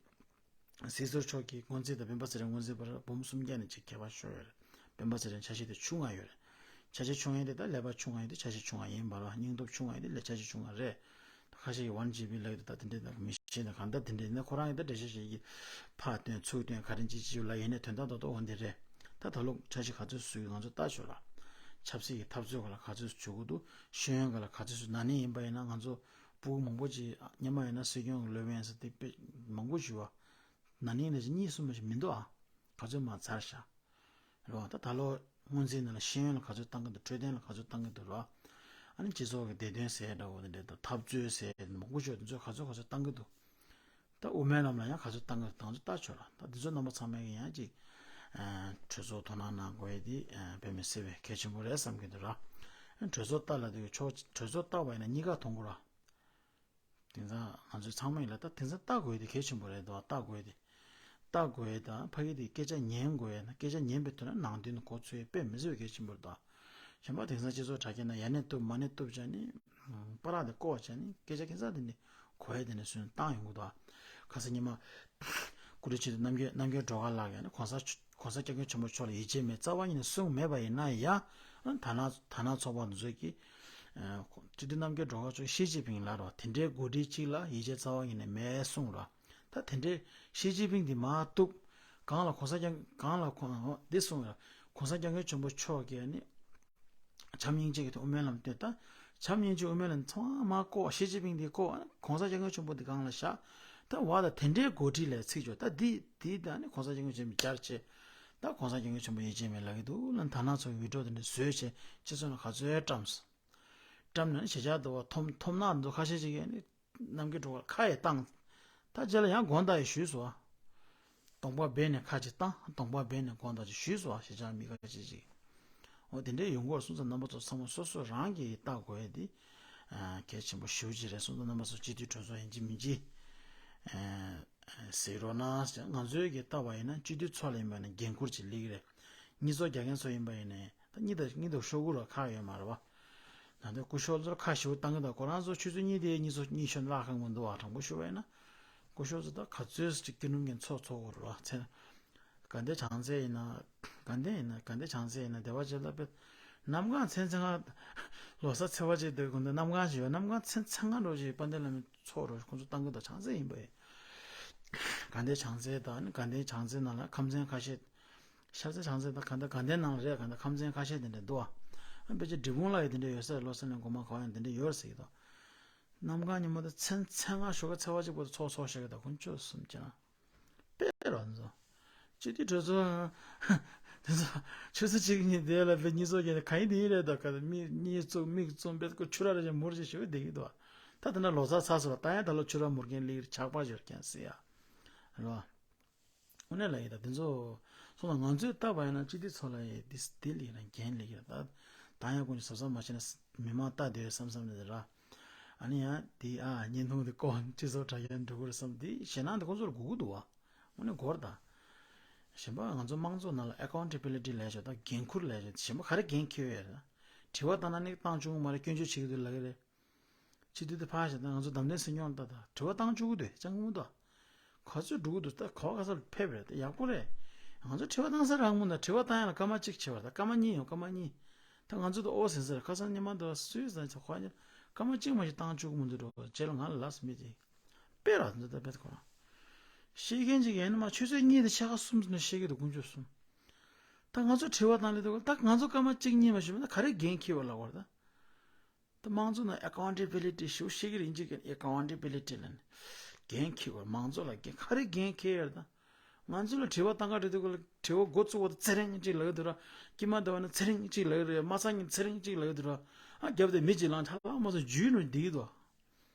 སྲིད་ཟུར་མཆོག་གིས་སྔོན་རྩིས་དང་སྤེན་པ་ཚེ་རིང་སྔོན་རྩིས་བར་འབུམ་སུམ་བརྒྱ་ནས་ཅིག་ཁྱད་པར་ཤོར་ཡོད་རེད། སྤེན་པ་ཚེ་རིང་ཆ་ཤས་དེ་ཆུང་ང་ཡོད་རེད། ཆ་ཤས་ཆུང་ཡིན་དེ་ད་ཀླད་པ་ཆུང་ང་ཡིན་དེ་ཆ་ཤས་ཆུང་ང་ཡིན་པ་རེད། སྙིང་སྟོབས་ཆུང་ང་ཡིན་དེ་ལས་ཆ་ཤས་ཆུང་ང་རེད། ད་ཁ་ཤས་ཀྱིས་ཝན་ཇི་བི་ལབ་ཡོད་དེ་ད་དེ་འདྲས་ད་མི་ཤེས་ན་གང་ལྟར་དེ་འདྲས་ཡིན་ན་ཁོ་རང་གིས་ད་འགྲེལ་བཤད་བྱེད་ཀྱི་ཕར་སྟོན་ཚུར་སྟོན་ག་རེ་ཅིག་ཅིག་ལ་ཡིན་ནའི་དོན་དག་རྡོག་རྡོག་འོ་འདི་རེད། ད་ད་ལོ་འཆར་གཞི་ག་ཚོད་བཟོས་ང་ཚོ་ལྟ་ཆོག་ལ། ཆབ་སྲིད་ཀྱི་འཐབ་རྩོད་ག་ལ་ག་ཚོད་བྱེད་དགོས་འདུག་ཤེས་ཡོན་ག་ལ་ག་ཚོད་བཟོས། ན་ནིང་ཡིན་པ་ཡིན་ན་ང་ཚོ་ཕྲུ་གུ་མང་པོ་ཅིག་སྔོན་མ་ཡིན་ན་སྲིད་སྐྱོང་གི་སློབ་ཡོན་ཟེར་དེ་དཔེ་མང་པོ་ཞུ་བ། ན་ནིང་ནས་ཅིག་གཉིས་གསུམ་ཞིག་མི་འདུག་ཨ། ག་ཚོད་མ་ཚར་ཤག་རེད་བ། ད་ད་ལོ་སྔོན་རྩིས་ནང་ལ་ཤེས་ཡོན་ལ་ག་ཚོད་བཏང་གི་འདུག་འཕྲོད་བསྟེན་ལ་ག་ཚོད་བཏང་གི་འདུག་རེད་བ། ཨ་ནི་སྤྱི་ཚོགས་ཀྱི་བདེ་དོན་ཟེར་འདྲ་བོ་དེ་འདྲ་དང་འཐབ་རྩོད་ཟེར་མང་པོ་ཞིག་དེ་ཚོ་ག་ཚོད་ག་ཚོད་བཏང་གི་འདུག་ད་དབུ་མའི་ལམ་ལ་ཡང་ག་ཚོད་བཏང་གི་འདུག་ད་ཚོད་ལྟ་ཆོག་ར། ད་འདི་ཚོ་རྣམ་པ་ཚང་མས་ཀྱི་ཡང་ཅིག་གྲོས་ཚོགས་དོ་སྣང་གནང་དགོས་ཡས་དེ་དཔེ་མི་སྲིད་པའི་གལ་ཆེན་པོ་རེད་བསམ་གྱི་འདུག་ར། གྲོས་ཚོགས་ལྟ་ལ་དེ་ཕྱོགས་གྲོས་ཚོགས་ལྟ་བ་ཡིན་ན་གཉིས་ཀ་མཐོང་གི་ར། དེང་སང་ང་ཚོའི་ཚང་མ་ཡིན་ལ་ད་དེང་སང་ལྟ་དགོས་དེ་གལ་ཆེན་པོ་རེད་འདུག་ལྟ་དགོས་དེ། ལྟ་དགོས་དང་ཕ་གི་དེ་སྐད་ཆ་ཉན་དགོས་ན་སྐད་ཆ་ཉན་པའི་ཐོག་ནས་ནང་དོན་གོ་ཚོད་དཔེ་མི་སྲིད་པའི་གལ་ཆེན་པོ་རེད་འདུག་གཞན་པ་དེང་སང་སྤྱི་ཚོགས་དྲ་རྒྱ་ན་ཡ་ནས་གཏུབ་མ་ནས་གཏུབ་བྱས་ནས་པ་རག་དེ་བཀོག་བྱས་ནས་སྐད་ཆ་ཁྱད་མཚར་དེ་ནས་གོ་ཡ་དེ་ནས་སུན་བཏང་ཡོང་གི་འདུག་ཁ་སང་ཉི་མ་ཀུ་རི་ཆེད་དུ་རྣམ་རྒྱལ་རྣམ་རྒྱལ་སྒྲོལ་དཀར་ལགས་ཀྱིས་ནི་གོང་ས་གོང་ས་སྐྱབས་མགོན་ཆེན་པོ་མཆོག་ལ་ཡིད་ཆེས་མེད་རྩ་བ་ཉིད་ནས་གསུངས་མེད་པ་ཡིན་ན་ཡང་ད་ན་ད་ན་ཚོགས་པ་འདི་ཚོ་གིས་སྤྱི་འཐུས་རྣམ་རྒྱལ་སྒྲོལ་དཀར་མཆོག་ཞི་ཅིན་ཕིང་ལ་རོ་དེ་འདྲའི་འགོ་ཁྲིད་ཅིག་ལ་ཡིད་ཆེས་རྩ་བ་ཉིད་ནས་མེད་གསུངས་ར། ད་དེ་འདྲའི་ཞི་ཅིན་ཕིང་འདི་མ་གཏུབ། གང་ལ་གོང་ས་སྐྱབས་གང་ལ་གོང་འདི་གསུངས་ར། གོང་ས་སྐྱབས་མགོན་ཆེན་པོ་མཆོག་གིས་ནི། བྱམས་སྙིང་རྗེ་གི་དབུ་མའི་ལམ་སྟོན་ད། བྱམས་སྙིང་རྗེ་དབུ་མའི་ལམ་ཚང་མ་བཀོག་ཞི་ཅིན་ཕིང་འདི་བཀོག་གོང་ས་སྐྱབས་མགོན་ཆེན་པོ་འདི་སྒང་ལ་བཞག་ད་བ་ད་དེ་འདྲའི་འགོ་ཁྲིད་ལ་ཚིག་བརྗོད། ད་འདི་འདི་ད་ནི་གོང་ས་སྐྱབས་མགོན་ཆེན་པོས་བསྐྱར་བྱས། ད་གོང་ས་སྐྱབས་མགོན་ཆེན་པོ་ཡིད་ཆེས་མེད་ལབ་ཀྱི་འདུག་ལ། དར་ནག་ཚོ་བི་ཌི་ཡོ་དེ་འདྲ་བཟོས་བྱས་སྤྱི་ཚོགས་ནང་ག་ཚོད་བཀྲམ་སོང་། བཀྲམ་ནས་ནི་གཞིས་ཆགས་དུ་བ་ཐོམ་ཐོམ་ནག་འདུག་ཁ་ཤས་ཅིག་གིས་ནི་གནམ་གྱི་གྲོགས་ཁ་ཡི་བཏང་། ད་རྗེས་ལ་ཡང་དགོངས་དག་ཡི་ཞུས་སོ། གདོང་པ་སྦས་ནས་ཁ་ཅིག་བཏང་། གདོང་པ་སྦས་ནས་དགོངས་དག་ཅིག་ཞུས་སོ། གཞིས་ཆགས་མི་ཁ་ཅིག་ཅིག་འོ་དེ་འདྲའི་ཡོང་གི་ཡོད་སོང་ཙང་རྣམ་པ་ཚོ་ཚང་མ་སོ་སོ་རང་གིས་བལྟ་དགོས་ཡ་དེ་གལ་ཆེན་པོ་ཞེ་པོ་ཅིག་རེད་སོང་ཙང་རྣམ་པ་ཚོ་སྤྱི་འཐུས་གྲོས་ཚོགས་ཡིན་གཅིག་མིན་གཅིག་ཟེར་རོགས་གནང་ཟེར། ང་ཚོའི་གི་ལྟ་བ་ཡིན་ན་སྤྱི་འཐུས་ཚོ་ལ་ཡིན་པ་ཡིན་ན་འགན་འཁུར་ཅིག་སླེབས་ཀྱི་རེད། སྙན་སེང་རྒྱག་མཁན་ཚོ་ཡིན་པ་ཡིན་ནའི་ད་གཉིད་ད་གཉིད་ད་ཤོར་གི་རེད། ཁག་ཡོད་མ་རེད་བ། ད་ལྟ་སྐུ་ཞབས་ཚོར་ཁ་ཞེ་པོ་བཏང་གི་འདུག་ཁོ་རང་ཚོ་ཆུ་ཚོད་གཉིས་དེ་གཉིད་སོ་གཉིད་ཤོར་བརླག་གང་མི་འདུག་བ། དྲང་པོ་ཞུ་བ་ཡིན་ན། སྐུ་ཞབས་ཚོ་ད་ག་ཚོད་ཅིག་སྐྱིད་སྡུག་གི་ཚོགས་འཚོགས་དགོས་རེད་བ། མཚན། དགའ་ལྡན་བྱང་རྩེ་ཡིན་ན། དགའ་ལྡན་ཡིན་ན་དགའ་ལྡན་བྱང་རྩེ་ཡིན་ན་སྡེ་པ་བྱེད་ལ་དཔེ། གནམ་གང་མཚན་མཚན་གང་། ལོ་གསར་ཚེས་པ་ཅིག་སྡོད་དགོས་འདུག་གནམ་གང་ཞིག་ཡོད། གནམ་གང་མཚན་མཚན་གང་འགྲོ་ཅིག་དཔལ་ལྡན་བླ་མའི་ཚོགས་རོགས་ཁོང་ཚོ་བཏང་གི་འདུག་བྱང་རྩེ་ཡིན་པ་ཡིན། དགའ་ལྡན་བྱང་རྩེ་དང་ནི་དགའ་ལྡན་བྱང་རྩེ་ནང་ལ་ཁམས་ཚན་ཁ་ཤས། ཤར་རྩེ་བྱང་རྩེ་དང་ག་འདྲ་དགའ་ལྡན་ནང་ལ་རེད། ག་འདྲ་ཁམས་ཚན་ཁ་ཤས་དེ་འདྲ་འདུག་ཨ། ཨ་ཕལ་ཆེར་འབྲས་སྤུངས་ལ་ཡི་དེ་འདྲ་ཡོད་ས་རེད། བློ་གསལ་གླིང་སྒོ་མང་ག་བ་ཡང་དེ་འདྲ་ཡོད་རེད་ཟེར་གྱི་འདུག་གནམ་གང་ཉིན་མོ་དེ་མཚན་མཚན་གང་ཞོགས་ཀ་ཚེས་པ་གཅིག་པོ་དེ་ཚོགས་ཚོགས་བཞག་གི་འདུག་དཀོན་མཆོག་གསུམ་ཅི་ན། དཔེ་རོ་འཛོ། སྤྱི་འཐུས་གྲོས་ཚོགས། དེ་ཚོ། ཆུ་ཚོད་གཅིག་གཉིས་དེ་ལ་དཔེ་གཉིད་སོགས་ཀྱི་ག་ཡིན་དེ་ཡིན་རེད་ད། ག་མིག་གཉིད་བཙུམ་མིག་བཙུམ་པས་ཁོ་ཆུ་ར་ར་ཅན་མུར་ཅིག་ཞུ་བདེ་གི་འདུག་ད་དེ་འདྲ་ལོ་གསར་ཚར་སོང་ལ་ད་ཡང་ད་ལོ་ཆུ་ར་མུར་མཁན་ལིག་ཆག་པ་ཞོར་མཁན་ཟེར་ཡ། རེད་བ། དངོས་གནས་ལ་ཡིན་ད་དེ་ཚོ། སོང་ལ་ང་ཚོས་བལྟ་བ་ཡིན་ན་སྤྱི་འཐུས་ཚོ་ལ་ཡི་དེ་དེ་ལིག་རང་འགན་ལིག་ར་ད། ད་ཡང་ཁོང་ཚོ་གཟབ་གཟབ་མ་བྱས་ན་མི་མང་ལྟ་བསྡད་ཡོད་བསམ་བསམ་ནས་ར། ཨ་ནི་ཡང་དེ་ཨ་བརྙན་ཐུང་དེ་ཀོ་སྤྱི་ཚོགས་དྲ་རྒྱ་འགྲོ་གི་རེད་བསམ་དེ་ཞེད་སྣང་དེ་ཁོང་ཚོར་དགོས་ཀྱི་འདུག་བ། དངོས་གནས་དགོས་རེད་ད། གཞན་པ་ང་ཚོ་དམངས་གཙོ་ནང་ལ་ཨེ་ཀའུན་ཊེ་བི་ལི་ཊི་ལབ་ཡ་ཅིག་ད་འགན་འཁུར་ལབ་ཡ་ཅིག་གཞན་པ་ག་རེ་འགན་འཁྱེར་ཡོད་རེད་ད། དྲི་བ་བཏང་ན་ནི་བཏང་བཅུག་གི་མ་རེད། སྐྱོན་བརྗོད་བྱེད་ཀྱི་འདུག་ལབ་ཀྱི་རེད། སྤྱི་འཐུས་དེ་ཕར་བཞག་ད་ང་ཚོ་བདམས་ཐོན་སྲིད་སྐྱོང་ལ་ལྟ་ད་དྲི་བ་བཏང་བཅུག་གི་འདུག་ཅང་གི་མི་འདུག་ག་ཚོད་འགྲོ་གི་འདུག་ད་ག་བ་ག་ས་ལ་ཕེབས་རེད་ད་ཡག་པོ་རེད། ང་ཚོ་དྲི་བ་བཏང་ས་རག་མོ་ད་དྲི་བ་བཏང་ཡ་ལ་སྐར་མ་གཅིག་བྱེད་པ་ད་སྐར་མ་གཉིས་ཡོང་སྐར་མ་གཉིས། ད་ང་ཚོ་ད་ཨོ་ཟེར་ཟེར་ཁ་སང་ཉི་མ་ད་སུས་ཟ་ཚེ་ཁོ་ཉིན་སྐར་མ་གཅིག་མ་ཞིག་བཏང་བཅུག་གི་མི་འདུག་འགྲོ་རྗེས་ལ་ང་ལ་ལབ་སོང་མི་དེ། དཔེ་ར་འདི་ད་དཔེ་ཁོ་རང་། ཤེས་མཁན་ཅིག་ཡིན་ན་མ་ཆུ་ཚོད་གཉིས་དང་ཕྱེད་ཀ་གསུམ་ཙམ་ནས་ཤེས་ཀྱི་འདུག་དཀོན་མཆོག་གསུམ། ད་ང་ཚོ་དྲི་བ་བཏང་ལེ་འདུག་ད་ང་ཚོ་སྐར་མ་གཅིག་གཉིས་མ་ཞུས་མ་ད་ག་རེ་འགན་འཁྱེར་བ་ལབ་པ་རེད་ད། ད་དམངས་གཙོ་ནང་ཨེ་ཀའུན་ཊེ་བི་ལི་ཊི་ཞེ་པོ་ཤེས་ཀྱི་རེད། ཨིན་ཇི་སྐད་ཨེ་ཀའུན་ཊེ་བི་ལི་ཊི་ལབ་ནས་འགན་འཁྱེར་བ། དམངས་གཙོ་ལ་འགན་ག་རེ་འགན་འཁྱེར་ཡོད་རེད་ད། ང་ཚོ་ལ་དྲི་བ་བཏང་ག་འགྲོ་དུས་སྐབས་ལ་དྲི་བ་འགོ་བཙུགས་པ་དང་ཚེ་རིང་གཅིག་ལབ་ཀྱི་འདུག་ར། དཀྱིལ་མ་བསྡད་པ་ན་ཚེ་རིང་གཅིག་ལབ་ཀྱི་རེད། མ་ཚང་གི་ཚེ་རིང་གཅིག་ལབ་ཀྱི་འདུག་ར། ཨ་རྒྱབ་དེ་མི་གཅིག་ལངས་ཁྲ་ལག་མ་སོང་རྒྱུས་ནོར་བསྡད་ཀྱི་འདུག་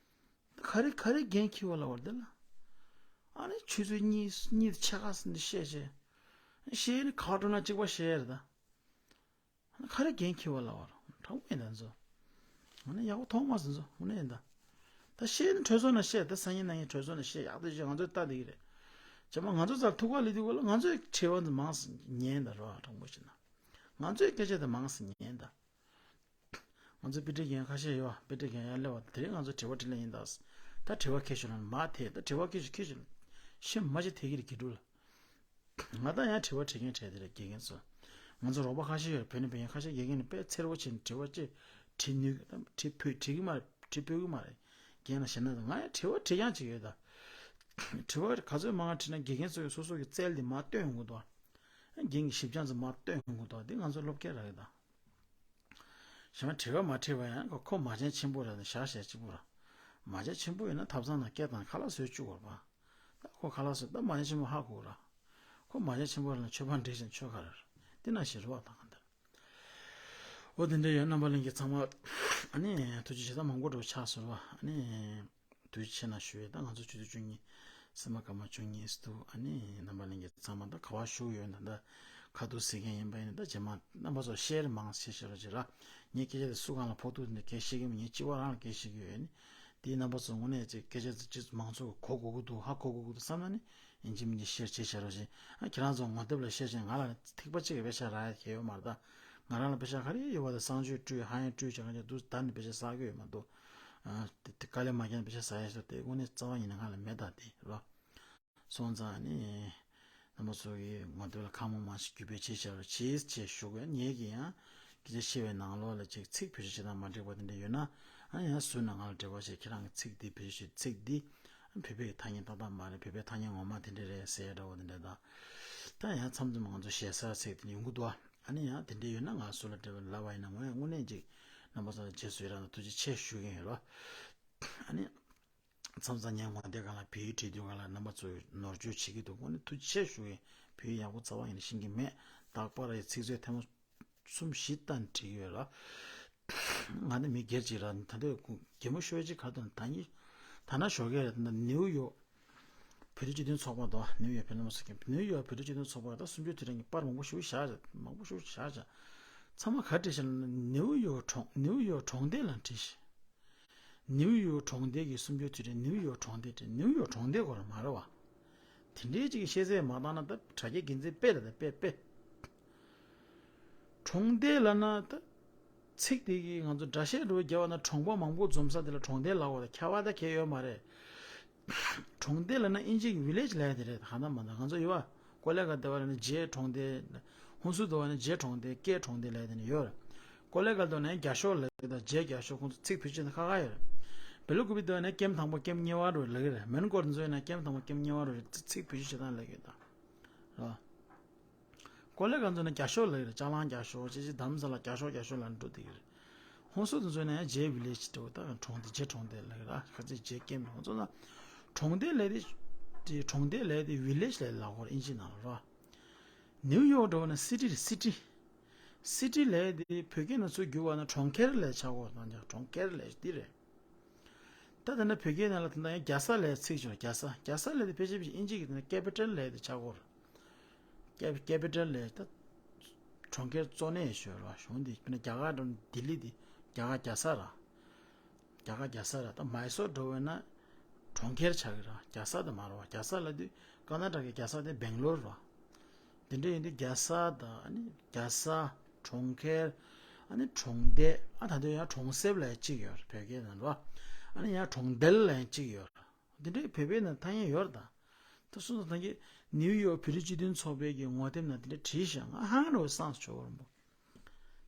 ག་རེ་ག་རེ་འགན་འཁྱེར་བ་ལབ་པ་རེད་ད་ལ། ཨ་ནི་ཆུ་ཚོད་གཉིས་གཉིས་ཕྱེད་ཀ་ཙམ་འདི་བཤད་བྱས། བཤད་ནི་ཁ་འགྲོ་ན་གཅིག་པ་བཤད་རེད་ད། ག་རེ་འགན་འཁྱེར་བ་ལབ་པ་རེད། དྲང་པོ་ཡིན་ད་ཚོ། ང་ནི་ཡག་པོ་མཐོང་མ་སོང་ཚོ་ངོ་ནས་ཡིན་ད། ད་བཤད་ནི་གྲོས་ཚོགས་ནང་བཤད་ད་སང་ཉིན་གནངས་ཉིན་གྲོས་ཚོགས་ནང་བཤད་ཡག་ད་བཤད་ང་ཚོས་ལྟ་བསྡད་ཀྱི་རེད། བྱས་ཙང་ང་ཚོ་རྩར་ཐུག་པ་ལས་དུས་སྐབས་ལ་ང་ཚོས་དྲི་བ་འདི་མང་ཙམ་ཉན་ད་རོགས་དྲང་པོ་བྱས་ན། ང་ཚོས་སྐད་ཆ་འདི་མང་ཙམ་ཉན་ད། ང་ཚོ་དཔེ་ཁྲིད་མཁན་ཁ་ཤས་ཡོད་པ། དཔེ་ཁྲིད་མཁན་ཡར་སླེབས་པ་དེ་རིང་ང་ཚོ་དྲི་བ་དྲིས་ལན་ཡིན་ད། ད་དྲི་བ་ཁྱེར་ཤོག་ལབ་ན་མར་ཐད་ད་དྲི་བ་ཁྱེར་ཤོག་ཁྱེར་ཤོག་ལབ་ཤེས་མ་ཤེས་ཐད་ཀྱི་རེད་དགེ་ཕྲུག་ལ། ང་ད་ཡང་དྲི་བ་དྲི་མཁན་གྲས་དེ་རེད་དགེ་རྒན་ཚོ། ང་ཚོ་རོགས་པ་ཁ་ཤས་ཡོད་རེད། བོད་ནས་བོད་ཡིན་ཁ་ཤས། དགེ་རྒན་ནི་དཔེ་འཚེར་བོ་བྱས་ནས་དྲི་བ་ཅིག་དྲི་ནུས་དྲི་ཕོད་དྲི་གི་མ་རེད། དྲི་ཕོད་གི་མ་རེད། རྒན་ལ་ཞེད་སྣང་དང་། ང་ཡང་དྲི་བ་དྲི་རྐྱང་ཅིག་ཡོད་ད། དྲི་བ་ག་ཚོད་མང་དྲིས་ན་དགེ་རྒན་ཚོ་ཡི་སོ་སོ་གི་རྩལ་འདི་མར་སྟོན་ཡོང་གི་འདུག་རྒན་གྱི་ཞིབ་སྦྱང་ཚོ་མར་སྟོན་ཡོང་གི་འདུག་འདི་ང་ཚོ་སློབ་སྐྱེལ་རག་གི་ད། གཞན་པ་དྲི་བ་མ་དྲིས་པ་ཡང་ཁོ་མ་བྱན་ཆེན་པོ་རེད་ན་ཞག་ཞག་གཅིག་པོ་ར། མ་བྱན་ཆེན་པོ་ཡིན་ན་ཐབ་ཚང་ནང་སྐད་བཏང་ཁ་ལག་བཟོས་བཅུག་དགོས་རེད་པ། ད་ཁོ་ཁ་ལག་བཟོས་ད་མ་བྱན་ཆེན་པོ་ཧ་གོ་ར། ཁོ་མ་བྱན་ཆེན་པོ་རེད་ན་མཆོད་པ་འབྲི་ཞིང་མཆོད་ཁ་རེད། དེ་ན་ཞེ་རུ་བ་དང་ག་འདིར། འོ་དེ་འདྲ་ཡོད། རྣམ་པ་ལྷན་རྒྱས་ཚང་མ། ཨ་ནི་ཐུགས་རྗེ་ཆེ། ད་མང་པོ་འགྲོ་ཆགས་སོང་ར། ཨ་ནི། དུས་ཆེ་ན་ཞུ་ཡས། ད་ང་ཚོ་ཆུ་ཚོད་བཅུ་གཉིས། སེམས་པ་སྐར་མ་བཅུ་གཉིས་སུ་འདུག་ཨ་ནི་རྣམ་པ་ལྷན་རྒྱས་ཚང་མ་ད་ག་བ་བཞུགས་ཡོད་ན་ད་ཁ་ཐུག་ཟེར་མཁན་ཡིན་པ་ཡིན་ན་ད་རྗེས་མ་རྣམ་པ་ཚོ་ཤེར་མང་ཆེ་ཤེར་རོགས་བྱེད་ར། ངའི་སྐད་ཆ་དེ་སུ་གང་ལ་ཕོག་ཐུག་འདི་གས་ཤེས་ཀྱི་མི་ངའི་སྤྱི་བ་རང་ལ་གས་ཤེས་ཀྱི་ཡོད་ནི། དེའི་རྣམ་པ་ཚོ་དངོས་གནས་ཅིག་སྐད་ཆ་ཚོ་ཅིག་མང་ཚོགས་གོ་དགོས་ཀྱི་འདུག་ཧ་གོ་དགོས་ཀྱི་འདུག་བསམ་ན་ནི་ཡིན་གཅིག་མིན་གཅིག་ཤེར་བྱེད་བྱ་རོགས་བྱེད། ཨ་ཁྱེད་རང་ཚོ་ངོ་དེབ་ལ་ཤེར་བྱེད་ང་ལ་ཐིགས་པ་གཅིག་གི་དཔེ་ཆ་རག་ཡ་གལ་ཡོད་མ་རེད་ད། ང་རང་ལ་དཔེ་ཆ་ག་རེ་ཡོད་པ་དེ་གསང་སྤྱོད་སྤྲོད་ཧ་ཡང་སྤྲོད་བྱ་ང་ཅག་འདུག་ད་ནི་དཔེ་ཆ་བསགས་ཀྱི་ཡོད་མ་འདུག་ཨ། དེ་དེ་དཀའ་ལས་མ་བརྒྱབ་ན་དཔེ་ཆ་ཟ་ཡ་ཞོ་དེ་དངོས་གནས་རྩ་བ་ཡིན་ན་ང་ལ་མེད་ད་དེ་རོ། སོང་ཙང་ནི། རྣམ་པ་ཚོ་གིས་ངོ་དེབ་ལ་ཁ་མོ་མ་ཞིག་བརྒྱུད་སྤེལ་བྱེད་བྱ་རོགས་བྱེད་ཅེས་ཞུ་དགོས། ངེད་ཀྱིས་ཡང་སྐད་ཆ་བཤད་པའི་ནང་ལོགས་ལ་ཅིག་ཚིག་བེད་སྤྱོད་བྱེད་སྟངས་མ་འགྲིག་པ་དེ་འདྲ་ཡོད་ན། ཨ་ཡང་ཟུར་ནས་ང་ལ་འབྲེལ་བ་བྱེད། ཁྱེད་རང་གི་ཚིག་འདི་བེད་སྤྱོད་ཚིག་འདི་བོད་པའི་ཐ་སྙད་ཏག་ཏག་མ་རེད། བོད་པའི་ཐ་སྙད་ངོ་མ་དེ་འདྲ་རེད་ཟེར་ཡ་འདྲ་བོ་དེ་འདྲ་དང་། ད་ཡང་མཚམས་མཚམས་ང་ཚོ་ཞེ་སའི་ཚིག་དེ་འདྲ་ཡོང་གི་འདུག་ཨ་ནི་ཡང་དེ་འདྲ་ཡོད་ན་ང་ཚོ་ལ་འབྲེལ་བ་ལབ་པ་ཡིན་ན་ངོ་ཡང་དངོས་གནས་ཅིག་རྣམ་པ་ཚོ་ལ་རྗེས་སུ་ཡི་རང་དང་ཐུགས་རྗེ་ཆེ་ཞུ་གི་ཡིན་རོ། ཨ་ནི། མཚམས་མཚམས་ངས་ངོ་དེབ་སྒང་ལ་བོད་ཡིག་བྲིས་དུས་སྒང་ལ་རྣམ་པ་ཚོས་ནོར་བཅོས་བྱེད་ཀྱི་འདུག་དངོས་གནས་ཐུགས་རྗེ་ཆེ་ཞུ་ཡིན། བོད་ཡིག་ཡག་པོ་རྩ་བ་ཉིད་ནས་ཤེས་ཀྱི་མེད། རྟག་པར་ཡི་ཚིག་མཛོད་ཐེངས་མ་གསུམ་བཞི་བཏང་བྲིས་ཀྱི་ཡོད་ལ། ང་ནི་མི་སྒེར་གཅིག་ར། ད་ལྟ་གད་མོ་ཤོར་གཅིག་ག་དུས་ད་ནི་ད་ན་ཞོགས་ཀས་རེད། ད་ནིའུ་ཡོག་བོད་རིགས་སྤྱི་མཐུན་ཚོགས་པ་དང་ནིའུ་ཡོག་བོད་མི་མང་སྲིད་ཀྱི་ནིའུ་ཡོག་བོད་རིགས་སྤྱི་མཐུན་ཚོགས་པ་དང་གསུམ་བཅུ་དུས་དྲན་གྱི་པར་མང་པོ་ཞིག་བཞག་མང་པོ་ཞིག་བཞག་ཚང་མ་ག་བྲིས་ཤག་ལབ་ན་ནིའུ་ཡོག་གྲོང་ནིའུ་ཡོག་གྲོང་སྡེ་ལ་བྲིས་ཤག་ནིའུ་ཡོག་གྲོང་སྡེ་གི་གསུམ་བཅུ་དུས་དྲན་ནིའུ་ཡོག་གྲོང་སྡེ་བྲིས། ནིའུ་ཡོག་གྲོང་སྡེ་སྐོར་མ་རེད་བ། དེ་འདྲའི་ཅིག་གི་ཤེས་ཚད་མ་བཏང་ན་ད་དྲ་རྒྱའི་འགན་འཛིན་དཔེ་ལ་ད་དཔེ་དཔེ། གྲོང་སྡེ་ལབ་ན་ད་ཚིག་དེ་གི་ང་ཚོ་སྒྲ་བཤད་འགྲོ་རྒྱབ་པ་ན་གྲོང་པ་མང་པོ་འཛོམས་ས་དེ་ལ་གྲོང་སྡེ་ལབ་དགོས་ད་ཁྱད་པར་ད་གལ་ཡོད་མ་རེད། གྲོང་སྡེ་ལབ་ན་ཨིན་ཇི་གི་ཝི་ལེཇ་ལབ་ཡ་དེ་རེད། ཧ་ན་མ་ན་ང་ཚོ་ཡོད་པ། ཀོ་ལེ་གལ་དུ་བ་ནི་ཇེ་གྲོང་སྡེ། ཧུན་སུར་དུ་བ་ནི་ཇེ་གྲོང་སྡེ་ཀེ་གྲོང་སྡེ་ལབ་ཡ་དེ་ནི་ཡོད་རེད། ཀོ་ལེ་གལ་དུ་ནི་རྒྱ་ཤོག་ལབ་ཡ་ད་ཇེ་རྒྱ་ཤོག་ཁོང་ཚོ་ཚིག་བེད་སྤྱོད་ཁ་ཁ་ཡོད་རེད། བེ་ལུ་ཀུ་པི་དུ་བ་ནི་ཀེམ་དང་པོ་ཀེམ་གཉིས་པ་རུ་ལབ་ཀྱི་རེད། མེན་གོར་འཛོལ་ན་ཀེམ་དང་པོ་ཀེམ་གཉིས་པ་རུ་ཚིག་བེད་སྤྱོད་བྱེད་སྟངས་ལབ་ཀྱི་ཡོད་ད། རེད། ཀོ་ལེ་གལ་དུ་ནི་རྒྱ་ཤོག་ལབ་ཀྱི་རེད། ཅ་ལང་རྒྱ་ཤོག་ཅེ་ཅེ་དྷ་རམ་ས་ལ་རྒྱ་ཤོག་རྒྱ་ཤོག་ལབ་འགྲོ་བསྡད་ཀྱི་རེད། ཧུན་སུར་དུ་འཛོལ་ན་ཡང་ཇེ་ཝི་ལེཇ་འགྲོ་ད་གྲོང་སྡེ་ཇེ་གྲོང་སྡེ་ལབ་ཀྱི་རེད། ཁ་ཚིག་ཇེ་ཀེམ་ཧུན་སུར་ན་གྲོང་སྡེ་ལབ་དེ་གྲོང་སྡེ་ལབ་དེ་ཝི་ལེཇ་ལབ་ལབ་དགོས་རེད་ཨིན་ཇི་ནང་ལ་རེད། ནིའུ་ཡོག་འགྲོ་བ་ན་སི་ཊི་རེད། སི་ཊི། སི་ཊི་ལབ་དེ་བོད་སྐད་ནང་ཚུར་བསྒྱུར་བ་ན་གྲོང་ཁྱེར་ལབ་ཆགས་ཀྱི་ཡོད་རེད། གྲོང་ཁྱེར་ལབ་འདི་རེད། ད་ད་ནི་བོད་སྐད་ནང་ལ་ད་ལྟ་ཡང་རྒྱལ་ས་ལབ་ཚིག་བྱུང་། རྒྱལ་ས་རྒྱལ་ས་ལབ་དེ་ཕལ་ཆེར་ཕལ་ཆེར་ཨིན་ཇི་གི་ད་ནི་ཀེ་པི་ཊལ་ལབ་དེ་ཆགས་ཀྱི་ཡོད་རེད། ཀེ་ཀེ་པི་ཊལ་ལབ་ད་གྲོང་ཁྱེར་གཙོ་གནད་ཞུ་བ་གཞུང་འདི་དཔེར་ན་རྒྱ་གར་འགྲོ་ན་ལྡི་ལི་འདི་རྒྱ་གར་རྒྱལ་ས་རེད། རྒྱ་གར་རྒྱལ་ས་རེད། ད་མའི་སོར་འགྲོ་བས་ན་གྲོང་ཁྱེར་ཆགས་ཀྱི་རེད། རྒྱལ་ས་དེ་མ་རེད་བ། རྒྱལ་ས་ལབ་དུས་ཀར་ནཱ་ཊ་ཀའི་རྒྱལ་ས་དེ་སྦེང་ལོར་རེད་བ། དེ་འདྲ་ཡིན་དུས་རྒྱལ་ས་དང་ཨ་ནི་རྒྱལ་ས། གྲོང་ཁྱེར། ཨ་ནི་གྲོང་སྡེ། ཨ་ད་དུང་ཡང་གྲོང་གསེབ་ལབ་ཡ་གཅིག་ཡོད་རེད་བོད་སྐད་ནང་ལ། ཨ་ནི་ཡང་གྲོང་རྡལ་ལབ་ཡ་གཅིག་ཡོད་རེད། འདི་འདྲའི་བོད་པའི་ནང་ཐ་སྙད་ཡོད་རེད་ད། ད་སོ་སོ་ཐང་གི་ནིའུ་ཡོག་བོད་རིགས་སྤྱི་མཐུན་ཚོགས་པའི་གི་ངོ་དེབ་ནང་དེ་འདྲ་བྲིས་ཤག་ང་ཧང་རོ་སངས་ཆོག་རོ་མོ།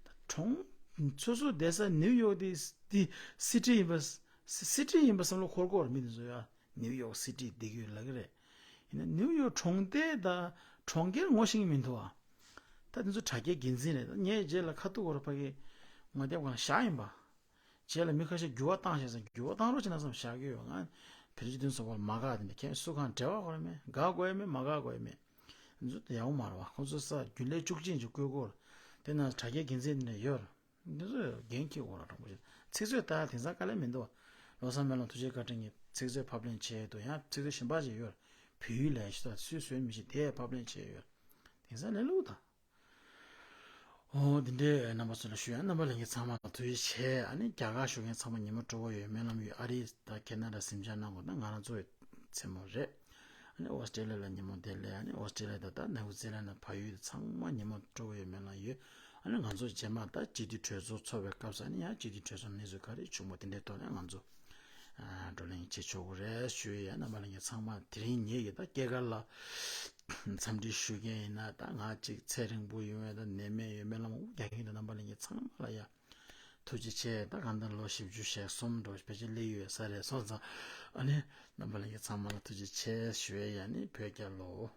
ད་གྲོང་། སོ་སོ་བསྡད་ས་ནིའུ་ཡོག་དེ་དེ་སི་ཊི་ཡིན་པ། སི་ཊི་ཡིན་པ་བསམ་བློ་འཁོར་གོ་ར་མི་དེ་ཚོ་ཡ། ནིའུ་ཡོག་སི་ཊི་བསྡད་ཀྱི་ཡོད་ལབ་ཀྱི་རེད། ཡིན་ན་ནིའུ་ཡོག་གྲོང་སྡེ་དང་གྲོང་ཁྱེར་ངོ་ཤེས་ཀྱི་མི་འདུག་ཨ། ད་དེ་ཚོ་དྲ་རྒྱའི་འགན་འཛིན་རེད། ད་ངས་རྗེས་ལ་ཁ་ཐུག་གོ་ར་ཕ་གི་ངོ་དེབ་སྒང་བཞག་ཡིན་པ། རྗེས་ལ་མི་ཁ་ཤས་འགྱུར་བ་བཏང་ཤག་ཟེར། འགྱུར་བ་བཏང་རོགས་བྱེད་ན་བསམ་བཞག་གི་ཡོད། ང་བོད་རིགས་སྤྱི་མཐུན་ཚོགས་པ་ལ་མ་དགའ་དེ་འདྲ་ཁྱེད་སུ་གང་འབྲེལ་བ་དགོས་རེད་མེད། དགའ་དགོས་ཡ་མེད། མ་དགའ་དགོས་ཡ་མེད། འདི་ཚོ་ཡག་པོ་མ་རེད་བ། ཁོང་ཚོ་ས་རྒྱུན་ལས་བཅུ་གཅིག་ཅིག་བསྐོས་གོ་ར། དེ་ན་དྲ་རྒྱའི་འགན་འཛིན་དེ་འདྲ་ཡོད་ར། འདི་ཚོ་འགན་འཁྱེར་དགོས་ར། དྲང་པོ་བཤད་ཚིག་མཛོད་ལྟ་ཡ་དེང་སང་དཀའ་ལས་མི་འདུག་བ། བློ་བཟང་སྨོན་ལམ་ཐུགས་རྗེ་བཀའ་དྲིན་གྱིས་ཚིག་མཛོད་ཕབ་ལེན་བྱས་ཡོད་དོ། ཡང་ཚིག་མཛོད་གཞན་པ་ཅིག་ཡོད་ར། བོད་ཡིག་ལབ་ཡ་ཞིག་ད་སུས་བཟོས་མི་ཤེས། དེ་ཕབ་ལེན་བྱས་ཡོད་ར། དེང་སང་ལས་སླ་པོ་ད། ཨོ་འདི་འདྲའི་རྣམ་པ་ཚོ་ལ་ཞུ་ཡ། རྣམ་པ་ལྷན་རྒྱས་ཚང་མ་ལ་ཐུགས་རྗེ་ཆེ། ཨ་ནི་རྒྱ་གར་བཞུགས་མཁན་ཚང་མ་ཉིན་མོ་སྤྲོ་པོ་ཡོད་སྨོན་ལམ་ཡོད། ཨ་རི་དང་ཁེ་ན་ཌ་གཟིམ་འཇག་གནང་དགོས་ན་ང་རང་ཚོ་མཚན་མོ་རེད། ཨ་ནི་ཨོ་སི་ཀྲེ་ལི་ཡ་ལ་ཉིན་མོ་བདེ་ལེགས། ཨ་ནི་ཨོ་སི་ཀྲེ་ལི་ཡ་དང་ད་ནེའུ་ཛི་ལན་ལ་ཕ་ཡུལ་དེ་ཚང་མ་ཉིན་མོ་སྤྲོ་པོ་ཡོད་སྨོན་ལམ་ཡོད། ཨ་ནི་ང་ཚོ་རྗེས་མ་ད་སྤྱི་འཐུས་གྲོས་ཚོགས་ཚོགས་པའི་སྐབས་སུ་ཨ་ནི་ཡང་སྤྱི་འཐུས་གྲོས་ཚོགས་གནས་ཚུལ་ག་རེ་བྱུང་བ་དེ་འདྲའི་ཐོག་ནས་ང་ཚོ་བགྲོ་གླེང་བྱེད་ཆོག་གི་རེད་ཞུ་ཡ། རྣམ་པ་ལྷན་རྒྱས་ཚང་མ་དེ་རིང་ངེད་ཀྱི་ད་སྐྱེས་སྐར་ལ་འཚམས་འདྲི་ཞུ་མཁན་ཡིན་ན་ད་ང་གཅིག་ཚེ་རིང་པོ་ཡོང་བའི་ད་ནད་མེད་ཡོད་མེད་ལ་མོ་རྒྱག་མཁན་དང་རྣམ་པ་ལྷན་རྒྱས་ཚང་མ་ལ་ཡ་ཐུགས་རྗེ་ཆེ། ད་གང་ལྟར་ལོ་བཞི་བཅུ་ཞེ་གསུམ་འགྲོ་ཕལ་ཆེར་སླེབས་ཡོད་ས་རེད་སོང་ཙང་ཨ་ནི་རྣམ་པ་ལྷན་རྒྱས་ཚང་མ་ལ་ཐུགས་རྗེ་ཆེ་ཞུ་ཡ། ཡ་ནི་བོད་རྒྱལ་ལོ།